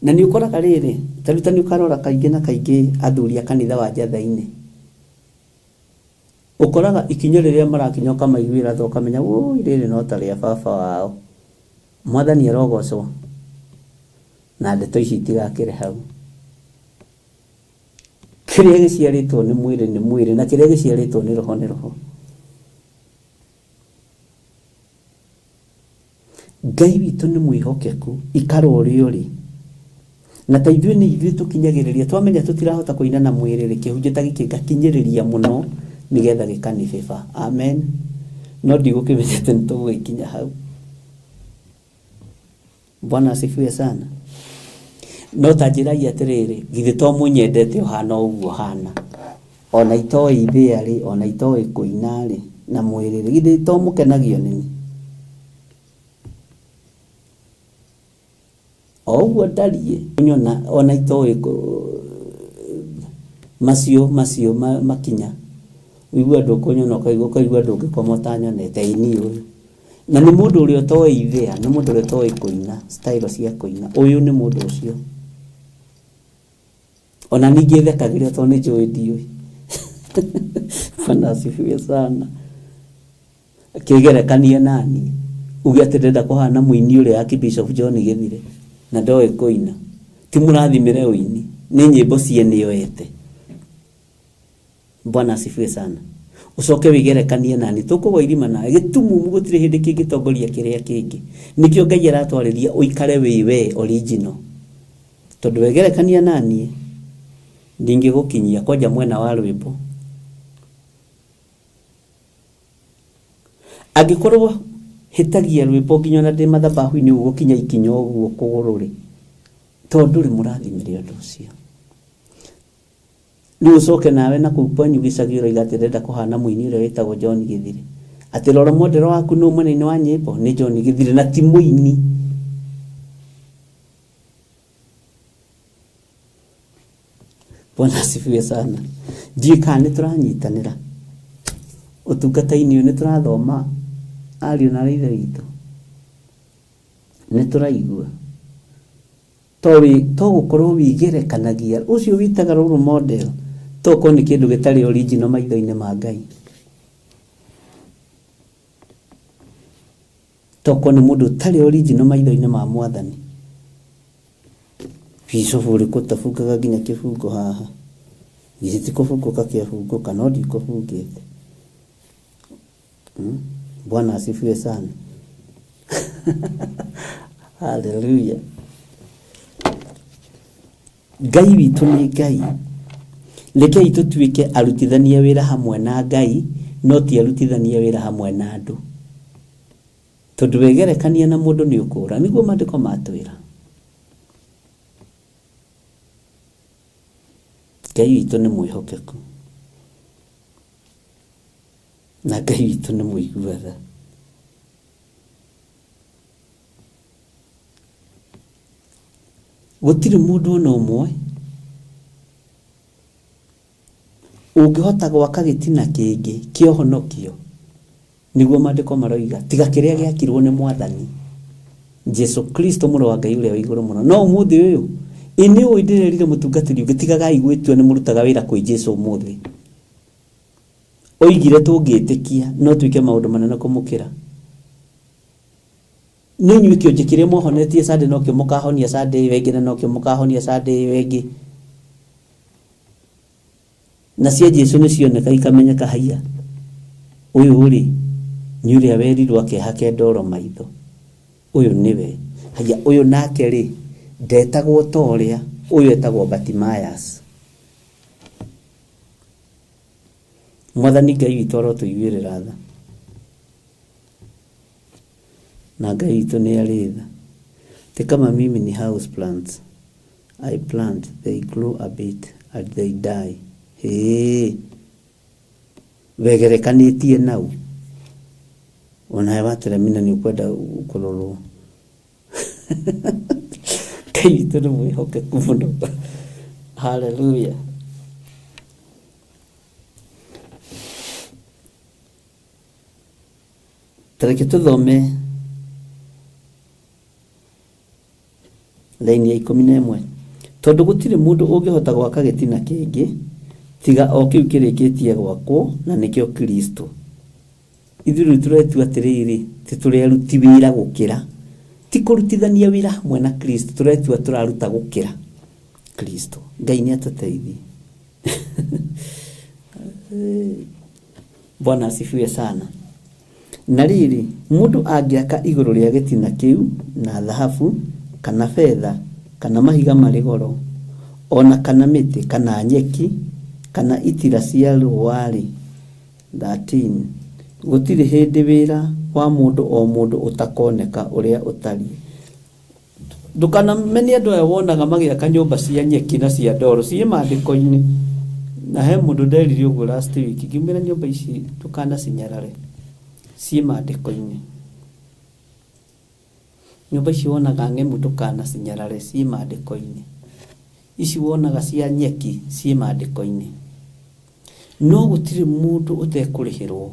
Na nĩ ũkoraga rĩrĩ, ta rĩu ta nĩ ũkarora kaingĩ na kaingĩ athuri a kanitha wa Njathai-inĩ, ũkoraga ikinya rĩrĩa marakinya ũkamaiguĩra tha ũkamenya wũi rĩrĩ no ta rĩa baba wao. Mwathani arogocwo na ndeto ici itigakĩre hau. Kĩrĩa gĩciarĩtwo nĩ mwĩrĩ nĩ mwĩrĩ na kĩrĩa gĩciarĩtwo nĩ roho nĩ roho. Ngai witũ nĩ mwĩhokeku, ikara ũrĩa ũrĩ. Na ta ithuĩ nĩ ithuĩ tũkinyagĩrĩria, twamenya tũtirahota kũina na mwĩrĩ rĩ, kĩhunjio ta gĩkĩ ngakinyĩrĩria mũno nĩgetha gĩkanibĩba. Amen. No ndigũkĩmenya atĩ nĩ tũgũgĩkinya hau. Bwana asifiwe sana. No ta njĩrai atĩrĩrĩ, githĩ to mũnyendete ũhana o ũguo hana? Ona itoĩ ithĩa rĩ, ona itoĩ kũina rĩ, na mwĩrĩ rĩ, githĩ to mũkenagio nĩ niĩ? O ũguo ndariĩ, nyona ona itoĩ macio macio makinya, ũigua ndũkũnyona ũkaigua ũkaigua ndũngĩkoma ũtanyonete, ĩ niĩ ũyũ. Na nĩ mũndũ ũrĩa ũtoĩ ithĩa, nĩ mũndũ ũrĩa ũtoĩ kũina, style cia kũina, ũyũ nĩ mũndũ ũcio. Ona ningĩ thekagĩrĩra tondũ nĩ njũĩ ndiũĩ. Bwana asifiwe sana. Kĩgerekanie nani uge atĩ ndĩrenda kũhana mũini ũrĩa Archbishop John Gĩthire na ndoĩ kũina. Ti mũrathimĩre ũini, nĩ nyĩmbo ciene oete. Bwana asifiwe sana. Ũcoke wĩgerekanie nani, tũkũgwa irima nawe. Gĩtumumu gũtirĩ hĩndĩ kĩngĩtongoria kĩrĩa kĩngĩ. Nĩkĩo Ngai aratwarĩria ũikare wĩ we original. Tondũ wegerekania naniĩ, ndingĩgũkinyia kwanja mwena wa rwĩmbo. Angĩkorwo hĩtagia rwĩmbo nginya ona ndĩ mathabahu-inĩ ũguo gũkinya ikinya ũguo kũgũrũ-rĩ, to ndũrĩ mũrathimĩre ũndũ ũcio. Rĩu ũcoke nawe na kũu kwanyu gĩcagi ũroiga atĩ ndĩrenda kũhana mũini ũrĩa wĩtagwo John Gĩthire. Atĩ rora mwendero waku nũ mwena-inĩ wa nyĩmbo? Nĩ John Gĩthire na ti mũini. Bwana asifiwe sana. Ndiũĩ kana nĩ tũranyitanĩra ũtungata-inĩ ũyũ, nĩ tũrathoma ariũ na aarĩ a Ithe witũ, nĩ tũraigua to to gũkorwo wĩgerekanagia ũcio wĩtaga role model to ũkorwo nĩ kĩndũ gĩtarĩ original maitho-inĩ ma Ngai. To ũkorwo nĩ mũndũ ũtarĩ original maitho-inĩ ma Mwathani. Bishop ũrĩkũ ũtabungaga nginya kĩbungo haha? Githĩ ti kũbungũka kĩabungũka no ndikũbungĩte. Bwana asifiwe sana. Hallelujah. Ngai witũ nĩ Ngai. Rekei tũtuĩke arutithania wĩra hamwe na Ngai, no ti arutithania wĩra hamwe na andũ. Tondũ wegerekania na mũndũ nĩ ũkũra, nĩguo maandĩko matwĩra. Ngai witũ nĩ mwĩhokeku. Na Ngai witũ nĩ mũigua tha. Gũtirĩ mũndũ ona ũmwe ũngĩhota gwaka gĩtina kĩngĩ kĩa ũhonokio, nĩguo maandĩko maroiga, tiga kĩrĩa gĩakirwo nĩ Mwathani Jesu Kristo mũrũ wa Ngai ũrĩa wĩ igũrũ mũno. No ũmũthĩ ũyũ, ĩ nĩ ũĩ ndĩrerire mũtungatĩri ũngĩ, tigagai gwĩtua nĩ mũrutaga wĩra kwĩ Jesu ũmũthĩ. Oigire tũngĩtĩkia no twĩke maũndũ manene kũmũkĩra. Nĩ inyuĩ kĩonje kĩrĩa mwahonetie Sunday nokĩo mũkahonia Sunday ĩyo ĩngĩ na nokĩo mũkahonia Sunday ĩyo ĩngĩ. Na cia Jesu nĩ cioneka ikamenyeka haiya ũyũ rĩ nĩ ũrĩa werirwo akehake ndoro maitho. Ũyũ nĩwe. Haiya ũyũ nake rĩ ndetagwo ta ũrĩa, ũyũ etagwo Bartimaeus. Mwathani Ngai witũ arotũiguĩrĩra tha. Na Ngai witũ nĩ arĩ tha. Ti kama mimi ni house plants. I plant, they grow a bit and they die. Hĩĩ. Wegerekanĩtie nau. Onawe wateremina nĩ ũkwenda kũrorwo. Ngai witũ nĩ mwĩhokeku mũno. Hallelujah. Ta reke tũthome raini ya 11. Tondũ gũtirĩ mũndũ ũngĩhota gwaka gĩtina kĩngĩ tiga o kĩu kĩrĩkĩtie gwakwo, na nĩkĩo Kristo. Ithuĩ rĩu tũretua atĩrĩrĩ, ti tũrĩ aruti wĩra gũkĩra, ti kũrutithania wĩra hamwe na Kristo, tũretua tũraruta gũkĩra Kristo. Ngai nĩ atũteithie. Bwana asifiwe sana. Na rĩrĩ, mũndũ angĩaka igũrũ rĩa gĩtina kĩu na thahabu, kana betha, kana mahiga marĩ goro, o na kana mĩtĩ, kana nyeki, kana itira cia rũũa-rĩ, 13 gũtirĩ hĩndĩ wĩra wa mũndũ o mũndũ ũtakoneka ũrĩa ũtariĩ. Ndũkanamene andũ aya wonaga magĩaka nyũmba cia nyeki na cia ndoro ciĩ maandĩko-inĩ. Na he mũndũ nderire ũguo last week, ngĩmwĩra nyũmba ici ndũkanacinyarare, ciĩ maandĩko-inĩ. Nyũmba ici wonaga ng'emu ndũkanacinyarare, ciĩ maandĩko-inĩ. Ici wonaga cia nyeki ciĩ maandĩko-inĩ. No gũtirĩ mũndũ ũtekũrĩhĩrwo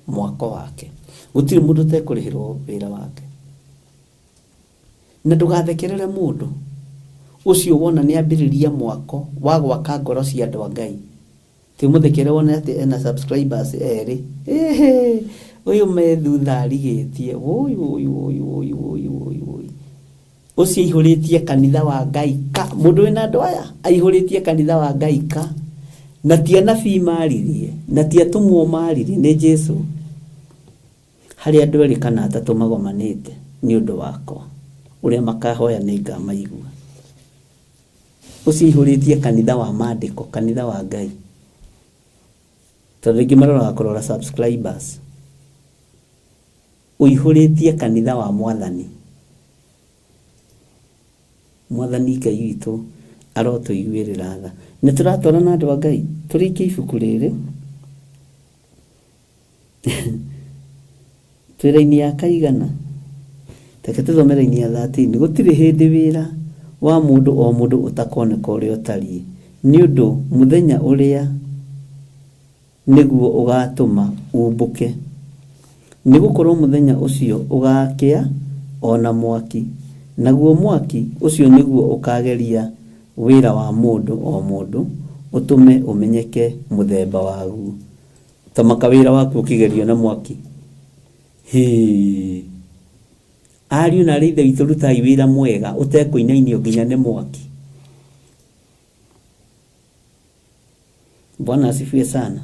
mwako wake, gũtirĩ mũndũ ũtekũrĩhĩrwo wĩra wake. Na ndũgathekerere mũndũ ũcio wona nĩ ambĩrĩria mwako wa gwaka ngoro cia andũ a Ngai. Ti ũmũthekere wone atĩ ena subscribers erĩ. Ĩhĩ, ũyũ me thutha arigĩtie. Wũi wũi wũi wũi wũi wũi wũi. Ũcio aihũrĩtie kanitha wa Ngai ka. Mũndũ wĩna andũ aya aihũrĩtie kanitha wa Ngai ka. Na ti anabii maririe, na ti atũmwo maririe, nĩ Jesu. Harĩ andũ erĩ kana atatũ magomanĩte nĩ ũndũ wakwa, ũrĩa makahoya nĩ ngamaigua. Ũcio aihũrĩtie kanitha wa maandĩko, kanitha wa Ngai. Tondũ aingĩ maroraga kũrora subscribers. Ũihũrĩtie kanitha wa Mwathani. Mwathani Ngai witũ arotũiguĩrĩra tha. Nĩ tũratwarana andũ a Ngai? Tũrĩkie ibuku rĩrĩ. Twĩ raini ya kaigana? Reke tũthome raini ya 13. Gũtirĩ hĩndĩ wĩra wa mũndũ o mũndũ ũtakoneka ũrĩa ũtariĩ, nĩ ũndũ mũthenya ũrĩa nĩguo ũgaatũma umbũke. Nĩ gũkorũo mũthenya ũcio ũgaakĩa o na mwaki, naguo mwaki ũcio nĩguo ũkaageria wĩra wa mũndũ o mũndũ, ũtũme ũmenyeke mũthemba waguo. Ta maka wĩra waku ũkĩgerio na mwaki. Hĩĩ! Ariũ na aarĩ a Ithe witũ rutai wĩra mwega ũtekũinainio nginya nĩ mwaki. Bwana asifiwe sana.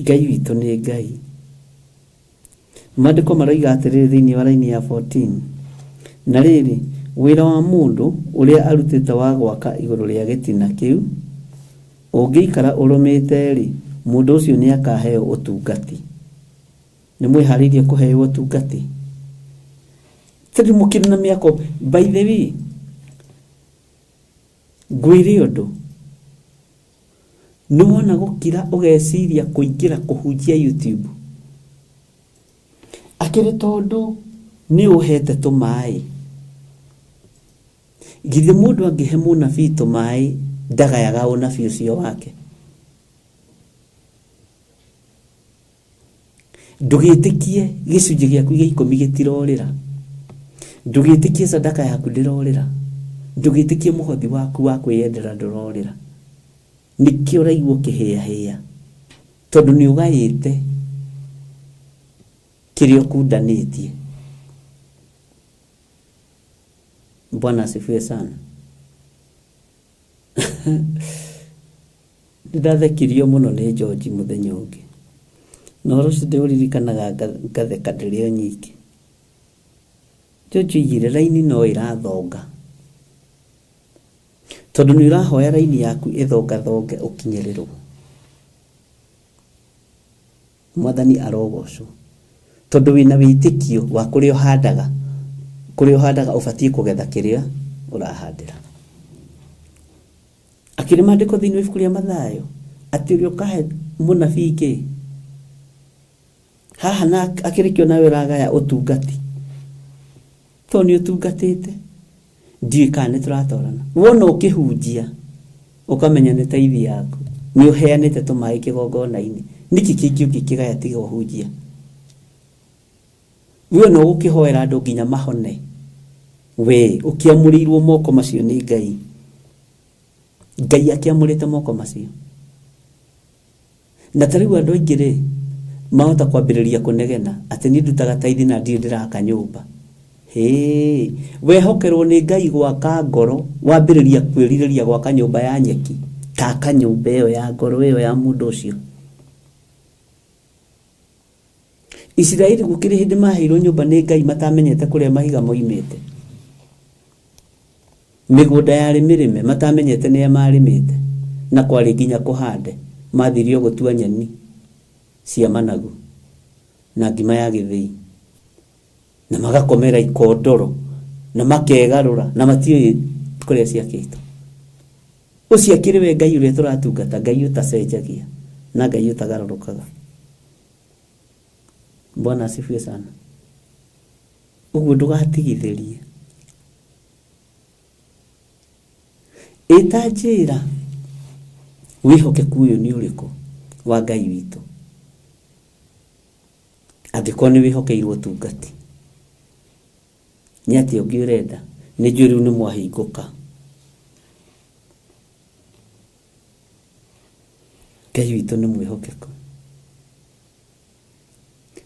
Ngai witũ nĩ Ngai. Maandĩko maroiga atĩrĩrĩ thĩinĩ wa raini ya 14, Na rĩrĩ, wĩra wa mũndũ ũrĩa arutĩte wa gwaka igũrũ rĩa gĩtina kĩu ũngĩikara ũrũmĩte-rĩ, mũndũ ũcio nĩakaheo ũtungati. Nĩ mwĩharĩirie kũheo ũtungati? Tondũ mũkĩrĩ na mĩako, by the way, ngwĩre ũndũ, Nĩ wona gũkira ũgeciria kũingĩra kũhunjia YouTube? Akĩrĩ tondũ nĩ ũhete tũmaĩ. Githĩ mũndũ angĩhe mũnabii tũmaĩ ndagayaga ũnabii ũcio wake? Ndũgĩtĩkie gĩcunjĩ gĩaku gĩa ikũmi gĩtirorĩra. Ndũgĩtĩkie sadaka yaku ndĩrorĩra. Ndũgĩtĩkie mũhothi waku wa kwĩyendera ndũrorĩra. Nĩkĩo ũraigua ũkĩhĩahĩa, tondũ nĩ ũgaĩte kĩrĩa ũkundanĩtie. Bwana asifiwe sana. Nĩ ndathekirio mũno nĩ George mũthenya ũngĩ. Na ũhoro ũcio ndĩũririkanaga ngatheka ndĩrĩ o nyiki. George oigire raini no ĩrathonga. Tondũ nĩ ũrahoya raini yaku ĩthongathonge ũkinyĩrĩrwo. Mwathani arogocwo. Tondũ wĩna wĩtĩkio wa kũrĩa ũhandaga, kũrĩa ũhandaga ũbatiĩ kũgetha kĩrĩa ũrahandĩra. Akĩrĩ maandĩko thĩinĩ wa ibuku rĩa Mathayo atĩ ũrĩa ũkahe mũnabii kĩ haha na akĩrĩ kĩo nawe ũragaya ũtungati to nĩ ũtungatĩte ndiũĩ kana nĩ tũratwarana wona ũkĩhunjia ũkamenya nĩ taithi yaku nĩ ũheanĩte tũmaĩ kĩgongona-inĩ nĩkĩ kĩngĩ ũngĩkĩgaya tiga ũhunjia We ona ũgũkĩhoera andũ nginya mahone. We ũkĩamũrĩirwo moko macio nĩ Ngai. Ngai akĩamũrĩte moko macio. Na ta rĩu andũ aingĩ rĩ, mahota kwambĩrĩria kũnegena atĩ niĩ ndutaga taithi na ndirĩ ndĩraka nyũmba. Hĩĩ, wehokerwo nĩ Ngai gwaka ngoro, wambĩrĩria kwĩrirĩria gwaka nyũmba ya nyeki, taka nyũmba ĩyo ya ngoro ĩyo ya mũndũ ũcio. Isiraeli gũkĩrĩ hĩndĩ maheirwo nyũmba nĩ Ngai matamenyete kũrĩa mahiga moimĩte. Mĩgũnda yarĩ mĩrĩme matamenyete nĩa marĩmĩte na kwarĩ nginya kũhande mathire o gũtua nyeni cia managu na ngima ya gĩthĩi. Na magakomera ikondoro na makegarũra na matiũĩ kũrĩa ciakĩtwo. Ũcio akĩrĩ we Ngai ũrĩa tũratungata, Ngai ũtacenjagia na Ngai ũtagarũrũkaga. Bwana asifiwe sana. Ũguo ndũgatigithĩrie. Ĩta njĩra wĩhokeku ũyũ nĩ ũrĩkũ wa Ngai witũ. Angĩkorwo nĩ wĩhokeirwo ũtungati, nĩ atĩa ũngĩ ũrenda? Nĩ njũĩ rĩu nĩ mwahingũka. Ngai witũ nĩ mwĩhokeku.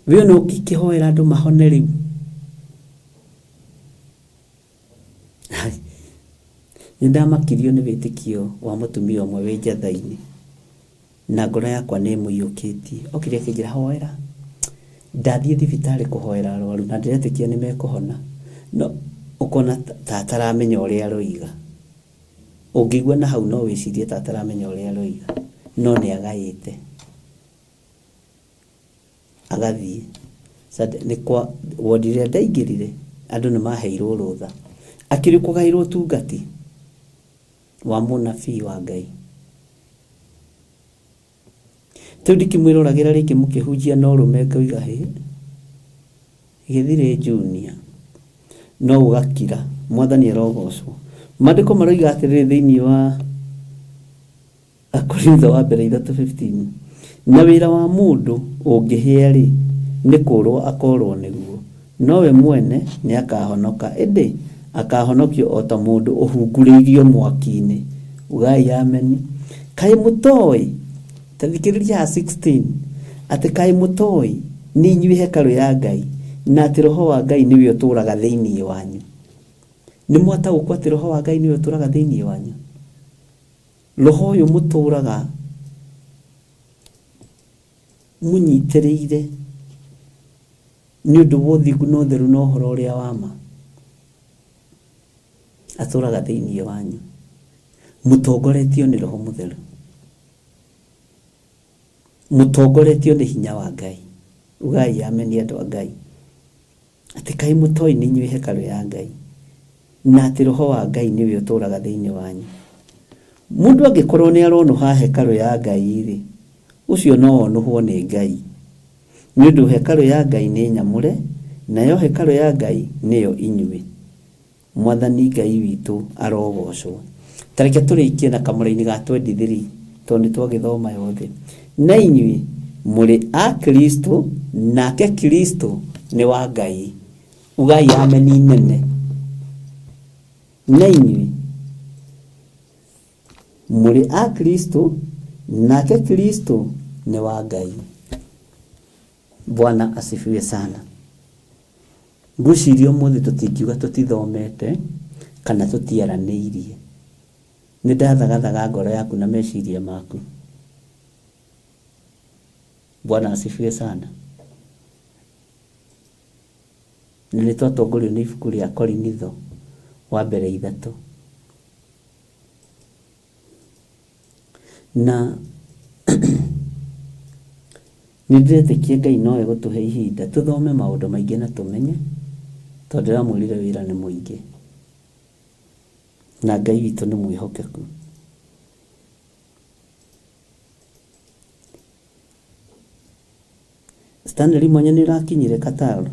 We ona ũngĩkĩhoera andũ mahone rĩu. Hai. Nĩ ndamakirio nĩ wĩtĩkio wa mũtumia ũmwe wĩ njatha-inĩ na ngoro yakwa nĩ ĩmũiyũkĩtie. Okire akĩnjĩra hoera. Ndathiĩ thibitarĩ kũhoera arwaru na ndĩretĩkia nĩ mekũhona. No ũkona ta ataramenya ũrĩa aroiga. Ũngĩigua na hau no wĩcirie ta ataramenya ũrĩa aroiga. No nĩ agaĩte. Agathiĩ. Nĩ kwa wodi ĩrĩa ndaingĩrire andũ nĩ maheirwo rũtha. Akĩrĩ kũgaĩrwo ũtungati wa mũnabii wa Ngai. Rĩu ndikĩmwĩroragĩra rĩngĩ mũkĩhunjia na ũrũme ngoiga hĩ, gĩthirĩ junior. No ũgakira. Mwathani arogocwo. Maandĩko maroiga atĩrĩrĩ thĩinĩ wa Akorintho wa mbere 3:15, na wĩra wa mũndũ ũngĩhĩa-rĩ, nĩ kũũrwo akoorwo nĩguo, nowe mwene nĩakahonoka, ĩndĩ akaahonokio o ta mũndũ ũhungurĩirio mwaki-inĩ. Ugai ameni. Kaĩ mũtoĩ, ta thikĩrĩria haha 16, atĩ kaĩ mũtoĩ nĩ inyuĩ hekarũ ya Ngai, na atĩ Roho wa Ngai nĩwe ũtũũraga thĩinĩ wanyu? Nĩ mwataũkwo atĩ Roho wa Ngai nĩwe ũtũũraga thĩinĩ wanyu? Roho ũyũ mũtũũraga mũnyitĩrĩire nĩ ũndũ wa ũthingu na ũtheru na ũhoro ũrĩa wa ma, atũũraga thĩinĩ wanyu, mũtongoretio nĩ Roho Mũtheru, mũtongoretio nĩ hinya wa Ngai. Ugai ameni andũ a Ngai. Atĩ kaĩ mũtoĩ nĩ inyuĩ hekarũ ya Ngai, na atĩ Roho wa Ngai nĩwe ũtũũraga thĩinĩ wanyu? Mũndũ angĩkorwo nĩ aronũha hekarũ ya Ngai-rĩ, ũcio no onũhwo nĩ Ngai, nĩ ũndũ hekarũ ya Ngai nĩ nyamũre, nayo hekarũ ya Ngai nĩyo inyuĩ. Mwathani Ngai witũ arogoocwo. Ta reke tũrĩkie na kamũraini ga 23 tondũ nĩ twagĩthoma yothe. Na inyuĩ mũrĩ a Kristo, nake Kristo nĩ wa Ngai. Ugai ameni nene. Na inyuĩ mũrĩ a Kristo, nake Kristo nĩ wa Ngai. Bwana asifiwe sana. Ngwĩciria ũmũthĩ tũtingiuga tũtithomete kana tũtiaranĩirie. Nĩ ndathagathaga ngoro yaku na meciria maku. Bwana asifiwe sana. Na nĩ twatongorio nĩ ibuku rĩa Korinitho wa mbere 3. Na nĩ ndĩretĩkia Ngai no egũtũhe ihinda tũthome maũndũ maingĩ na tũmenye, tondũ ndĩramwĩrire wĩra nĩ mũingĩ. Na Ngai witũ nĩ mwĩhokeku. Stanley Mwanya nĩ ũrakinyire Qatar?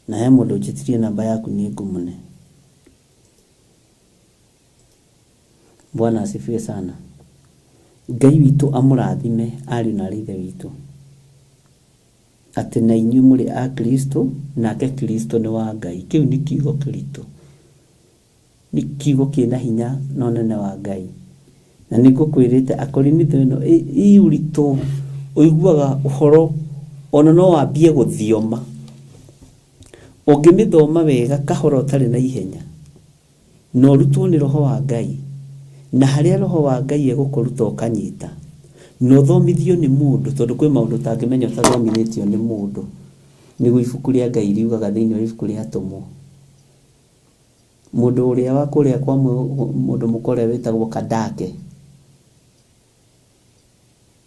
Na he mũndũ ũnjĩtirie namba yaku nĩ ngũmũne. Bwana asifiwe sana. Ngai witũ amũrathime ariũ na arĩ ithe witũ. Atĩ na inyuĩ mũrĩ a Kristo, nake Kristo nĩ wa Ngai. Kĩu nĩ kiugo kĩritũ. Nĩ kiugo kĩna hinya na ũnene wa Ngai. Na nĩ ngũkwĩrĩte Akorinitho ĩno ĩ ũritũ, ũiguaga ũhoro ona no wambie gũthioma. Ũngĩmĩthoma wega kahora ũtarĩ na ihenya, na ũrutwo nĩ Roho wa Ngai, na harĩa Roho wa Ngai egũkũruta ũkanyita, na ũthomithio nĩ mũndũ, tondũ kwĩ maũndũ ũtangĩmenya ũtathomithĩtio nĩ mũndũ, nĩguo ibuku rĩa Ngai riugaga thĩinĩ wa ibuku rĩa Atũmwo. Mũndũ ũrĩa wa kũrĩa kwa mũndũ mũka ũrĩa wĩtagwo Kandake,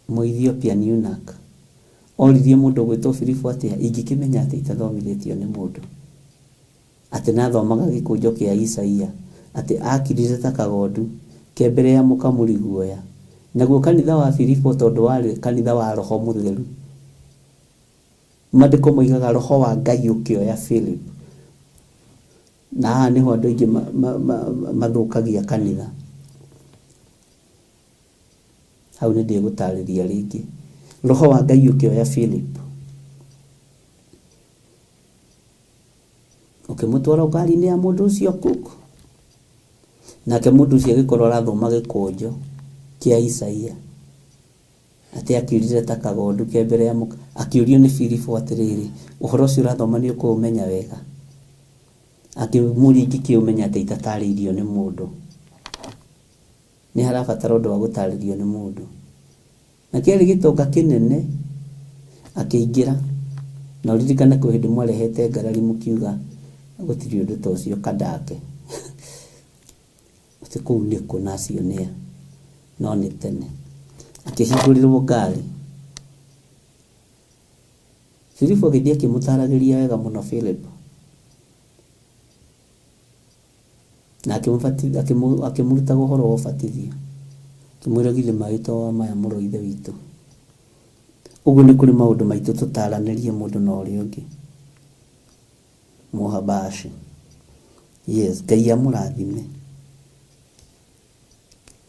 Mũethiopian eunuch, Oririe mũndũ ũgwĩtwo Filipu atĩa, ingĩkĩmenya atĩ itathomithĩtio nĩ mũndũ? Atĩ nathomaga gĩkũnjo kĩa Isaia, atĩ akirire ta kagondu ke mbere ya mũkamuri guoya. Naguo kanitha wa Filipo tondũ warĩ kanitha wa Roho Mũtheru, Mandĩko moigaga Roho wa Ngai ũkĩoya Philip. Na haha nĩho andũ aingĩ mathũkagia kanitha. Hau nĩ ndĩgũtarĩria rĩngĩ. Roho wa Ngai ũkĩoya Philip. Ũkĩmũtwara ngari-inĩ ya mũndũ ũcio Cook. Nake mũndũ ũcio agĩkorwo arathoma gĩkũnjo kĩa Isaia. Atĩ akirire ta kagondu ke mbere ya mũka. Akĩũrio nĩ Filipu atĩrĩrĩ, ũhoro ũcio ũrathoma nĩ ũkũũmenya wega? Akĩmũria ingĩkĩũmenya atĩ itatarĩirio nĩ mũndũ. Nĩ harabatara ũndũ wa gũtarĩrio nĩ mũndũ. Na kĩarĩ gĩtonga kĩnene, akĩingĩra. Na ũririkane kwĩ hĩndĩ mwarehete ngarari mũkiuga gũtirĩ ũndũ ta ũcio kandake. Atĩ kũu nĩkũ na acio nĩa? No nĩ tene. Akĩhingũrĩrwo ngari. Filipu agĩthiĩ akĩmũtaragĩria wega mũno Philip. Na akĩmũrutaga ũhoro wa ũbatithio. Akĩmwĩra githĩ maĩ to wa maya mũrũ wa ithe witũ. Ũguo nĩ kũrĩ maũndũ maitũ tũtaranĩrie mũndũ na ũrĩa ũngĩ. Mũhabashi. Yes, Ngai amũrathime.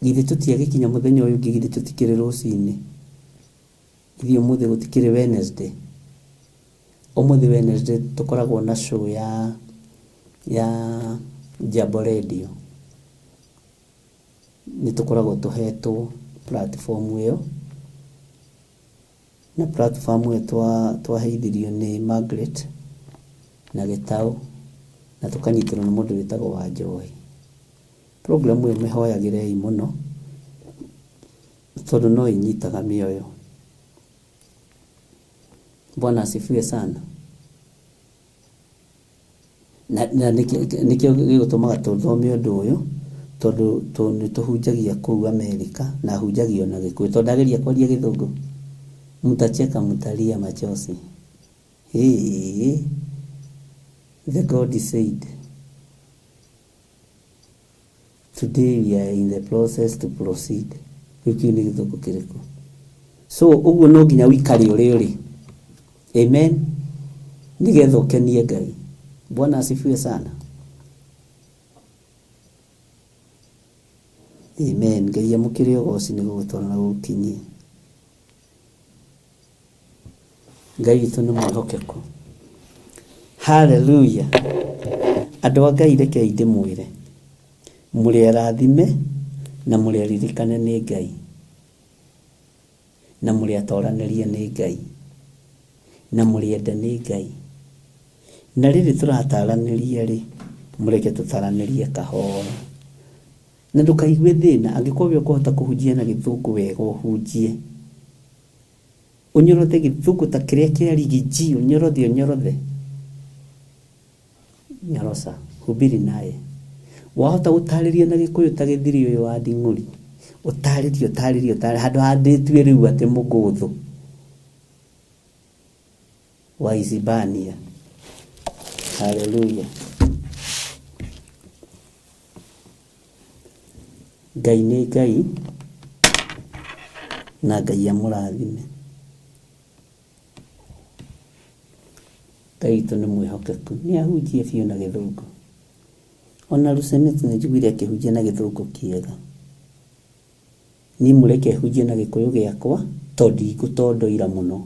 Githĩ tũtiagĩkinya mũthenya ũyũ ũngĩ, githĩ tũtikĩrĩ rũcinĩ? Githĩ ũmũthĩ gũtikĩrĩ Wednesday? Ũmũthĩ Wednesday tũkoragwo na show ya ya Jambo Radio. Nĩ tũkoragwo tũhetwo platform ĩyo, na platform ĩyo twaheithirio nĩ Margaret na Gĩtaũ, na tũkanyitĩrwo nĩ mũndũ wĩtagwo Wanjohi. Program ĩyo mĩhoyagĩrei mũno, tondũ no ĩnyitaga mĩoyo. Bwana asifiwe sana. Na, na nĩkĩo gĩgũtũmaga tũthome ũndũ ũyũ tondũ nĩ tũhunjagia kũu Amerika na hunjagia na Gĩkũyũ tondũ ndageria kwaria Gĩthũngũ mtacheka mtalia machozi. Hey, the God said Today we are in the process to proceed. Rĩu kĩu nĩ gĩthũngũ kĩrĩkũ? So ũguo no nginya ũikare ũrĩa ũrĩ. Amen. Nĩgetha ũkenie Ngai. Bwana asifiwe sana. Amen. Ngai amũkĩre ũgoci nĩ gũgũtwara na gũgũkinyia. Ngai witũ nĩ mwĩhokeku. Haleluya. Andũ a Ngai rekei ndĩmwĩre, mũrĩ arathime na mũrĩ aririkane nĩ Ngai na mũrĩ atoranĩrie nĩ Ngai na mũrĩ ende nĩ Ngai. Na rĩrĩ tũrataranĩria rĩ, mũreke tũtaranĩrie kahora. Na ndũkaigue thĩna angĩkorwo we ũkũhota kũhunjia na gĩthũngũ wega ũhunjie. Ũnyorothe gĩthũngũ ta kĩrĩa kĩa Riggy G, ũnyorothe ũnyorothe. Nyoroca, hubiri naye. Wahota gũtarĩria na gĩkũyũ ta gĩthiri ũyũ wa Nding'ũri, ũtarĩrie ũtarĩrie ũtarĩrie handũ ha ndĩtue rĩu atĩ mũgũthũ wa Isibania. Haleluya. Ngai nĩ Ngai na Ngai amũrathime. Ngai witũ nĩ mwĩhokeku, nĩ ahunjie biũ na gĩthũngũ. Ona Lusemit nĩ njiguire akĩhunjia na gĩthũngũ kĩega. Niĩ mũreke hunjie na gĩkũyũ gĩakwa tondũ ndigũtondoira mũno.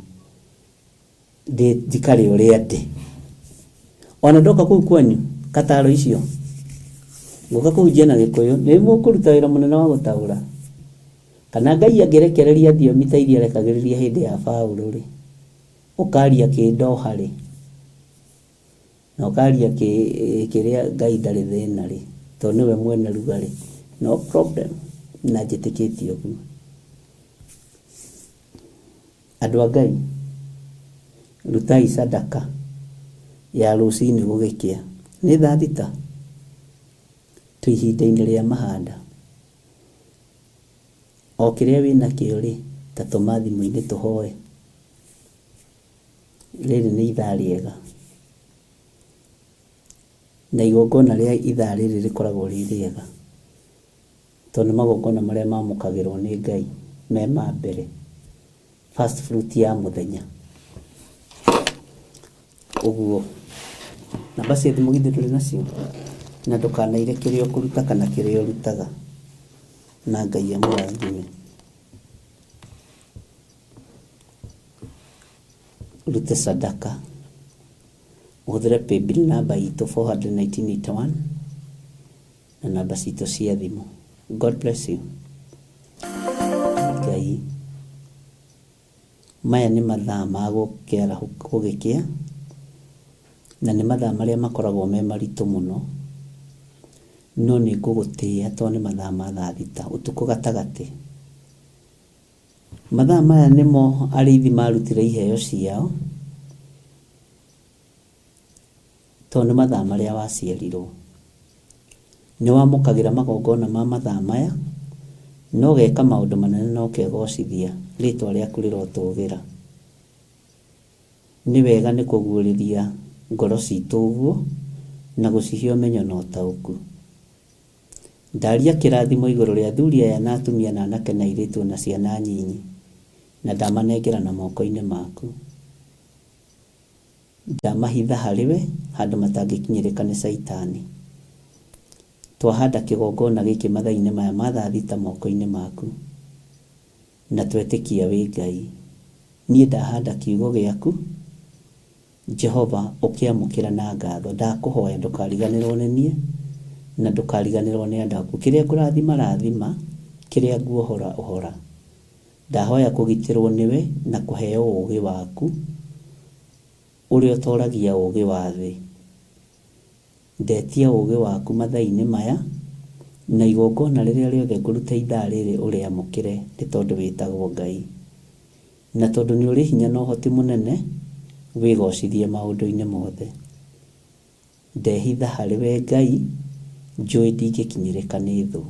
Ndĩ njikare ũrĩa ndĩ. Ona ndoka kũu kwanyu kataro icio ngũka kũhunjia na gĩkũyũ nĩ mũkũruta wĩra mũnene wa gũtaũra. Kana Ngai angĩrekereria thiomi ta iria arekagĩrĩria hĩndĩ ya Paũlũ rĩ, ũkaria kĩndoha rĩ, na ũkaria kĩrĩa Ngai ndarĩ thĩna rĩ, tondũ nĩwe mwene ruga rĩ, no problem na njĩtĩkĩtie ũguo. Andũ a Ngai, rutai sadaka ya rũcinĩ gũgĩkĩa. Nĩ thaa thita? Twĩ ihinda-inĩ rĩa mahanda. O kĩrĩa wĩnakĩo rĩ, ta tũma thimũ-inĩ tũhoe. Rĩrĩ nĩ ithaa rĩega na igongona rĩa ithaa rĩrĩ rĩkoragwo rĩ rĩega tondũ nĩ magongona marĩa mamũkagĩrwo nĩ Ngai me ma mbere, first fruit ya mũthenya. Ũguo namba cia thimũ githĩ ndũrĩ nacio? Na ndũkanaire kĩrĩa ũkũruta kana kĩrĩa ũrutaga, na Ngai amũrathime. Ũrute sadaka, ũhũthĩre paybill namba itũ 41981 na namba citũ cia thimũ. God bless you. Ngai, maya nĩ mathaa ma gũgĩkĩa, na nĩ mathaa marĩa makoragwo me maritũ mũno, no nĩ ngũgũtĩĩa tondũ nĩ mathaa ma thaa thita ũtukũ gatagatĩ. Mathaa maya nĩmo arĩithi marutire iheo ciao, tondũ nĩ mathaa marĩa waciarirwo. Nĩ wamũkagĩra magongona ma mathaa maya, na ũgeka maũndũ manene na ũkegocithia, rĩtwa rĩaku rĩrotũgĩra. Nĩ wega nĩ kũguũrĩria ngoro citũ ũguo, na gũcihe ũmenyo na ũtaũku. Ndaria kĩrathimo igũrũ rĩa athuri aya na atumia na anake na airĩtu na ciana nyinyi, na ndamanengera na moko-inĩ maku. Ndamahitha harĩ we handũ matangĩkinyĩrĩka nĩ Caitani. Twahanda kĩgongona gĩkĩ mathaa-inĩ maya ma thaa thita moko-inĩ maku, na twetĩkia wĩ Ngai. Niĩ ndahanda kiugo gĩaku, Jehova, ũkĩamũkĩra na ngatho. Ndakũhoya ndũkariganĩrwo nĩ niĩ, na ndũkariganĩrwo nĩ andũ aku. Kĩrĩa ngũrathima rathima, kĩrĩa nguohora ohora. Ndahoya kũgitĩrwo nĩwe na kũheo ũũgĩ waku, ũrĩa ũtoragia ũũgĩ wa thĩ. Ndetia ũũgĩ waku mathaa-inĩ maya, na igongona rĩrĩa rĩothe ngũruta ithaa rĩrĩ ũrĩamũkĩre, nĩ tondũ wĩtagwo Ngai. Na tondũ nĩ ũrĩ hinya na ũhoti mũnene, wĩgocithie maũndũ-inĩ mothe. Ndehitha harĩ we Ngai, njũĩ ndingĩkinyĩrĩka nĩ thũ.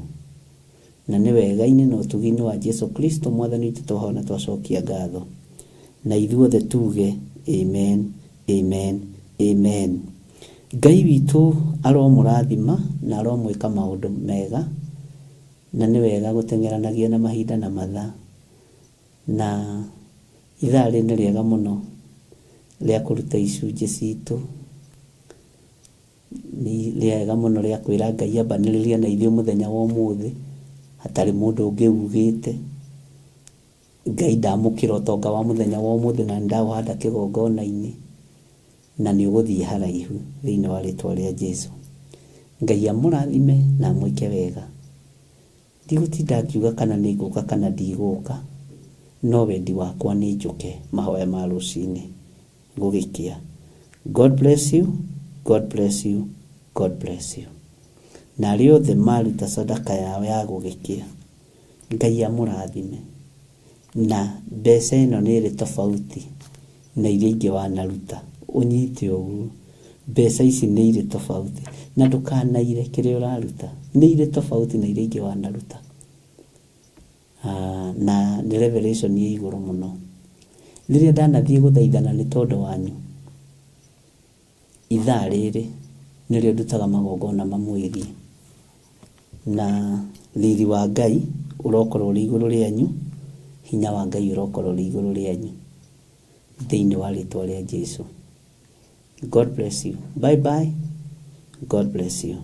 Na nĩ wega-inĩ na ũtugi-inĩ wa Jesu Kristo Mwathani witũ twahoya na twacokia ngatho. Na ithuothe tuge amen, amen, amen. Ngai witũ aromũrathima na aromwĩka maũndũ mega, na nĩ wega gũteng'eranagia na mahinda na mathaa. Na ithaa rĩrĩ nĩ rĩega mũno rĩa kũruta icunjĩ citũ. Nĩ rĩega mũno rĩa kwĩra Ngai ambanĩrĩria na ithuĩ mũthenya wa ũmũthĩ, hatarĩ mũndũ ũngĩ ugĩte. Ngai ndamũkĩra ũtonga wa mũthenya wa ũmũthĩ na nĩndaũhanda kĩgongona-inĩ, na nĩ ũgũthiĩ haraihu thĩinĩ wa rĩtwa rĩa Jesu. Ngai amũrathime na amwĩke wega. Ndigũtinda ngiuga kana nĩ ngũka kana ndigũka, no wendi wakwa nĩ njũke mahoya ma rũcinĩ gũgĩkĩa. God bless you, God bless you, God bless you. Na arĩa othe maruta sadaka yao ya gũgĩkĩa, Ngai amũrathime. Na mbeca ĩno nĩ ĩrĩ tofauti na iria ingĩ wanaruta. Ũnyite ũguo, mbeca ici nĩ irĩ tofauti. Na ndũkanaire kĩrĩa ũraruta, nĩ irĩ tofauti na iria ingĩ wanaruta. Na nĩ revelation ĩ igũrũ mũno. Rĩrĩa ndanathiĩ gũthaithana nĩ tondũ wanyu, ithaa rĩrĩ nĩrĩo ndutaga magongona mamwĩgiĩ. Na riri wa Ngai ũrokorwo ũrĩ igũrũ rĩanyu, hinya wa Ngai ũrokorwo ũrĩ igũrũ rĩanyu, thĩinĩ wa rĩtwa rĩa Jesu. God bless you. Bye bye. God bless you.